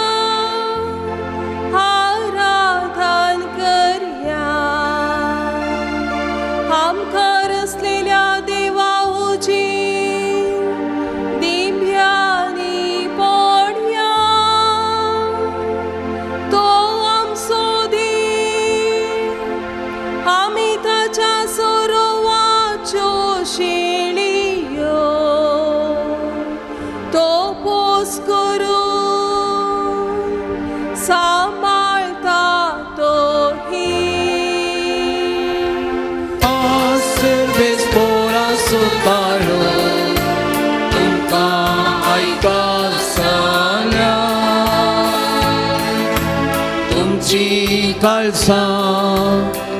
काळसां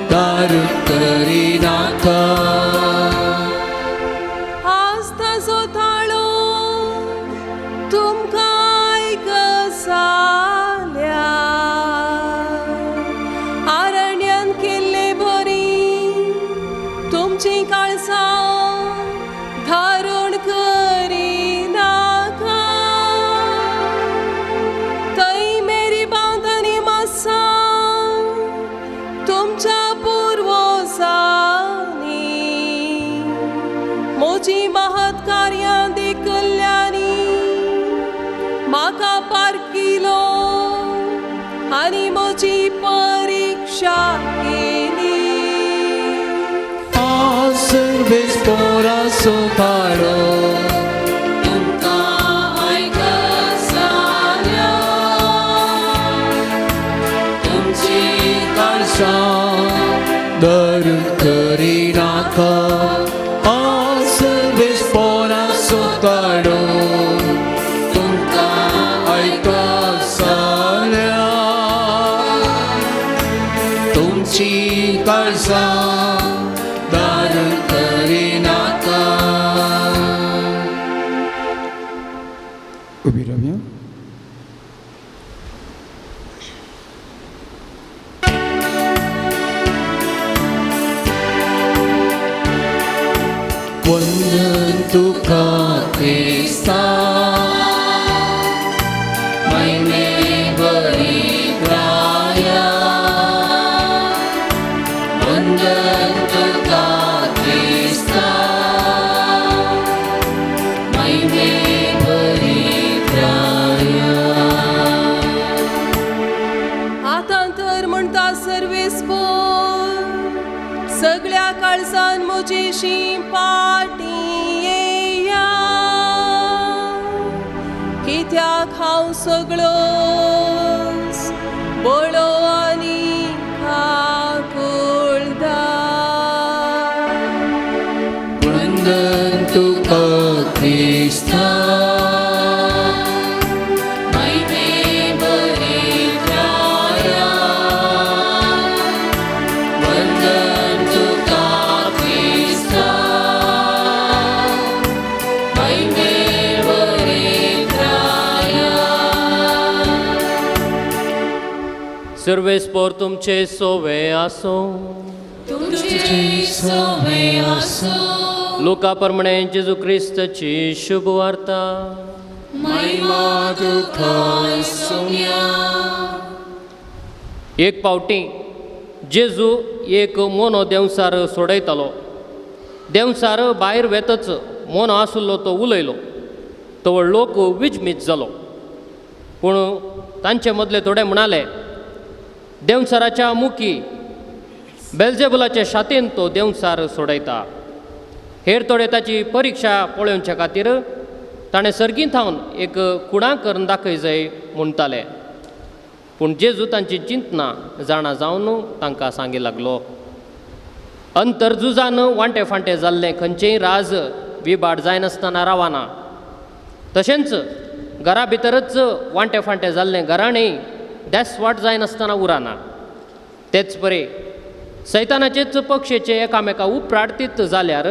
दारू करिनाका. आज ताजो ताळो तुमकां आयकसाल्या आरण्यान केल्ले बरी तुमची काळसां धारण करिनाका. थंय मेरी बांदनी मासा तुमच्या पुर्वजांनी म्हजी महत् कार्यां देखल्यांनी म्हाका पारखिलो आनी म्हजी परिक्षा केली. आसर्वेस पोराचो ताळो तुमकां आयकसाल्या तुमची काळसां धरून करिनाका. आसर्वेस पोराचो ताळो तुमकां आयकसाल्या तुमची काळसां दारू करिनाका. उबी रावया. वंदन तुका क्रिस्ता महिमे बरी राया. वंदन तुका क्रिस्ता महिमे बरी राया. आतां तर म्हणटा सर्वेस्पोर सगळ्या काळसान म्हजीशी पाटी येया. कित्याक हांव सगळोच बळो आनी काकुळदार. वंदन तुका क्रिस्ता महिमे बरी राया. वंदन तुका क्रिस्ता महिमे बरी राया. सर्वेस्पोर तुमचे सोवे आसूं. तुमचे सोवे आसूं. लुका प्रमाणे जेजू क्रिस्ताची शुभ वार्ता. महिमा तुका सोम्या. एक पावटी जेजू एक मोनो देंवसार सोडयतालो. देंवसार भायर वेतच मोनो आसलो तो उलयलो. तो लोक विजमीत जालो. पूण तांचे मदले थोडे म्हणाले, देंवसाराच्या मुखी बेल्जेबुलाचे शातीन तो देंवसार सोडयता. हेर थोडे ताची परिक्षा पळोवच्या खातीर ताणें सर्गीं थावन एक कुणां करून दाखय जाय म्हणटाले. पूण जेजू तांची चिंतना जाणा जावन तांकां सांगी लागलो, अंतरझुजान वांटे फांटे जाल्लें खंयचेंय राज विबाड जायनासतना रावना. तशेंच घरा भितरच वांटे फांटे जाल्लें घराणें देसवाट जायनासतना उरना. तेच परी सैतानाचेच पक्षेचे एकामेका उपराडतीत जाल्यार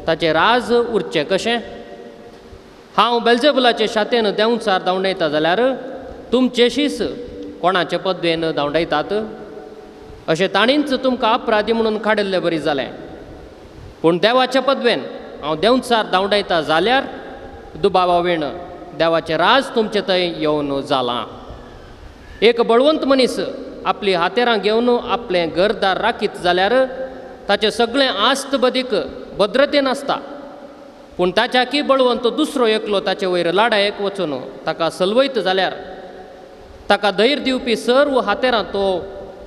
ताचें राज उरचें कशें? हांव बेल्जेबुलाचे शातेन देंवचार धांवडयता जाल्यार तुमचेशीच कोणाचे पदवेन धांवडयतात? अशें ताणींच तुमकां अपराधी म्हणून काडिल्ले बरी जालें. पूण देवाचे पदवेन हांव देंवचार धांवडयता जाल्यार दुबावा वेण देवाचें राज तुमचे थंय येवन जालां. एक बळवंत मनीस आपली हातेरां घेवन आपलें घरदार राखीत जाल्यार ताचें सगळें आस्त बदीक भद्रतेन आसता. पूण ताच्याकी बळवंत दुसरो एकलो ताचे वयर लाडायेक वचून ताका सलवयत जाल्यार ताका धैर्य दिवपी सर्व हातेरां तो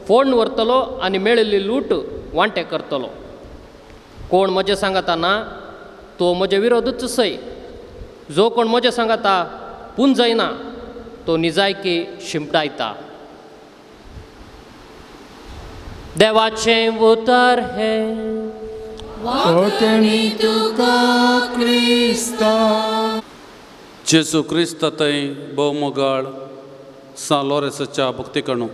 फोण व्हरतलो आनी मेळिल्ली लूट वांटे करतलो. कोण म्हजें सांगता ना तो म्हजे विरोधूच सय. जो कोण म्हजें सांगता पुंजयना तो निजायकी शिंपडायता. देवाचें उतर हें. वाकणी तुका क्रिस्ता. जेजू क्रिस्त थंय भोवमोगाळ सां लोरेसाच्या भक्ती कणू.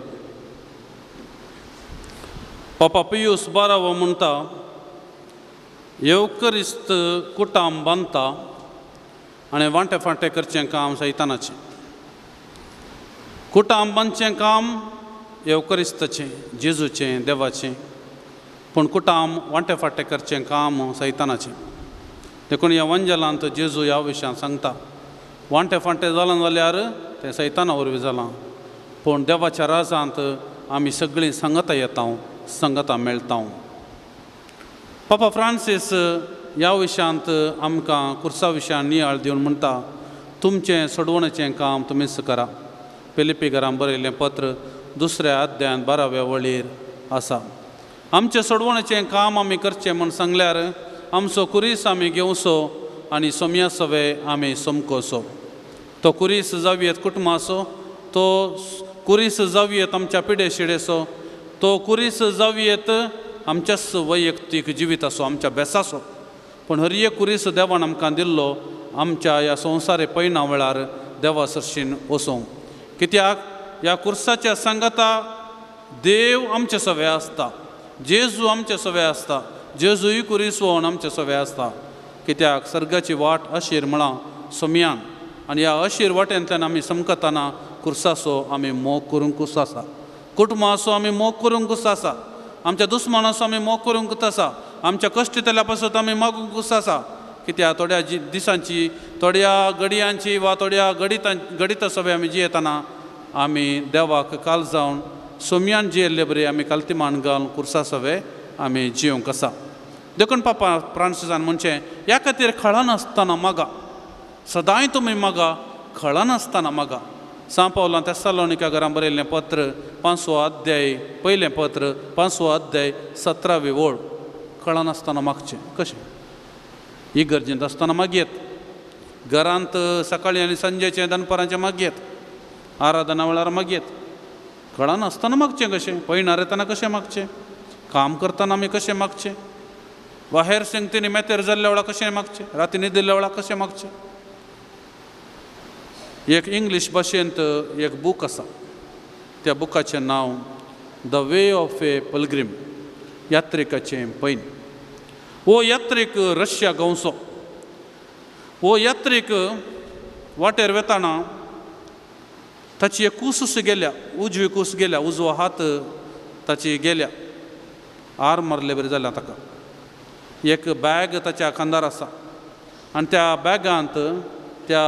पापा पियूस बारावो म्हणटा, येवकरिस्त कुटाम बांदता आनी वांटे फांटे करचें काम सैतानाचें. कुटाम बांदचें काम येवकरिस्ताचें, जेजूचें, देवाचें, पूण कुटाम वांटे फांटे करचें काम सैतानाचें. देखून ह्या वंजलांत जेजू ह्या विशयांत सांगता, वांटे फांटे जालां जाल्यार तें सैताना वरवीं जालां, पूण देवाच्या राजांत आमी सगळीं सांगता येता, सांगता मेळटा. पापा फ्रांसीस ह्या विशयांत आमकां कुर्सा विशयान नियाळ दिवन म्हणटा, तुमचें सोडवणेचें काम तुमीच करा. फिलिप्पी घरान बरयल्लें पत्र दुसऱ्या अध्यायान 12व्या वळीर आसा. आमचें सोडवणेचें काम आमी करचें म्हूण सांगल्यार आमचो कुरीस आमी घेवचो आनी सोम्या सवे आमी समकोसो. तो कुरीस जावयेत कुटुंबाचो, तो कुरीस जावयेत आमच्या पिडे शिडेचो, तो कुरीस जावयेत आमच्याच वैयक्तीक जिविताचो, आमच्या बेसाचो. पूण हर एक कुरीस देवान आमकां दिल्लो आमच्या ह्या संवसारे पयना वेळार देवा सरशीन वचूंक. कित्याक ह्या कुर्साच्या सांगाता देव आमचे सवे आसता, जेजू आमचे सवे आसता, जेजूय कुरीस वोन आमचे सवे आसता. कित्याक सर्गाची वाट अशीर म्हळां सोमयान, आनी ह्या अशीर वाटेंतल्यान आमी समकताना कुर्साचो आमी मोग करूंकूच आसा, कुटुंबाचो आमी मोग करूंकूच आसा, आमच्या दुस्मानाचो आमी मोग करूंकूच आसा, आमच्या कश्ट पासत आमी मागूंकूच आसा. कित्याक थोड्या दिसांची, थोड्या घडयांची वा थोड्या गडिता सवे आमी जियेतना आमी देवाक काल जावन सोमयान जियेल्ले बरी आमी कालतिमान घालून कुर्सा सवे आमी जिवंक आसा. देखून पापा फ्रांसिसान म्हणचें, ह्या खातीर खळनासतना मागा, सदांय तुमी मागा, खळनासतना मागा. सां पावलां तेसालोनिका घरां बरयल्लें पत्र 5वो अध्याय, पयलें पत्र 5वो अध्याय 17वी ओळ. कळनासतना मागचें कशें? इगर्जेंत आसतना मागयेत, घरांत सकाळीं आनी सांजेचें दनपारांचें मागयेत, आराधना वेळार मागयेत. कळनासतना मागचें कशें? पयणार येतना कशें मागचें? काम करतना आमी कशें मागचें? वा हेर संगतींनी मेतेर जाल्ल्या वेळार कशें मागचें? राती न्हिदिल्ल्या वेळार कशें मागचें? एक इंग्लीश भाशेंत एक बूक आसा, त्या बुकाचें नांव the way of a pilgrim, यात्रिकाचें पैन. हो यात्रीक रशिया गांवचो. हो यात्रीक वाटेर वेताना ताची एक कूस गेल्या, उजवी कूस गेल्या, उजवो हात ताची गेल्या, आर मारले बरी जाल्या ताका. एक बॅग ताच्या खांदार आसा आनी त्या बॅगांत, त्या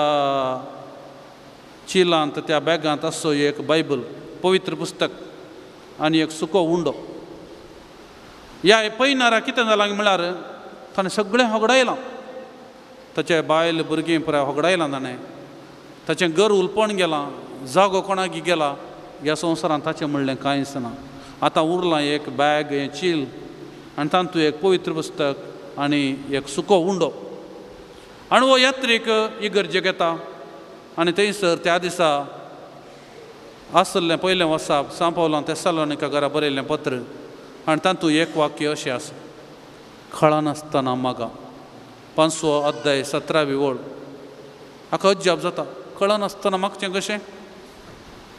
चिलांत, त्या बॅगांत आसचो एक बायबल, पवित्र पुस्तक आनी एक सुको उंडो. ह्या पयनारा कितें जालां म्हळ्यार ताणें सगळें होगडायलां, ताचे बायल भुरगीं पुराय होगडायलां ताणें, ताचें घर उलपण गेलां, जागो कोणाक गेला, ह्या संवसारांत ताचें म्हणलें कांयच ना. आतां उरलां एक बॅग, हें चील आनी तातूंत एक पवित्र पुस्तक आनी एक सुको उंडो. आनी हो यात्रीक इगर्जेक येता आनी थंयसर त्या दिसा आसलें पयलें वसाप सां पावलां तेसालोनिका घरा बरयल्लें पत्र आनी तातूंत एक वाक्य अशें आसा, खळनासतना मागा. 5वो अध्याय 17वी ओळ. हाका अजाप जाता, कळनासतना मागचें कशें?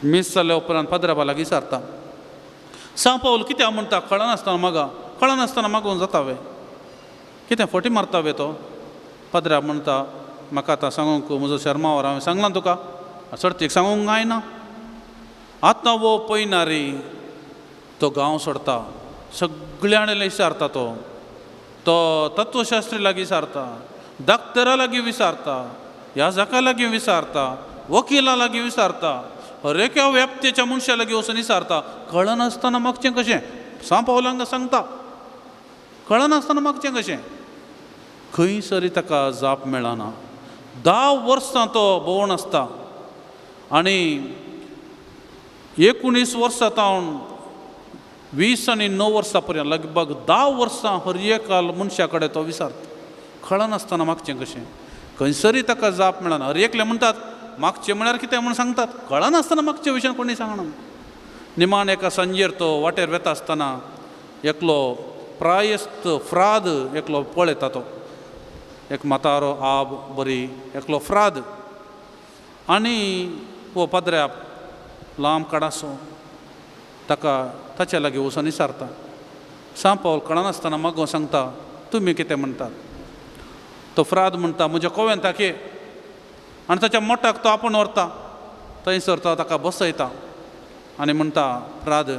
मीस जाल्या उपरांत पाद्राबा लागीं सारता, सां पावल कित्याक म्हणटा कळनासतना मागा? कळनासतना मागूंक जाता वे? कितें फटी मारता वे तो? पाद्राब म्हणटा, म्हाका आतां सांगूंक म्हजो शर्मावर हांवें सांगलां तुका, सर्तीक सांगूंक कांय ना. आतां वो पयनारी तो गांव सोडता, सगळ्यांनी विचारता, तो तो तत्वशास्त्री लागीं विचारता, डाक्टरा लागीं विचारता, याजका लागीं विचारता, वकिला लागीं विचारता, हर एका व्याप्तेच्या मनशा लागीं वचून विचारता, कळनासतना मागचें कशें? सां पावलांक सांगता, कळनासतना मागचें कशें? खंयसरी ताका जाप मेळना. 10 वर्सां तो भोंवण आसता आनी 19 वर्सां तावन 20 आनी 9 वर्सां पर्यंत, लगभग 10 वर्सां हर एकाल मनशा कडेन तो विचारता, कळनासतना मागचें कशें? खंयसरी ताका जाप मेळना. हर एकले म्हणटात मागचें म्हळ्यार कितें म्हूण सांगतात, कळनासतना मागचे विशयान कोणी सांगना. निमाण एका सांजेर तो वाटेर वेता आसतना एकलो प्रायस्त फ्राद एकलो पळयता, तो एक म्हातारो आब बरी एकलो फ्राद आनी हो पाद्र्याप लांब काडासो ताका ताच्या लागीं वचून विचारता, सांव पावल कळनासतना मागो सांगता तुमी कितें म्हणटात. तो फ्राद म्हणटा म्हज्या कोवेंताक ये आनी ताच्या मोटाक तो आपूण व्हरता, थंयसर तो ताका बसयता आनी म्हणटा फ्राद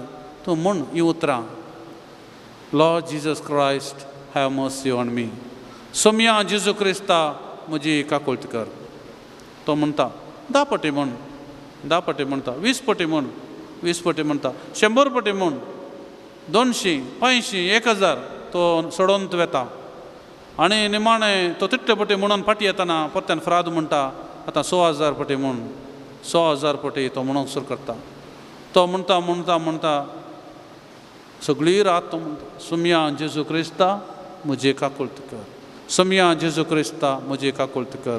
तूं म्हण ही उतरां, Lord Jesus Christ have mercy on me, Soumya जेजू क्रिस्ता म्हजी काकुळट कर. तो म्हणटा 10 पटी म्हण, 10 पटी म्हणटा, 20 पटी म्हण, 20 पटी म्हणटा, 100 पटी म्हण, 200, 500, 1000 तो सोडोवन वेता. आनी निमाणें तो तितले पटी म्हणून फाटी येतना परत्यान फ्राद म्हणटा आतां 6000 पटी म्हण, 6000 पटी तो म्हणूंक सुरू करता. तो म्हणटा म्हणटा म्हणटा सगळी रात तो म्हणटा सोम्या जेजू क्रिस्ता म्हजी काकुळट कर, सोम्या जेजू क्रिस्ता म्हजी काकुळट कर.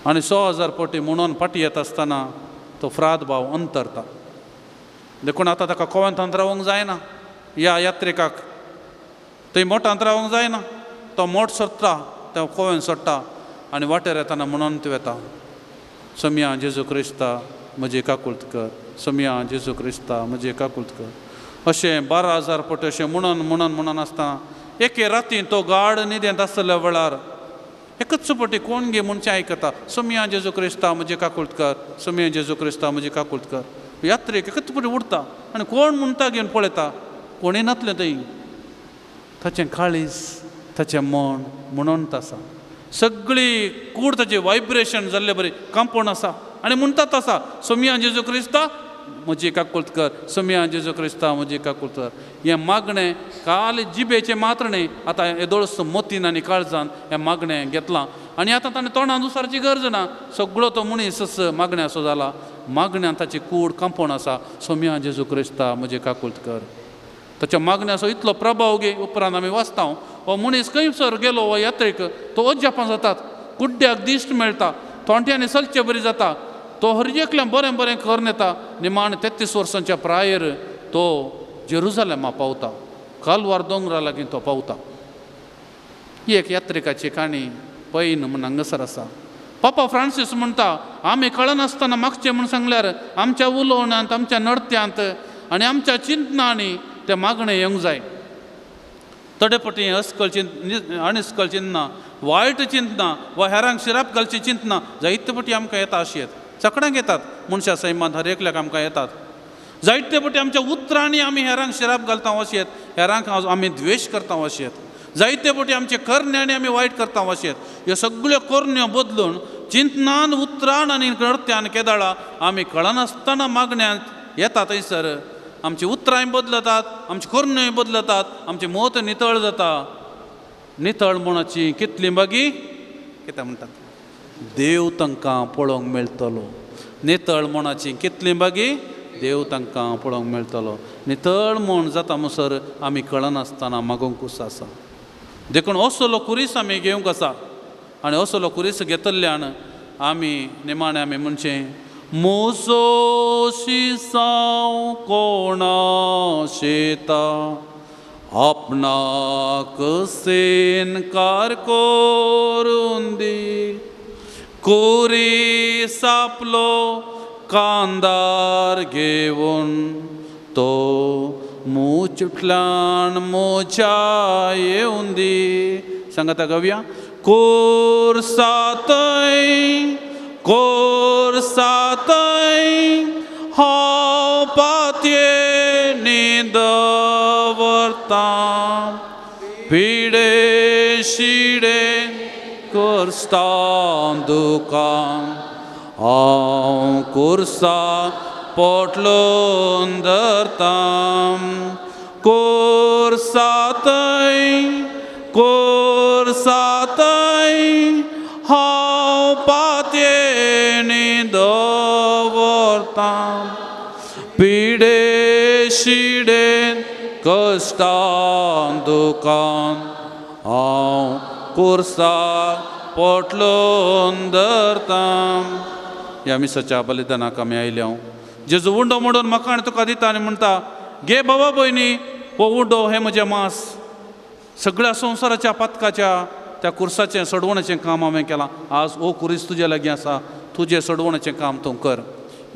आनी 6000 पटी म्हणून फाटी येता आसतना तो फ्राद भाव अंतरता. देखून आतां ताका कोवेंतांत रावंक जायना, ह्या यात्रिकाक थंय मोटांत रावंक जायना. तो मोट सोडटा, तो कोवेंत सोडटा आनी वाटेर येतना म्हणून ती वेता सोम्या जेजू क्रिस्ता म्हजी काकुळट कर, सोम्या जेजू क्रिस्ता म्हजी काकुळट कर. अशें 12000 पटी अशें म्हणून म्हणून म्हणून आसतना एके रातीन तो गाड न्हिदेंत आसल्या वेळार एकच पटी कोण गे म्हणचें आयकता सोम्या जेजू क्रिस्ता म्हजी काकुळट कर, सोम्या जेजू क्रिस्ता म्हजी काकुळट कर. यात्रेक एकच पटी उडता आनी कोण म्हणटा घेवन पळयता, कोणूय नातलें थंय. ताचें काळीज ताचें मन म्हणून आसा, सगळी कूड ताचें वायब्रेशन जाल्ले बरी कांपोवन आसा आनी म्हणटात आसा सोम्या जेजू क्रिस्ता म्हजी काकुळट कर, सोम्या जेजू क्रिस्ता म्हजी काकुळट कर. हें मागणें काल जिबेचें मात्र न्हय, आतां येदोळस मोतीन आनी काळजान हें मागणें घेतलां आनी आतां ताणें तोंडान दुसऱ्याची गरज ना, सगळो तो मनीस मागण्या असो जाला. मागण्यान ताची कूड कांपोवन आसा सोम्या जेजू क्रिस्ता म्हजी काकुळट कर. ताच्या मागण्याचो इतलो प्रभाव गे उपरांत आमी वाचता हो मनीस खंयसर गेलो हो यात्रेक तो अजापां जातात, कुड्ड्याक दिश्ट मेळटा, तोंट्यांनी चलचे बरी जाता, तो हर एकल्यान बरें बरें करून येता. निमाण 33 वर्सांच्या प्रायेर तो जेरुजलेमा पावता, कालवार दोंगरा लागीं तो पावता. ही एक यात्रिकाची काणी पैन म्हूण हांगासर आसा. पापा फ्रांसीस म्हणटा आमी कळनासतना मागचें म्हूण सांगल्यार आमच्या उलोवण्यांत, आमच्या नडत्यांत आनी आमच्या चिंतनांनी तें मागणें येवंक जाय. थोडे पटी अस्कल चिंत अणस्कल चिंतना, वायट चिंतना वा हेरांक शिराप घालची चिंतना जायते पटी आमकां येता अशी येत सगळ्यांक येतात, मनशां सैमांत हर एकल्याक आमकां येतात. जायते पटी आमच्या उतरांनी आमी हेरांक शिराप घालता अशी येत, हेरांक आमी द्वेश करता अशी येत. जायते पटी आमचे करण्यांनी आमी वायट करता अशी येत. ह्यो सगळ्यो करण्यो बदलून चिंतनान, उतरान आनी नर्त्यान केदाळा आमी कळनासतना मागण्यांत येता थंयसर आमची उतरांय बदलतात, आमची करण्योय बदलतात, आमचें मत नितळ जाता. नितळ मनाची कितली मागीर कितें म्हणटात देव तांकां पळोवंक मेळटलो. नितळ मनाची कितली मागीर देव तांकां पळोवंक मेळटलो. नितळ म्हण जाता म्हणसर आमी कळनासतना मागोवंकूच आसा. देखून असलो कुरीस आमी घेवंक आसा आनी असलो कुरीस घेतल्यान आमी निमाणें आमी म्हणचें मोजो शिसांव कोणा शेता आपणाक सेनकार करून दी, कोरी सापलो कांदार घेवन तो मुचुटल्यान मोच्या येवन दी. सांगता गवया कोर सातय कोर सातय हांव पातये न्हिदवरता, पिडे शिडे करस्ता दुकान हांव कुर्सा पोटलोन धरता. कोर सातय कोर सातय हांव पातये न्हिदवरता, पिडे शिडे कश्टान दुकान हांव कुर्सा पोटलोन धरता. ह्या मिसाच्या बलिदानाक आमी आयले. हांव जेजू उंडो मोडून म्हाका आनी तुका दिता आनी म्हणटा गे बाबा भयणी हो उंडो हें म्हजें मांस, सगळ्या संवसाराच्या पातकाच्या त्या कुर्साचें सोडवण्याचें काम हांवें केलां. आज हो कुरीस तुजे लागीं आसा, तुजें सोडवण्याचें काम तूं कर.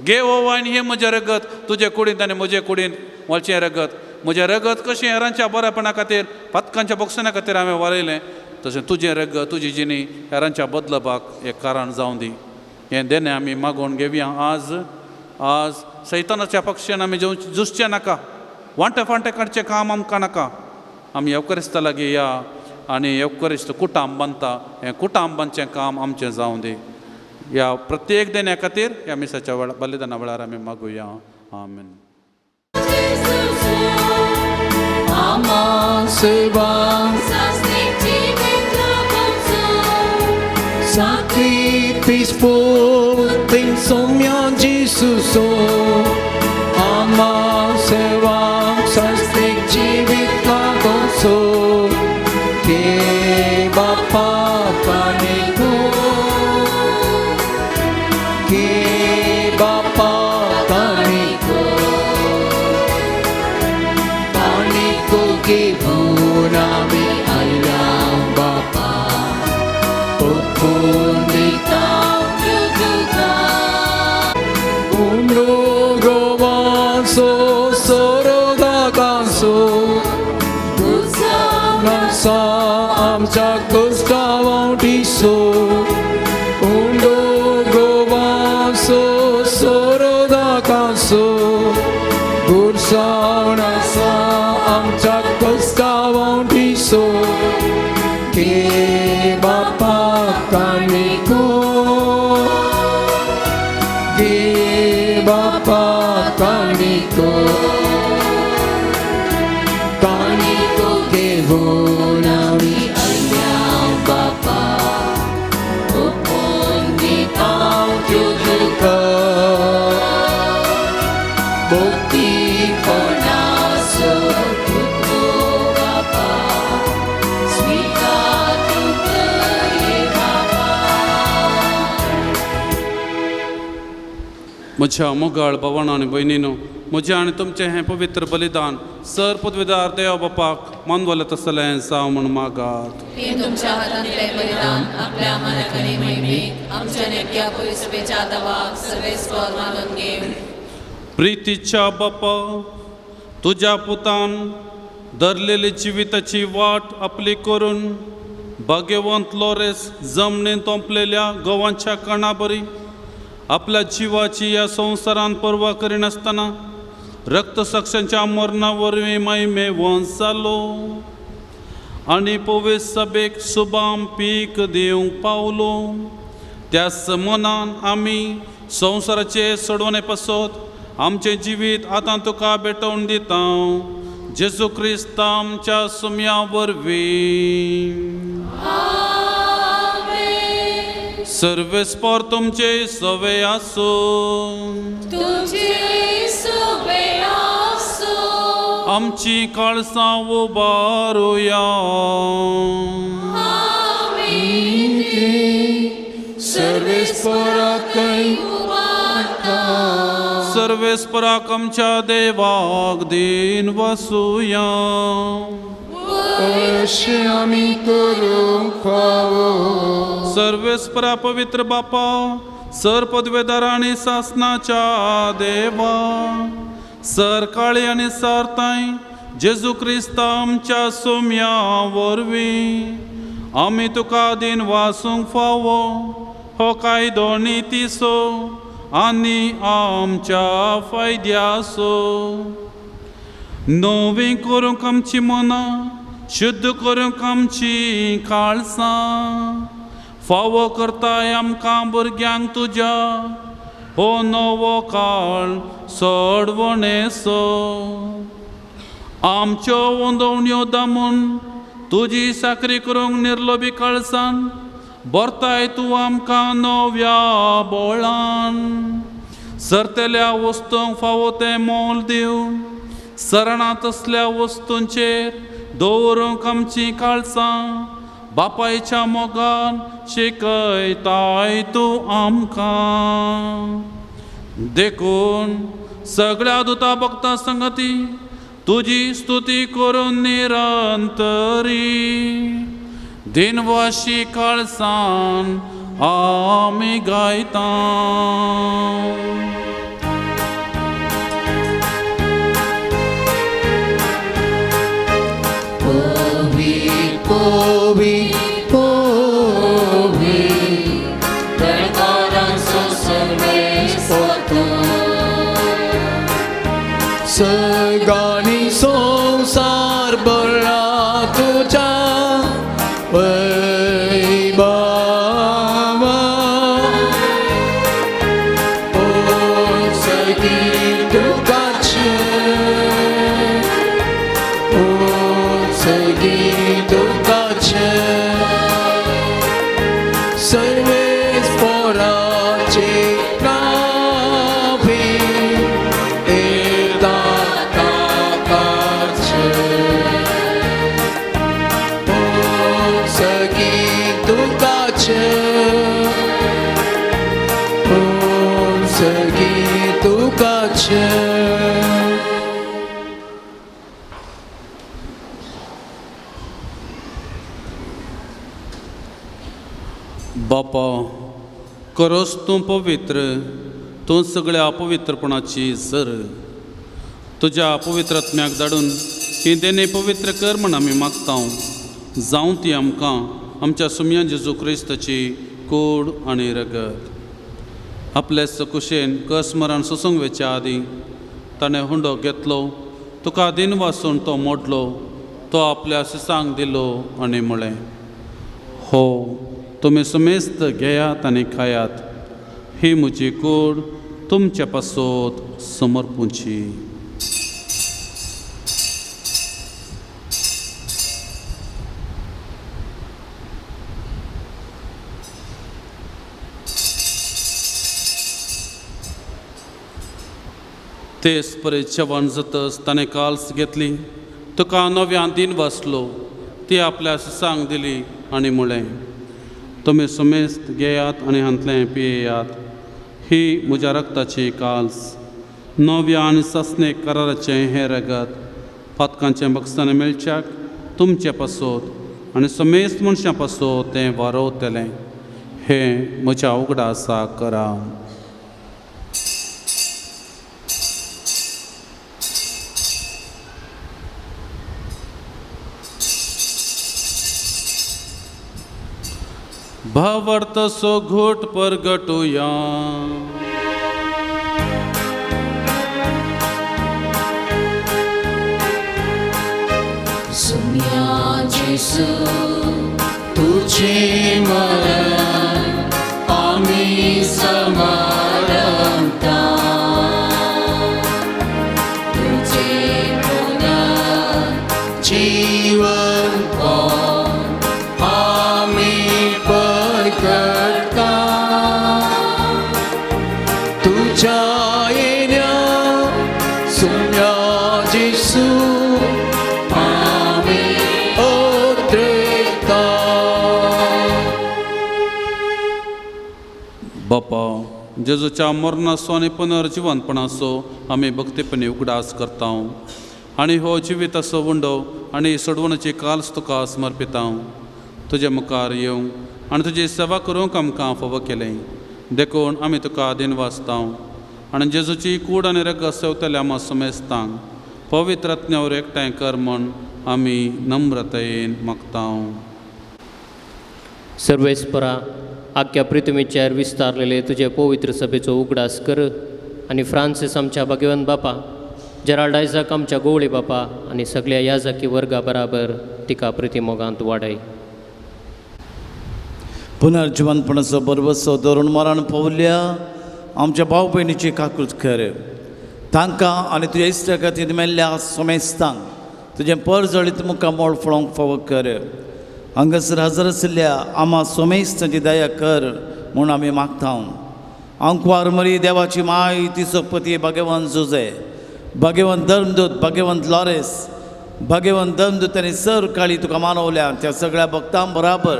गे हो वायन हें म्हजें रगत, तुजे कुडींत आनी म्हजे कुडींत वळचें रगत. म्हजें रगत कशें हेरांच्या बरेपणा खातीर पातकांच्या बोगसण्या खातीर हांवें वारयलें तशें तुजें रगत तुजी जिणी हेरांच्या बदलपाक एक कारण जावं दी. हें देणें आमी मागोवन घेवया. आज आज सैतानाच्या पक्षान आमी झुजचें नाका, वांटे फांटे काडचें काम आमकां नाका. आमी येवकरिस्ता लागीं या आनी येवकरिस्त कुटाम बांदता, हें कुटाम बांदचें काम आमचें जावं दी. ह्या प्रत्येक देण्या खातीर ह्या मिसाच्या वेळार बलिदाना वेळार आमी मागुया. आमेन. म्हज्या मोगाळ भावान आनी भयणीनो, म्हजें आनी तुमचें हें पवित्र बलिदान सर पदवीदार देव बापाक मानवलें तसलें जावं म्हूण मागात. हें तुमच्या हातांतलें बलिदान आपल्या मनाखाली महिमेक आमच्या नेमक्या परिसभेच्या दवाक सर्वेस्पर मानून घेव. प्रितीच्या बापा, तुज्या पुतान धरलेली जिविताची वाट आपली करून भाग्यवंत लोरेस जमनीन तोंपलेल्या गंवाच्या कणा बरी आपल्या जिवाची ह्या संवसारान पर्वा करिनासतना रक्तसाक्षांच्या मरणा वरवीं महिमेवंत जालो आनी पवित्र सभेक सुबाम पीक दिवंक पावलो. त्याच मनान आमी संवसाराचे सोडवणे पासत आमचें जिवीत आतां तुका भेटोवन दिता, जेजू क्रिस्त आमच्या सुम्या वरवीं. सर्वेस्पर तुमचे सवे आसूं, तुमचे सवे आसूं. आमची काळसां उबारुया. सर्वेस्पराक आमच्या देवाक दीन वसुया. अशें आमी करूंक फावो. सर्वेस्परा पवित्र बापा, सर पदवेदार आनी सासनाच्या देवा, सर काळी आनी सारताय जेजू क्रिस्त आमच्या सोम्या वरवीं आमी तुका दीन वासूंक फावो हो कायदो नितीचो आनी आमच्या फायद्याचो. नवीं करूंक आमची मनां, शुद्ध करूंक आमची काळसां, फावो करताय आमकां भुरग्यांक तुज्या हो नवो काळ सोडवणेचो. आमच्यो वंदवण्यो दामून तुजी साकरी करूंक निर्लोबी काळसान भरताय तूं आमकां नव्या बोळान. सरतेल्या वस्तूंक फावो तें मोल दिवन सरणा तसल्या वस्तूंचेर दवरूंक आमची काळसां बापायच्या मोगान शिकयताय तूं आमकां. देखून सगळ्या दुता भक्ता संगती तुजी स्तुती करून निरंतरी दिनवाशी काळसान आमी गायता. बापा, करोस तूं पवित्र, तूं सगळ्या अपवित्रपणाची सर. तुज्या पवित्र आत्म्याक धाडून ही देणे पवित्र कर म्हण आमी मागता. जावं ती आमकां आमच्या सुमया जेजू क्रिस्ताची कोड आनी रगत. आपले सकुशेन कस मरण सोसूंक वेच्या आदीं ताणें हुंडो घेतलो, तुका दिन वासून तो मोडलो, तो आपल्या सिसांक दिलो आनी म्हळें, हो तुमी सुमेस्त घेयात आनी खायात, ही म्हजी कूड तुमचे पासत समर्पूची. तेच परे जेवण जातच ताणें काल्स घेतली, तुका नव्यान दिन वाचलो, ती आपल्या सिसांक दिली आनी म्हळें, तुमी सुमेस्त घेयात आनी हांतलें पियेयात, ही म्हज्या रक्ताची काल्स, नव्या आनी सासणे कराराचें हें रगत पातकांचें बक्षां मेळच्याक तुमचे पासत आनी समेस्त मनशां पासत तें वारोवतलें. हें म्हज्या उगडासा करा. भावार्थ सो घोट परगटुया. सुम्या जेसू तुझे मरण आमी समारंभता, तुझे पुनर्जीवन आमी परगटता, तुझ्या येण्या सुम्या जेसू आमी उद्रेकता. बापा, जेजूच्या मरणाचो आनी पुनर्जिवनपणाचो आमी भक्तीपणी उगडास करता आनी हो जिविताचो उंडो आनी सोडवण्याची काल्स तुका समर्पिता. तुजे मुखार येवंक आनी तुजी सेवा करूंक आमकां फावो केलें, देखून आमी तुका दिन वाचता आनी जेजूची कूड आनी रगत सेवतल्या आमा समेस्तांक पवित्र आत्म्यावर एकठांय कर म्हण आमी नम्रतायेन मागता. सर्वेस्परा, आख्या पृथ्वीचेर विस्तारलेले तुजे पवित्र सभेचो उगडास कर आनी फ्रांसीस आमच्या भाग्यवंत बापा, जेराल्ड आयझाक आमच्या गोवळी बापा आनी सगळ्या याजाकी वर्गा बराबर तिका प्रितीमोगांत वाडय. पुनर्जिवनपणाचो बरबसो धरून मरण पावल्या आमच्या भाव भयणीची काकूत कर. तांकां आनी तुज्या इश्टा खातीर मेल्ल्या समेस्तांक तुजें परजळीत मुखामोळ फळोवंक फावो कर. हांगासर हजर आशिल्ल्या आमा सोमेस्तांची दया कर म्हूण आमी मागता. आंकवार मरी देवाची माय तिचो पती भाग्यवंत जुजे, भाग्यवंत धर्मदूत, भाग्यवंत लॉरेस, भाग्यवंत धर्मदूत आनी सर काळी तुका मानवल्या त्या सगळ्या भक्तां बराबर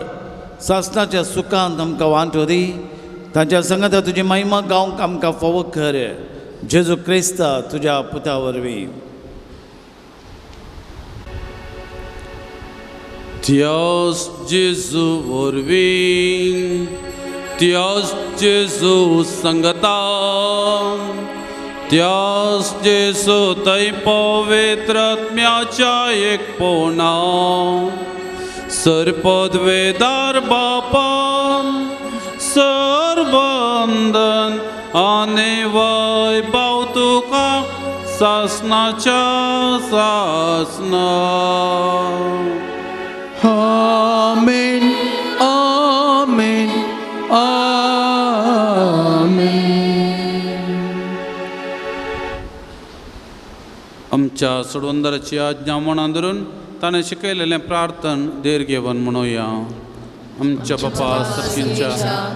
सासणाच्या सुखांत आमकां वांटो दी. तांच्या संगता तुजी महिमा गावंक आमकां फावो कर. जेजू क्रिस्ता तुज्या पुता वरवीं. त्यास जेजू वरवीं, त्यास जेजू संगता, त्यास जेजू थंय पवित्र आत्म्याच्या एकपणा सरपदवेदार बापा सर्वंदन आनी वैभव तुका सासणाच्या सासणा. आमेन, आमेन, आमेन. आमच्या सोडवंदराची आज्ञा मनान धरून ताणें शिकयलेलें प्रार्थन देर घेवन म्हणुया. आमच्या बापा सर्गीच्या,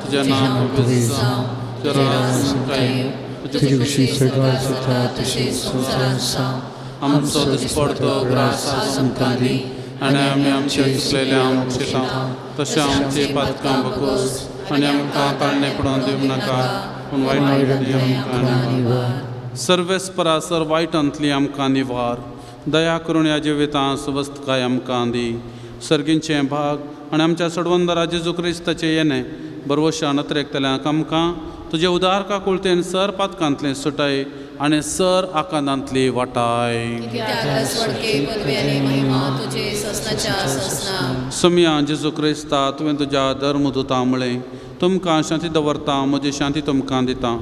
तुजें नांव पवित्र जावं, तुजें राज येवं, तुजी खुशी स्वर्गात जाता तशी संवसारांत जावं. आमचो दिसपडतो ग्रास आज आमकां दी आनी आमी आमचे चुकलेल्या आमक्षेता तशें आमचे पातकां बकोस आनी आमकां ताळणे पडोवन दिवं नाका, पूण वायटांतली आमकां निवार. सर्वेस्परा सर वायटांतली आमकां निवार. दया करून ह्या जिवितांत सुवस्थकाय आमकां दी. सर्गींचें भाग आनी आमच्या सोडवंदरा जेजू क्रिस्ताचें येणें बरवशा नत्रेकतल्यांक आमकां तुजे उदार काकुळतेन सर पातकांतलें सुटाय आनी सर आकांतांतली वाटाय. सोमया जेजू क्रिस्ता तुवें तुज्या धर्मदुता म्हळें तुमकां शांती दवरता म्हजी शांती तुमकां दिता.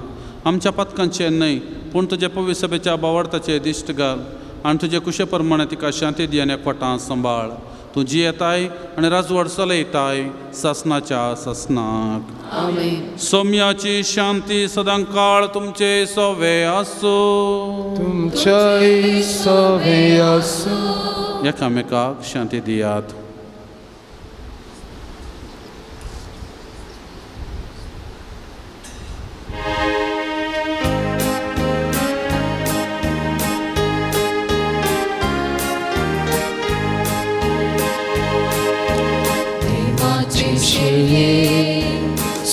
आमच्या पातकांचें न्हय पूण तुज्या पवित्र सभेच्या बावडताचें दिश्ट घाल आनी तुजे कुशे प्रमाणे तिका शांती दी आनी एकवटां सांबाळ. तूं जियेताय आनी राजवट चलयताय सासनाच्या सासनाक. सोम्याची शांती सदां काळ तुमचे सोवे आसूं. तुमच्याय सोवे आसूं. एकामेकाक शांती दियात.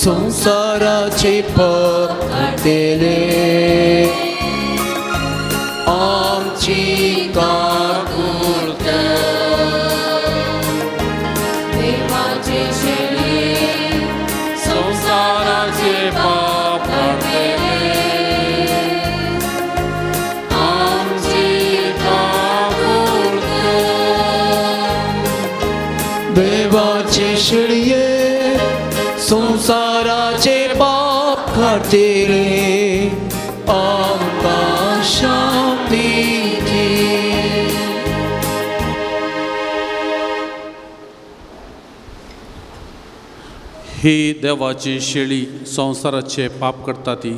संसाराचे पाप काडटले आमची काकूळ कर. देवाचे शेळये संसाराचे पाप काडटले आमची काकूळ कर. देवाचे शेळये संसाराचे पाप काडटले आमकां शांती दी. ही देवाची शेळी संवसाराचे पाप करता ती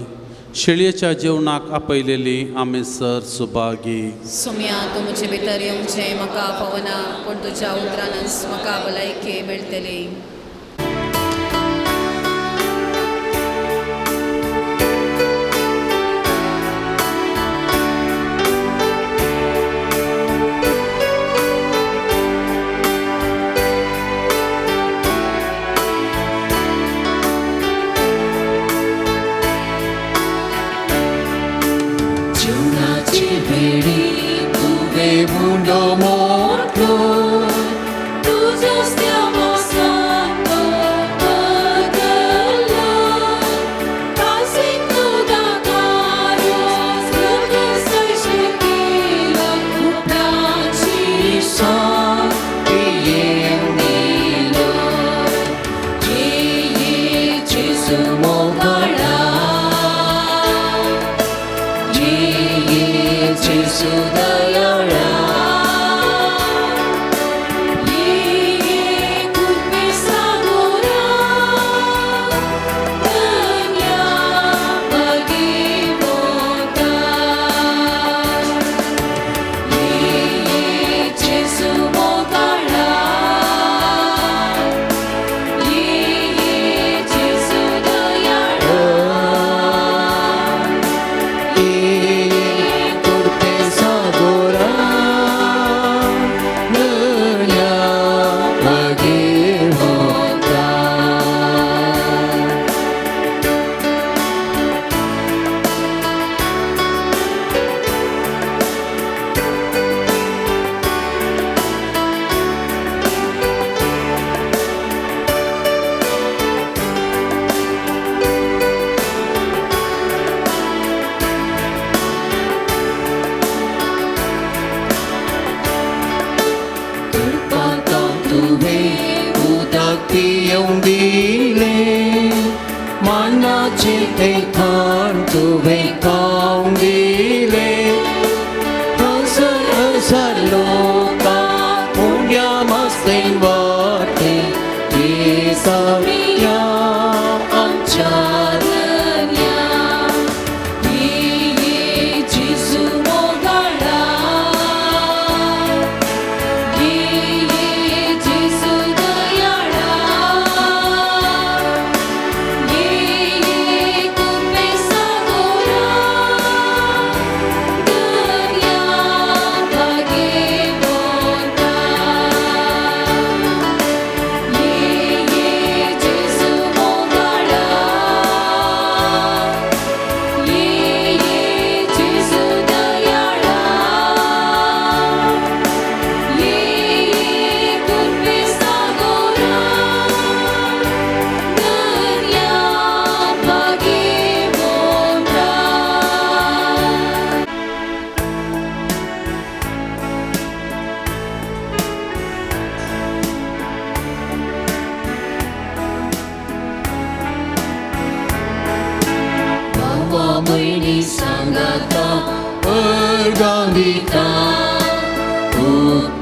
शेळयेच्या जेवणाक आपयलेली आमी सर सुभागी. सोम्या तूं म्हजे भितर येवचें म्हाका पावना पूण तुज्या उतरानच म्हाका भलायकी मेळटली.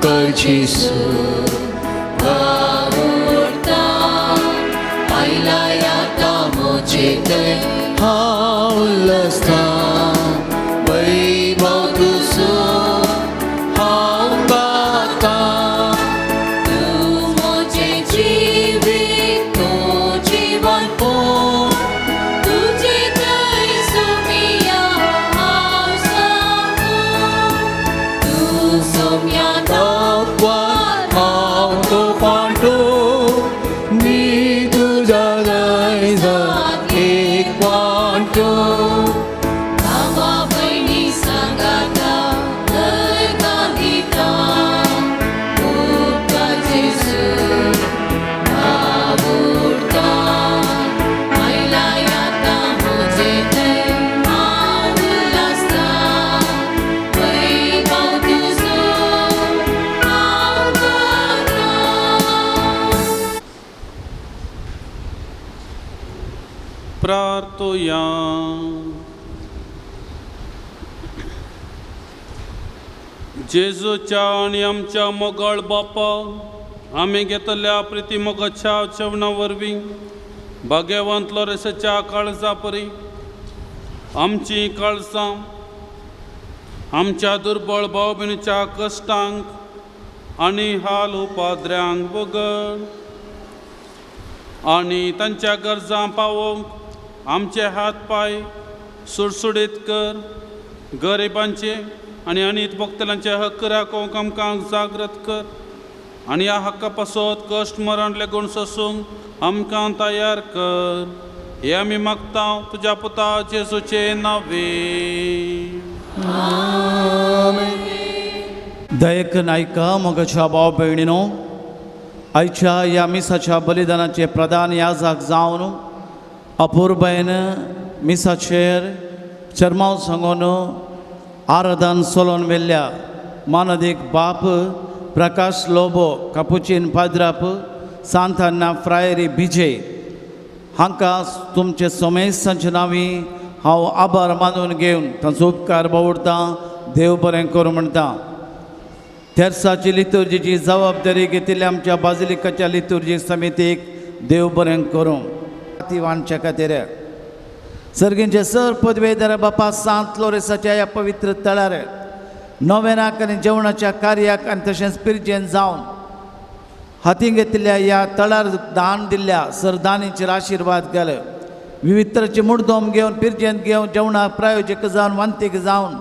उपकार जेजू वावुरता आयला आतां म्हजे थंय हांव उल्हासता वैभव तुजो हांव गाता तूं म्हजें जिवीत तूं जिवन पूण तुजे थंय सोम्या हांव सांगूं तूं सोम्या दाखवार हांव तो पांटो नी तुज्या दायजाक एक वांटो भावा भयणी सांगाता गर्गां दिता उपकार जेजू वावुरता आयला आतां म्हजे थंय हांव उल्हासता वैभव तुजो हांव गाता. प्रार्थुया. जेजूच्या आनी आमच्या मोगाळ बापा आमी घेतल्या प्रिती मोगाच्या जेवणा वरवीं भाग्यवंत लोरेसाच्या काळजा परी आमची काळजां आमच्या दुर्बळ भाव भयणीच्या कश्टांक आनी हाल उपाद्र्यांक वगड आनी तांच्या गरजां पावोवंक आमचे हात पांय सुडसुडीत कर. गरिबांचे आनी अनीत भोगतल्यांचे हक्क राखोवंक आमकां जागृत कर आनी ह्या हक्का पासत कश्ट मरण लेगून सोसूंक आमकां तयार कर. हे आमी मागता तुज्या पुता जेजूचे नावे. दयक नायका मोगाच्या भाव भयणीनो, आयच्या ह्या मिसाच्या बलिदानाचे प्रधान याजक जावन अपुरबायेन मिसाचेर चरमाव सांगून आराधन सोलोन व्हेल्ल्या मानदीक बाप प्रकाश लोबो कापुचीन पाद्राप सांतान्ना फ्रायरी बिजय हांकां तुमचे सोमेस्तांचे नांवी हांव आभार मानून घेवन तांचो उपकार बावडतां. देव बरें करूं म्हणटा. तेर्साची लितुर्जीची जबाबदारी घेतिल्ल्या आमच्या बाजिलिकाच्या लितुर्जी समितीक देव बरें करूं. ती वांटच्या खातीर सर्गींचे सर पदवेदार बापा सांत लोरेसाच्या ह्या पवित्र तळार नोवेनाक आनी जेवणाच्या कार्याक आनी तशेंच पिरजेन जावन हाती घेतिल्ल्या ह्या तळार दान दिल्ल्या सरदानीचेर आशिर्वाद घाल. विविध तरेचे मुडदोम घेवन पिरजेन घेवन जेवणाक प्रायोजक जावन वांतीक जावन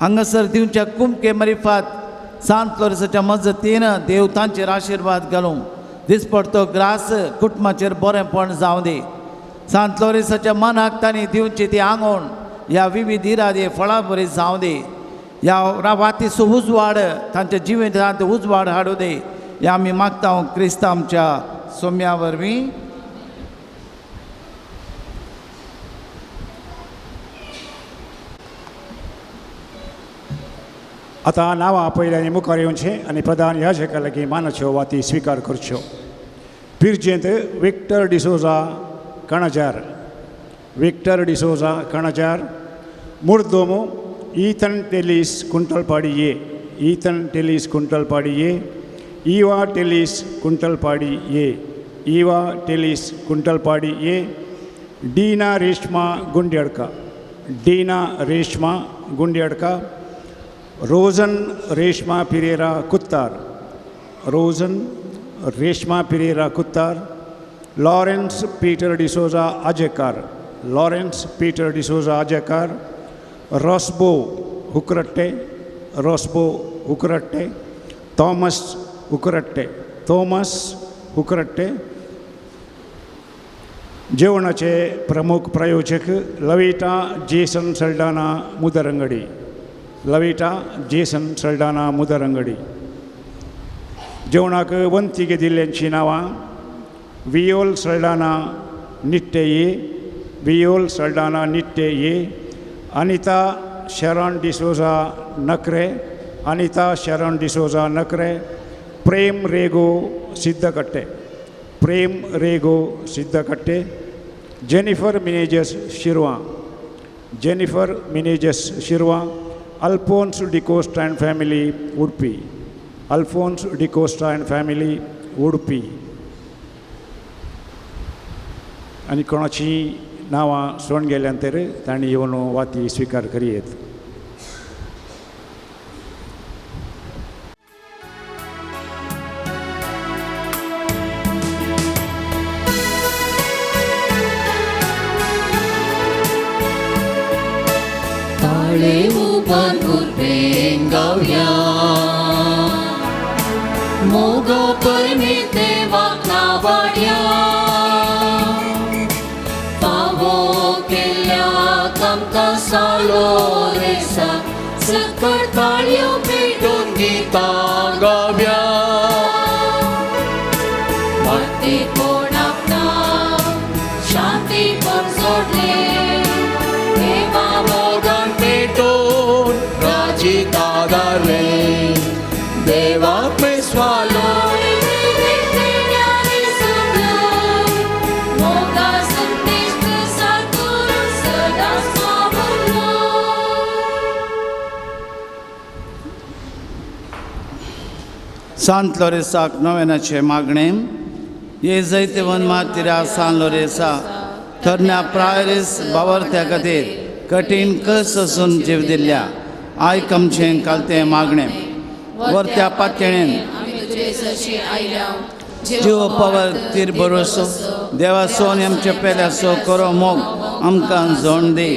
हांगासर दिवच्या कुमके मरिफात सांत लोरेसाच्या मजतीन देव तांचेर आशिर्वाद घालूं. दिसपडतो ग्रास कुटुंबाचेर बरेंपण जावं दी. सांत लोरेसाच्या मनाक तांणी दिवची ती आंगोण ह्या विविध इरादे फळां बरी जावं दी. ह्या वातीचो उजवाड तांच्या जिवितांत उजवाड हाडूं दी. ह्या आमी मागता क्रिस्त आमच्या सोम्या वरवीं. आतां नांवां आपयल्या आनी मुखार येवचें आनी प्रधान याजका लागीं मानाच्यो वाती स्विकार करच्यो. पिरजेंत विक्टर डिसोजा कणजार, विक्टर डिसोजा कणजार, मुर्दोमो ईथन टेलीस कुंटलपाडी ए, ईथन टेलीस कुंटलपाडी ए, ईवा टेलीस कुंटलपाडी ए, ईवा टेलीस कुंटलपाडी ए, Deena Reshma Gundyadka, Deena Reshma Gundyadka, Rojan Reshma Pereira Kuttar, Rojan Reshma Pereira Kuttar, Lawrence Peter D'Souza Ajekar, Lawrence Peter D'Souza Ajekar, रॉस्बो हुकरट्टे, रॉस्बो हुकरट्टे, थॉमस हुकरट्टे, थॉमस हुकरट्टे. जेवणाचे प्रमुख प्रायोजक लविटा जेसन सल्डाना मुदरंगडी, लविटा जेसन सल्डाना मुदरंगडी. जेवणाक वंती घेतिल्ल्यांची नांवां वियोल सल्डाना निट्टे ए, वियोल सल्डाना निट्टे ए, Anita Sharan D'Souza Nakre, Anita Sharan D'Souza Nakre, Prem Rego Siddhakatte, Prem Rego Siddhakatte, Jennifer Menezes Shirva, Jennifer Menezes Shirva, Alphonse D'Costa and family Udupi. Alphonse D'Costa and family Udupi. आनी कोणाची नांवां सोडून गेल्यान तर तांणी येवन वाती स्विकार करयेत. मोगो परमेते वाकना वाड्या फावो केल्ल्या आमकां सालो रेसा सकट ताळयो पेटून गितां गावया. भक्ती कोण आपणा शांती कोण सोडले देवा मोगान पेटून राजिता दारले देवाक मेस्वालो. सांत लोरेसाक नव्यानाचें मागणें हे जैतवन मातिरा सान लोरेसा तरण्या प्रायरीस बावरत्या खातीर कठीण कस आसून जीव दिल्ल्या आयक आमचें कालतें मागणें. वरत्या पातळेन जीव पवर तीर भरोसो देवासो आनी आमच्या पेल्यासो करो मोग आमकां जोण दी.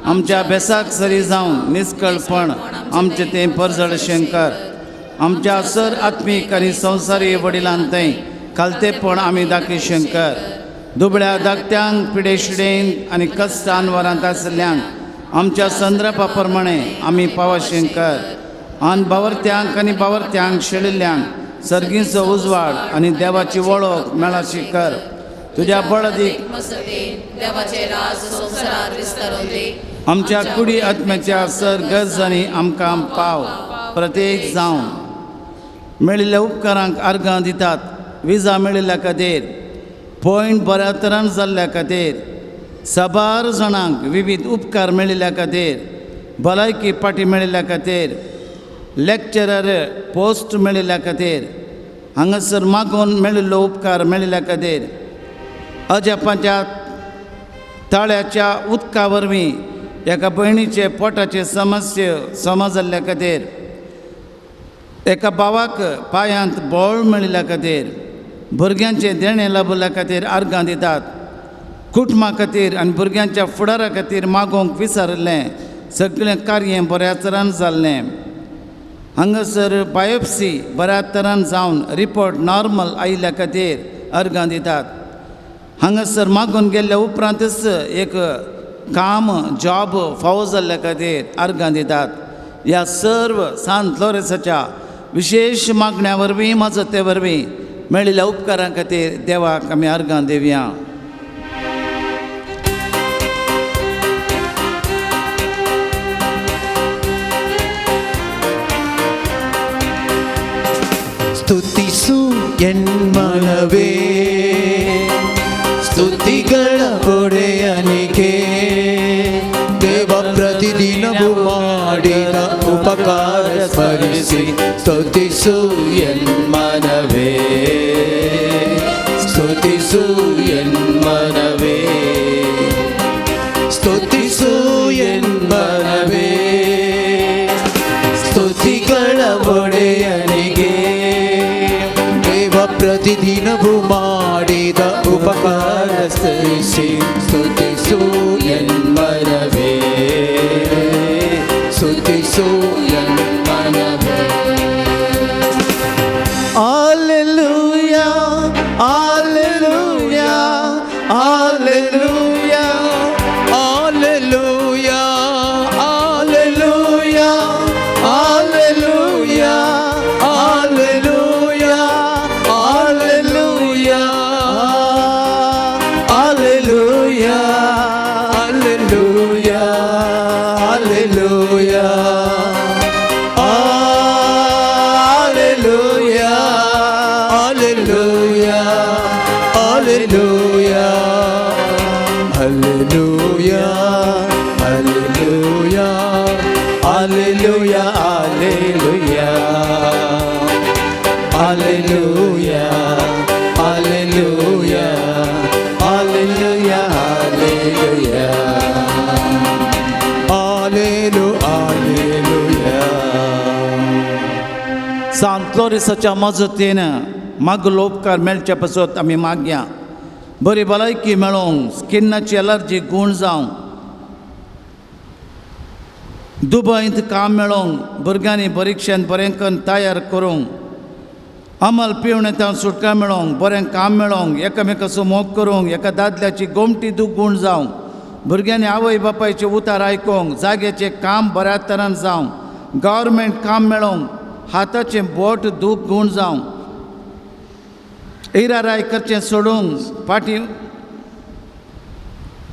आमच्या बेसाक सरी जावन निस्कळपण आमचें तें परजळ शंकर. आमच्या सर आत्मीक आनी संवसारी वडिलां थंय खालतेपण आमी दाखय शंकर. दुबळ्या धाकट्यांक पिडेशिडेन आनी कश्टान वरांत आशिल्ल्यांक आमच्या संद्रपा प्रमाणे आमी पावा शंकर. आनी बावरत्यांक आनी बावरत्यांक शेळिल्ल्यांक सर्गीचो उजवाड आनी देवाची वळख मेळाशी कर. तुज्या बळदीक आमच्या कुडी आत्म्याच्या सर गरजांनी आमकां पाव प्रत्येक जावन मेळिल्ल्या उपकारांक अर्गां दितात. विजा मेळिल्ल्या खातीर पॉयंट बऱ्या तरान जाल्ल्या खातीर साबार जाणांक विविध उपकार मेळिल्ल्या खातीर भलायकी पाटी मेळिल्ल्या खातीर लॅक्चरर पोस्ट मेळिल्ल्या खातीर हांगासर मागून मेळिल्लो उपकार मेळिल्ल्या खातीर अजापांच्या ताळ्याच्या उदका वरवीं एका भयणीचे पोटाचे समस्या समज जाल्ल्या खातीर एका भावाक पांयांत बळ मेळिल्ल्या खातीर भुरग्यांचें देणें लाभिल्ल्या खातीर अर्गां दितात. कुटुंबा खातीर आनी भुरग्यांच्या फुडारा खातीर मागोवंक विसरिल्लें सगळें कार्य बऱ्या तरान जाल्लें. हांगासर बायोप्सी बऱ्या तरान जावन रिपोर्ट नॉर्मल आयिल्ल्या खातीर अर्गां दितात. हांगासर मागून गेल्ल्या उपरांतच एक काम जॉब फावो जाल्ल्या खातीर अर्गां दितात. ह्या सर्व सांत लोरेसाच्या विशेश मागण्या वरवीं मजते वरवीं मेळिल्ल्या उपकारां खातीर देवाक आमी अर्गां दिवया. ಸ್ತುತಿಸು ಎನ್ಮನವೇ ಸ್ತುತಿಗಳ ಒಡೆಯನಿಗೆ ದೇವ ಪ್ರತಿದಿನವೂ ಮಾಡಿದ ಉಪಕಾರ ಸ್ಮರಿಸಿ ಸ್ತುತಿಸು ಎನ್ಮನವೇ ಸ್ತುತಿಸು ಎನ್ಮನವೇ ಸ್ತುತಿಸು ಎನ್ಮನವೇ ಸ್ತುತಿಗಳ ಒಡೆಯನಿಗೆ ದೇವ ಪ್ರತಿದಿನವೂ ಮಾಡಿದ ಉಪಕಾರ ಸ್ಮರಿಸಿ ಸ್ತುತಿಸು ಎನ್ಮನವೇ ಸ್ತುತಿಸು ಎನ್ಮನವೇ. Hallelujah, hallelujah, hallelujah, hallelujah, आलेलु आलेलुया. सांत लोरिसाच्या मजतीन मागलो उपकार मेळचे पासत आमी मागया. बरी भलायकी मेळोंक, स्किनाची एलर्जी गूण जावंक, दुबयंत काम मेळोंक, भुरग्यांनी परिक्षेन बरें करून तयार करूंक, अमल पिवणेंत सुटका मेळोंक, बरें काम मेळोंक, एकामेकाचो मोग करूंक, एका दादल्याची गोमटी दूख गूण जावंक, भुरग्यांनी आवय बापायचे उतार आयकूंक, जाग्याचें काम बऱ्या तरान जावंक, गव्हर्मेंट काम मेळोंक, हाताचें बोट दूख गूण जावंक, इराराय करचें सोडूंक, फाटीं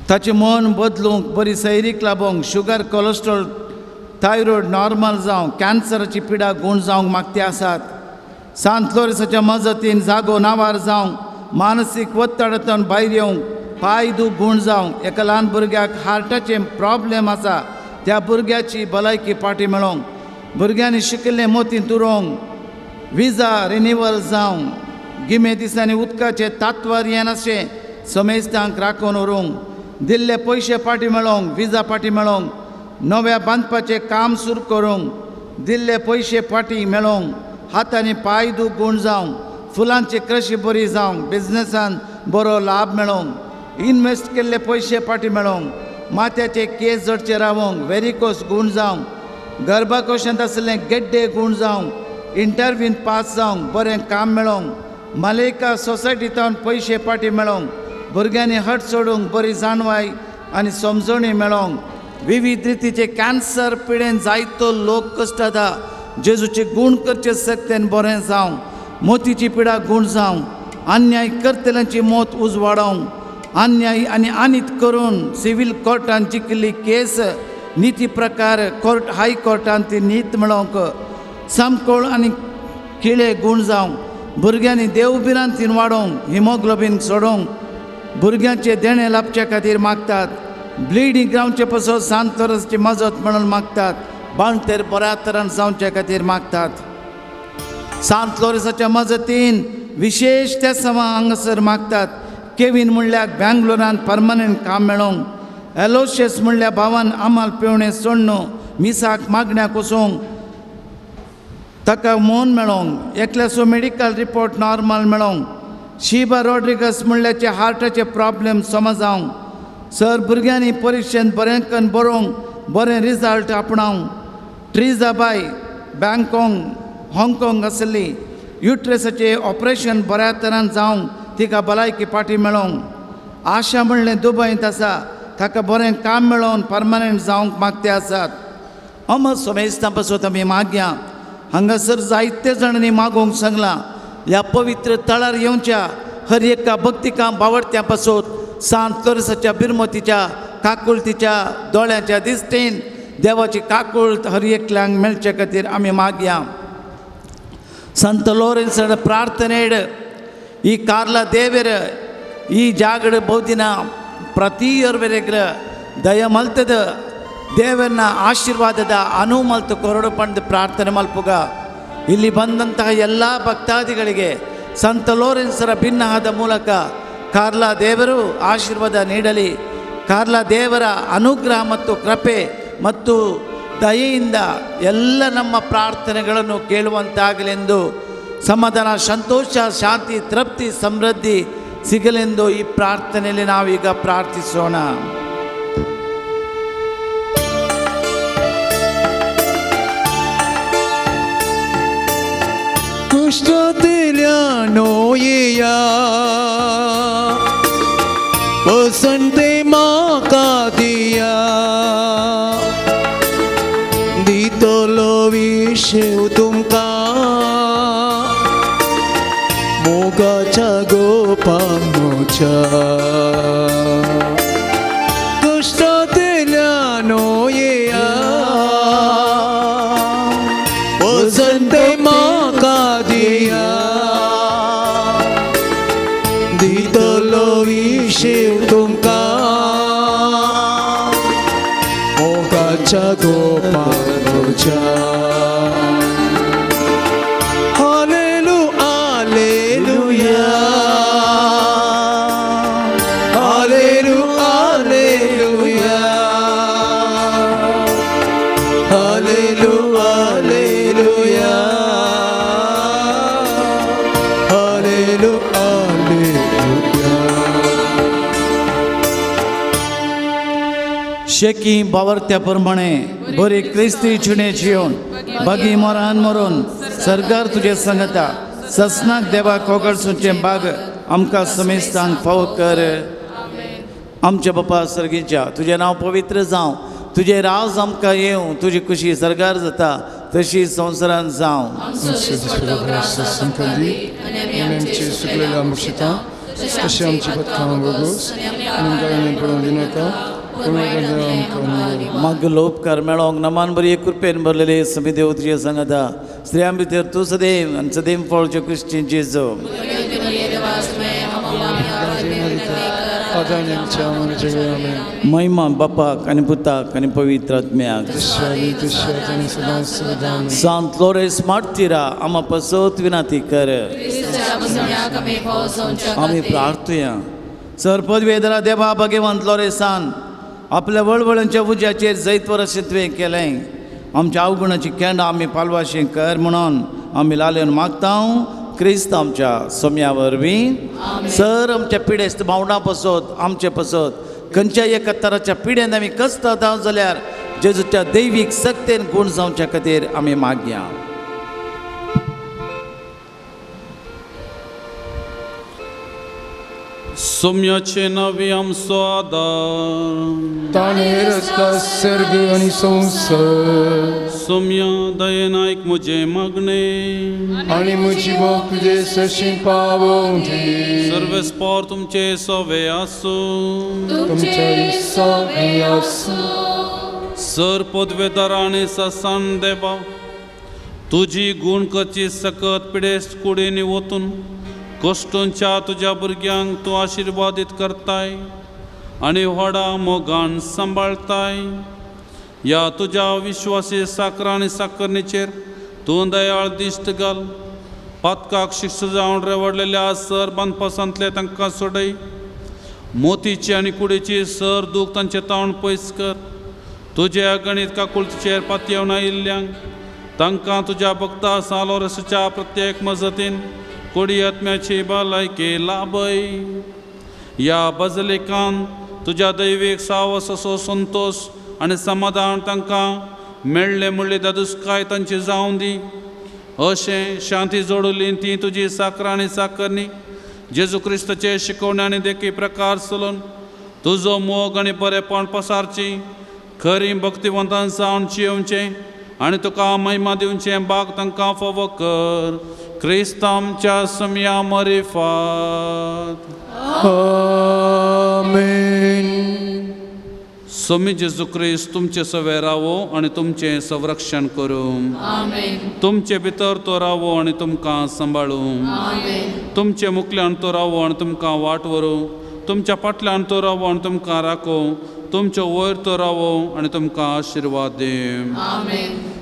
ताचें मन बदलूंक, बरी सैरीक लाबोवंक, शुगर कोलेस्ट्रॉल थायरॉयड नॉर्मल जावंक, कॅन्सराची पिडा गूण जावंक मागती आसात. सांत लोरिसाच्या मजतीन जागो नावार जावंक, मानसीक वत्तडांतल्यान भायर येवंक, पांय दूख गूण जावंक, एका ल्हान भुरग्याक हार्टाचें प्रॉब्लेम आसा त्या भुरग्याची भलायकी फाटी मेळोवंक, भुरग्यांनी शिकिल्लें मोतींत उरोवंक, विजा रिनिवल जावंक, गिमे दिसांनी उदकाचें तात्वर येनाशें समेस्तांक राखून उरूंक, दिल्ले पयशे फाटी मेळोवंक, विजा फाटी मेळोवंक, नव्या बांदपाचें काम सुरू करूंक, दिल्ले पयशे फाटी मेळोवंक, हातांनी पांय दूख गूण जावंक, फुलांची कृशी बरी जावंक, बिजनसान बरो लाभ मेळोवंक, इनवेस्ट केल्ले पयशे फाटी मेळोवंक, माथ्याचे केस जडचे रावोंक, वेरिकोस गूण जावंक, गर्भाकोशांत आशिल्ले गेड्डे गूण जावंक, इंटरव्यून पास जावंक, बरें काम मेळोवंक, मलेका सोसायटींतल्यान पयशे फाटी मेळोवंक, भुरग्यांनी हट सोडूंक, बरी जाणवाय आनी समजणी मेळोवंक, विविध रितीचे कॅन्सर पिडेन जायतो लोक कश्ट जेजूचे गूण करचे सक्तेन बरें जावंक, मोतीची पिडा गूण जावंक, अन्याय करतल्यांची मत उजवाडोवंक, अन्याय आनी आनीत करून सिवील कोर्टान जिखिल्ली केस निती प्रकार कोर्ट हाय कोर्टान ती नीत मेळोवंक, सामकोळ आनी किळे गूण जावंक, भुरग्यांनी देवभिरांतीन वाडोवंक, हिमोग्लोबीन सोडोवंक, भुरग्यांचे देणें लाबचे खातीर मागतात, ब्लिडींग जावचे पासत सांत लोरसाची मजत म्हणून मागतात, बांळटेर बऱ्या तरान जावचे खातीर मागतात. सांत लोरसाच्या मजतीन विशेश त्या समा हांगासर मागतात. केवीन म्हणल्यार बँगलोरान परमनंट काम मेळोवंक, एलोशियस म्हणल्यार भावान आमाल पिवणें सोडणू मिसाक मागण्याक वचोंक ताका मोन मेळोवंक, एकल्याचो मेडिकल रिपोर्ट नॉर्मल मेळोवंक, शिबा रॉड्रिगस म्हणल्याचे हार्टाचे प्रॉब्लेम समजावंक, सर भुरग्यांनी परिक्षेंत बरें करून बरोवंक बरें रिजल्ट आपणावंक, ट्रिजाबाय बँकॉक हाँगकाँग आसली युट्रसाचें ऑपरेशन बऱ्या तरान जावंक तिका भलायकी फाटी मेळोवंक, आशा म्हणलें दुबयंत आसा ताका बरें काम मेळोवन परमनंट जावंक मागते आसात. अमर सोमेस्तां पासत आमी मागया. हांगासर जायते जाणांनी मागोवंक सांगलां ह्या पवित्र तळार येवच्या हर एका भक्तिकाम बावडत्या पासत सांत लोरसाच्या बिरमतीच्या काकुळतीच्या दोळ्यांच्या दिश्टीन देवाची काकूळ हर एकल्यांक मेळचे खातीर आमी मागया. संत लोरेन्स प्रार्थनेड ಈ ಕಾರ್ಲ ದೇವರ ಈ ಜಾಗಡ್ ಬಹುದಿನ ಪ್ರತಿಯೊರ್ವರೆಗ್ರ ದಯ ಮಲ್ತದ ದೇವರನ್ನ ಆಶೀರ್ವಾದದ ಅನು ಮಲ್ತು ಕೊರಡು ಪಂದು ಪ್ರಾರ್ಥನೆ ಮಲ್ಪುಗ. ಇಲ್ಲಿ ಬಂದಂತಹ ಎಲ್ಲ ಭಕ್ತಾದಿಗಳಿಗೆ ಸಂತ ಲೋರೆನ್ಸರ ಭಿನ್ನಹದ ಮೂಲಕ ಕಾರ್ಲ ದೇವರು ಆಶೀರ್ವಾದ ನೀಡಲಿ. ಕಾರ್ಲ ದೇವರ ಅನುಗ್ರಹ ಮತ್ತು ಕೃಪೆ ಮತ್ತು ದಯೆಯಿಂದ ಎಲ್ಲ ನಮ್ಮ ಪ್ರಾರ್ಥನೆಗಳನ್ನು ಕೇಳುವಂತಾಗಲೆಂದು, ಸಮಾಧಾನ, ಸಂತೋಷ, ಶಾಂತಿ, ತೃಪ್ತಿ, ಸಮೃದ್ಧಿ ಸಿಗಲೆಂದು ಈ ಪ್ರಾರ್ಥನೆಯಲ್ಲಿ ನಾವೀಗ ಪ್ರಾರ್ಥಿಸೋಣ. ಕುಷ್ಠತಿಲ್ಯಾನೋಯಿಯ ವಸಂತೆ ಮಾಕಾದಿಯ दितलो विशेव तुमकां मोगाच्या गोपांच्या कश्टांतल्यानो येया वसंत म्हाका दिया दितलो विशेव तुमकां मोगाच्या गोपांच्या. Hallelu, शेकी बावरत्या प्रमाणे बरी क्रिस्ती जिणे जिवन बागी मरान मरून सरकार तुजे सांगता ससनाक देवा कोगळसूचें बाग आमकां समेस्तांक फावो कर. आमच्या बापा सर्गीच्या तुजें नांव पवित्र जावं, तुजें राज आमकां येवं, तुजी खुशी सरकार जाता तशी संवसारान जावं. मागलो उपकार मेळोंक नमान बरी कृपेन भरलेले समी देव तुजे सांगता स्त्रियां भितर तूं सदैव आनी सदैव फळचे क्रिस्तीन जेजू. महिमा बापाक आनी पुताक आनी पवित्र आत्म्याक. सांत लोरेस मार्तीरा आमा पसत विनाती कर. आमी प्रार्थुया. सर पदवेदरा देवा भगवंत लोरेसान आपल्या वळवळांच्या उज्याचेर जैतवर अशें तुवें केलें. आमच्या अवगुणाची केंडां आमी पालवाशी कर म्हणून आमी लालेन मागता क्रिस्त आमच्या सोम्या वरवीं. सर आमच्या पिडेस्त भावंडां पसत आमचे पसत खंयच्या एका तराच्या पिड्यान आमी कसता जाल्यार जेजूच्या दैवीक सक्तेन गूण जावच्या खातीर आमी मागया. सोम्याचे नांवी आमचो आदार ताणें रचला सर्ग आनी संवसार. सोम्या दयेन आयक म्हजें मागणें आनी म्हजी मोग तुजे सरशीं पावोवं दी. सर्वेस्पोर तुमचे सवे आसूं तुमचे सवे आसूं. सर पदवेदार आनी ससान देवा तुजी गूण करची सकत पिडेस्त कुडींनी वतून कश्टोंच्या तुज्या भुरग्यांक तूं आशिर्वादीत करताय आनी व्हडा मोगान सांबाळताय. ह्या तुज्या विश्वासी साकर आनी साकरणीचेर तूं दयाळ दिश्ट घाल. पातकाक शिक्षा जावन रेवडलेल्या सर बांदपासांतले तांकां सोडय. मोतीची आनी कुडीची सर दूख तांचे तावण पयस कर. तुज्या गणीत काकुळतीचेर पातयेवन आयिल्ल्यांक तांकां तुज्या भक्ता सालोरसाच्या प्रत्येक मजतीन कोडी आत्म्याची भलायकी लाभय. ह्या बजलिकान तुज्या दैवीक सावस असो संतोश आनी समाधान तांकां मेळ्ळें म्हणली दादुसकाय तांची जावं दी. अशें शांती जोडली ती तुजी साकर आनी साकरणी जेजू क्रिस्ताचे शिकवणे आनी देखी प्रकार चलोवन तुजो मोग आनी बरेपण पसारची खरी भक्तिवंतान जावन जियेवचें आनी तुका महिमा दिवचें बाग तांकां फावो कर. क्रिस्त आमच्या सम्या मरिफात. आमेन. सोमी जेजू क्रिस्त तुमचे सवे रावो आनी तुमचें संरक्षण करूं. तुमचे भितर तो रावो आनी तुमकां सांबाळूं. तुमचे मुखल्यान तो रावो आनी तुमकां वाट व्हरूं. तुमच्या फाटल्यान तो रावो आनी तुमकां राखूं. तुमचे वयर तो रावो आनी तुमकां आशिर्वाद दी.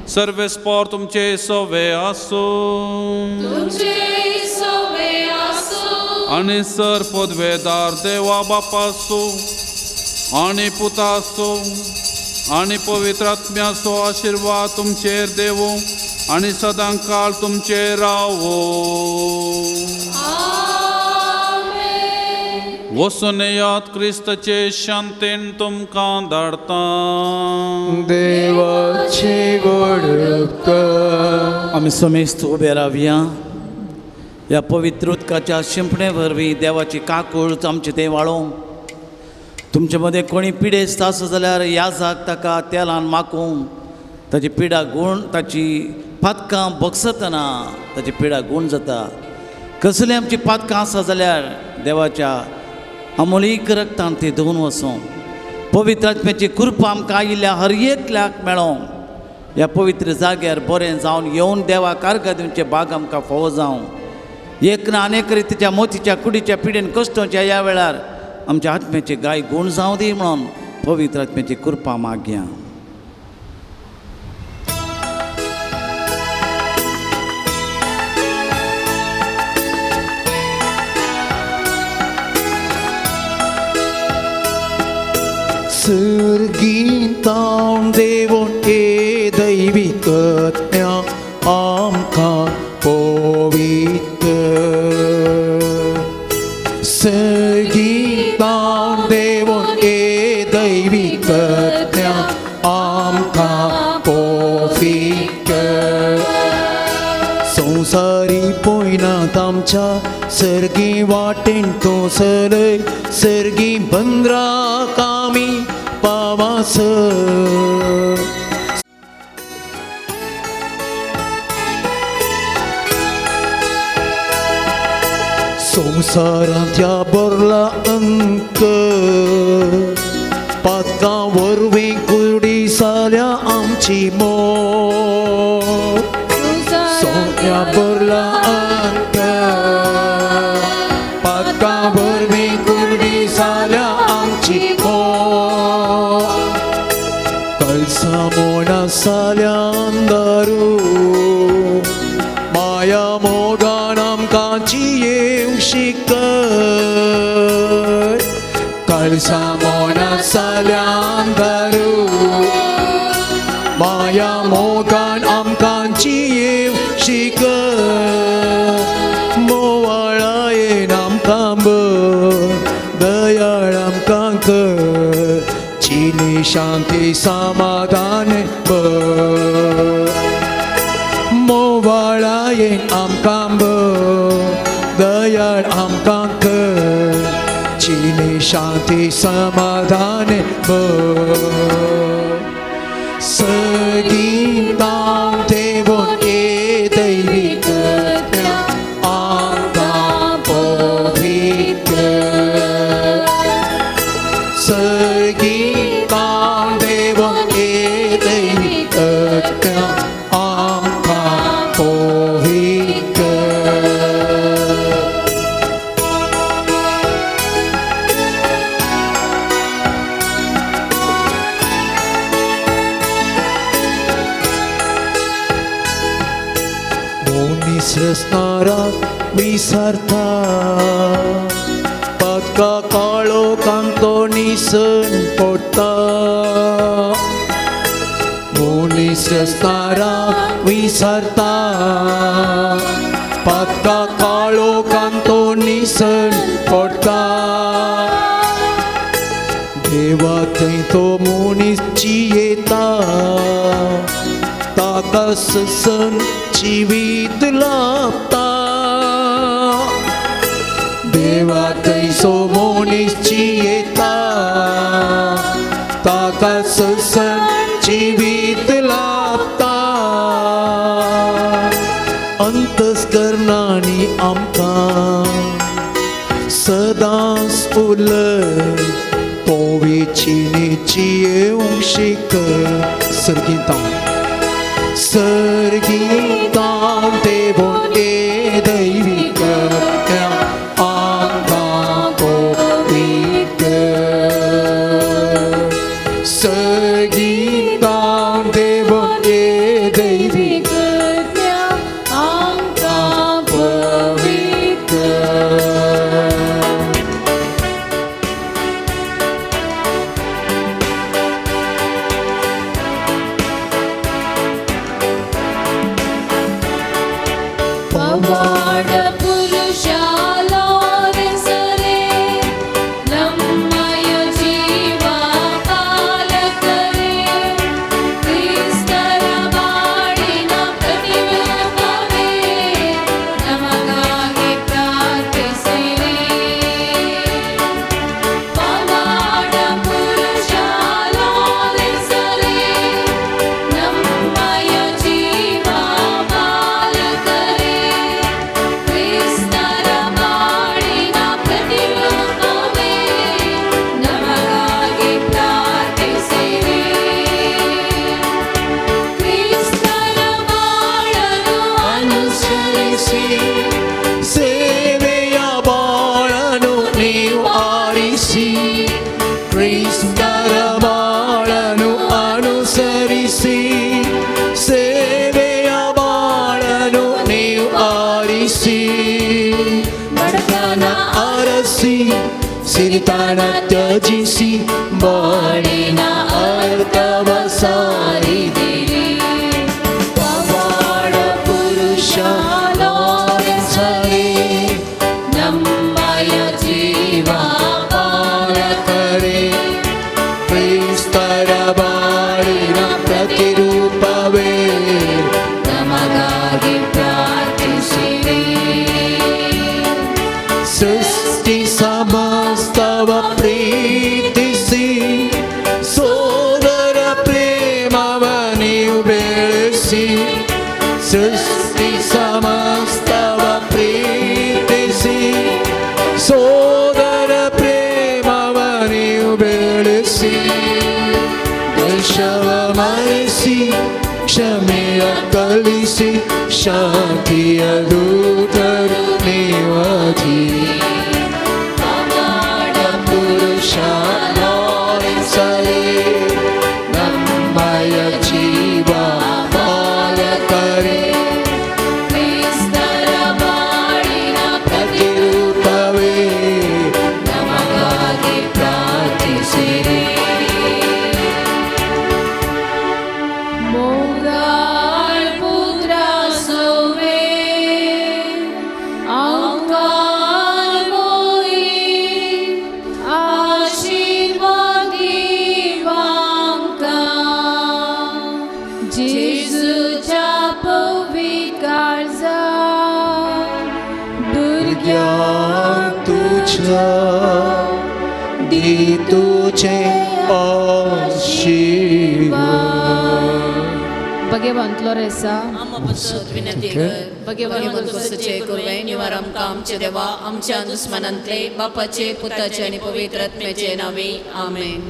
सर्वेस्पोर तुमचे सवे आसूं आनी सर पदवेदार देवा बापासो आनी पुतासो आनी पवित्र आत्म्याचो आशिर्वाद तुमचेर देवो आनी सदां काळ तुमचेर रावो. वचून येयात क्रिस्ताचे शांतेन तुमकां धाडता. देवाची वडपकार. आमी समेस्त उबे रावया. ह्या पवित्र उदकाच्या शिंपणे वरवीं देवाची काकूळ आमचे तें वाळोवंक. तुमचे मदें कोणी पिडेस्त आसा जाल्यार ह्या जाग ताका तेलान माकूंक ताची पिडा गूण ताची पातकां बगसतना ताची पिडा गूण जाता. कसली आमची पातकां आसा जाल्यार देवाच्या अमोलीक रक्तान ती धुवन वचों. पवित्र आत्म्याची कृपा आमकां आयिल्ल्या हर एकल्याक मेळों. ह्या पवित्र जाग्यार बरें जावन येवन देवा कारगार दिवचे बाग आमकां फावो जावं. एक ना अनेक रितीच्या मोतीच्या कुडीच्या पिडेन कश्टोच्या ह्या वेळार आमच्या आत्म्याची गाय गूण जावं दी म्हणून पवित्र आत्म्याची कृपा मागया. सर्गींतावन देवून ए दैवीक आत्म्या आमकां पवित्र. सर्गींतावन देवून ए दैवीक आत्म्या दारी पोयनात आमच्या सर्गी वाटेन तूं चलय सर्गी बंदराक आमी पावासर. संवसारांत ह्या भरला अंक पातकां वरवीं कुडी जाल्या आमची मोग. संवसारांत भरला अंक पातकां वरवीं कुडी जाल्या आमची मोग. कळसा मोडा जाल्या अंधारू माया मोगान आमकां जियेवंक शिकय. कळसा मोडा जाल्या अंधारू माया मोगान आमकां जियेवंक शिकय. मोवाळायेन आमकां बर दयाळ आमकां कर चिनी शांती समाधान बर. मोवाळायेन आमकां बर दयाळ आमकां कर चिनी शांती समाधान बर. सगीतां देवून ये दैवीक आमकां पवित्र. सगीतां देवून ये दैवीक आमकां पवित्र. मनीस रसनाराक विसरता पातका काळो कांतो निसन पडटा. मनीस रसनाराक विसरता पातका काळो कांतो निसन पडटा. देवा थंय तो मनीस जियेता ताका ससन जिवीत लाभता. देवा थंयसो मनीस जियेता ताका ससन जिवीत लाभता. अंतस्करणांनी आमकां सदांच उलय तो वेचीनी जियेवंक शिकय. सर्गीतां सर्गीतां देवून ये दैवीक आमकां पवित्र. सर्गीतां देवून ये दैवीक आमकां पवित्र. ಪವಾಡ ಪುರುಷ ಲಾರೆಸರೇ ನಮ್ಮಯ ಜೀವ ಪಾಲಕರೇ ಕ್ರಿಸ್ತರ ಬಾಳಿನ ಪ್ರತಿರೂಪವೇ ನಮಗಾಗಿ ಪ್ರಾರ್ಥಿಸಿರಿ. ಪವಾಡ ಪುರುಷ ಲಾರೆಸರೇ ನಮ್ಮಯ ಜೀವ ಪಾಲಕರೇ ಕ್ರಿಸ್ತರ ಬಾಳಿನ ಪ್ರತಿರೂಪವೇ ನಮಗಾಗಿ ಪ್ರಾರ್ಥಿಸಿರಿ. ಕ್ರಿಸ್ತರ ಬಾಳನ್ನು ಅನುಸರಿಸಿ ಸೇವೆಯ ಬಾಳನು ನೀವು ಆರಿಸಿ ಕ್ರಿಸ್ತರ ಬಾಳನು ಅನುಸರಿಸಿ ಸೇವೆಯ ಬಾಳನು ನೀವು ಆರಿಸಿ ಬಡತನ ಅರಸಿ ಸಿರಿತನ ತ್ಯಜಿಸಿ ಬಾಳಿನ ಅರ್ಥವ ಸಾರಿದಿರಿ. ಪವಾಡ ಪುರುಷ ಲಾರೆಸರೇ ನಮ್ಮಯ ಜೀವ ಪಾಲಕರೇ ಕ್ರಿಸ್ತರ ಬಾಳಿನ ಪ್ರತಿರೂಪವೇ ನಮಗಾಗಿ ಪ್ರಾರ್ಥಿಸಿರಿ. ಸಮಸ್ತವ ಪ್ರೀತಿಸಿ ಸೋದರ ಪ್ರೇಮವ ನೀವು ಬೆಳೆಸಿ ಸೃಷ್ಟಿ ಸಮಸ್ತವ ಪ್ರೀತಿಸಿ ಸೋದರ ಪ್ರೇಮವ ನೀವು ಬೆಳೆಸಿ ದೇಶವ ಮರೆಸಿ ಕ್ಷಮೆಯ ಕಲಿಸಿ ಶಾಂತಿಯ ದೂತರು ನೀವಧಿ ಪುರುಷ ಲಾರೆನ್ಸರೇ ನಮ್ಮಯ ಜೀವ ಬಾಲಕರೇ ಕ್ರಿಸ್ತರ ಬಾಳಿನ ಪ್ರತಿರೂಪವೇ ನಮಗಾಗಿ ಪ್ರಾರ್ಥಿಸಿರಿ. मोगाळ पुत्रा सोवे आमकां मोरी आशीर्वाद आमकां जेजूच्या पवित्र काळजा भुरग्यांक तुज्या दी तुजे आशीर्वाद. भगवंत लोरेसा आमा पासत विनंती कर. भगवंत कसचे कुरवे निवार आमकां आमचे देवा आमच्या दुस्मनांतले बापाचे पुताचे आनी पवित्र आत्म्याचे नावे आमेन.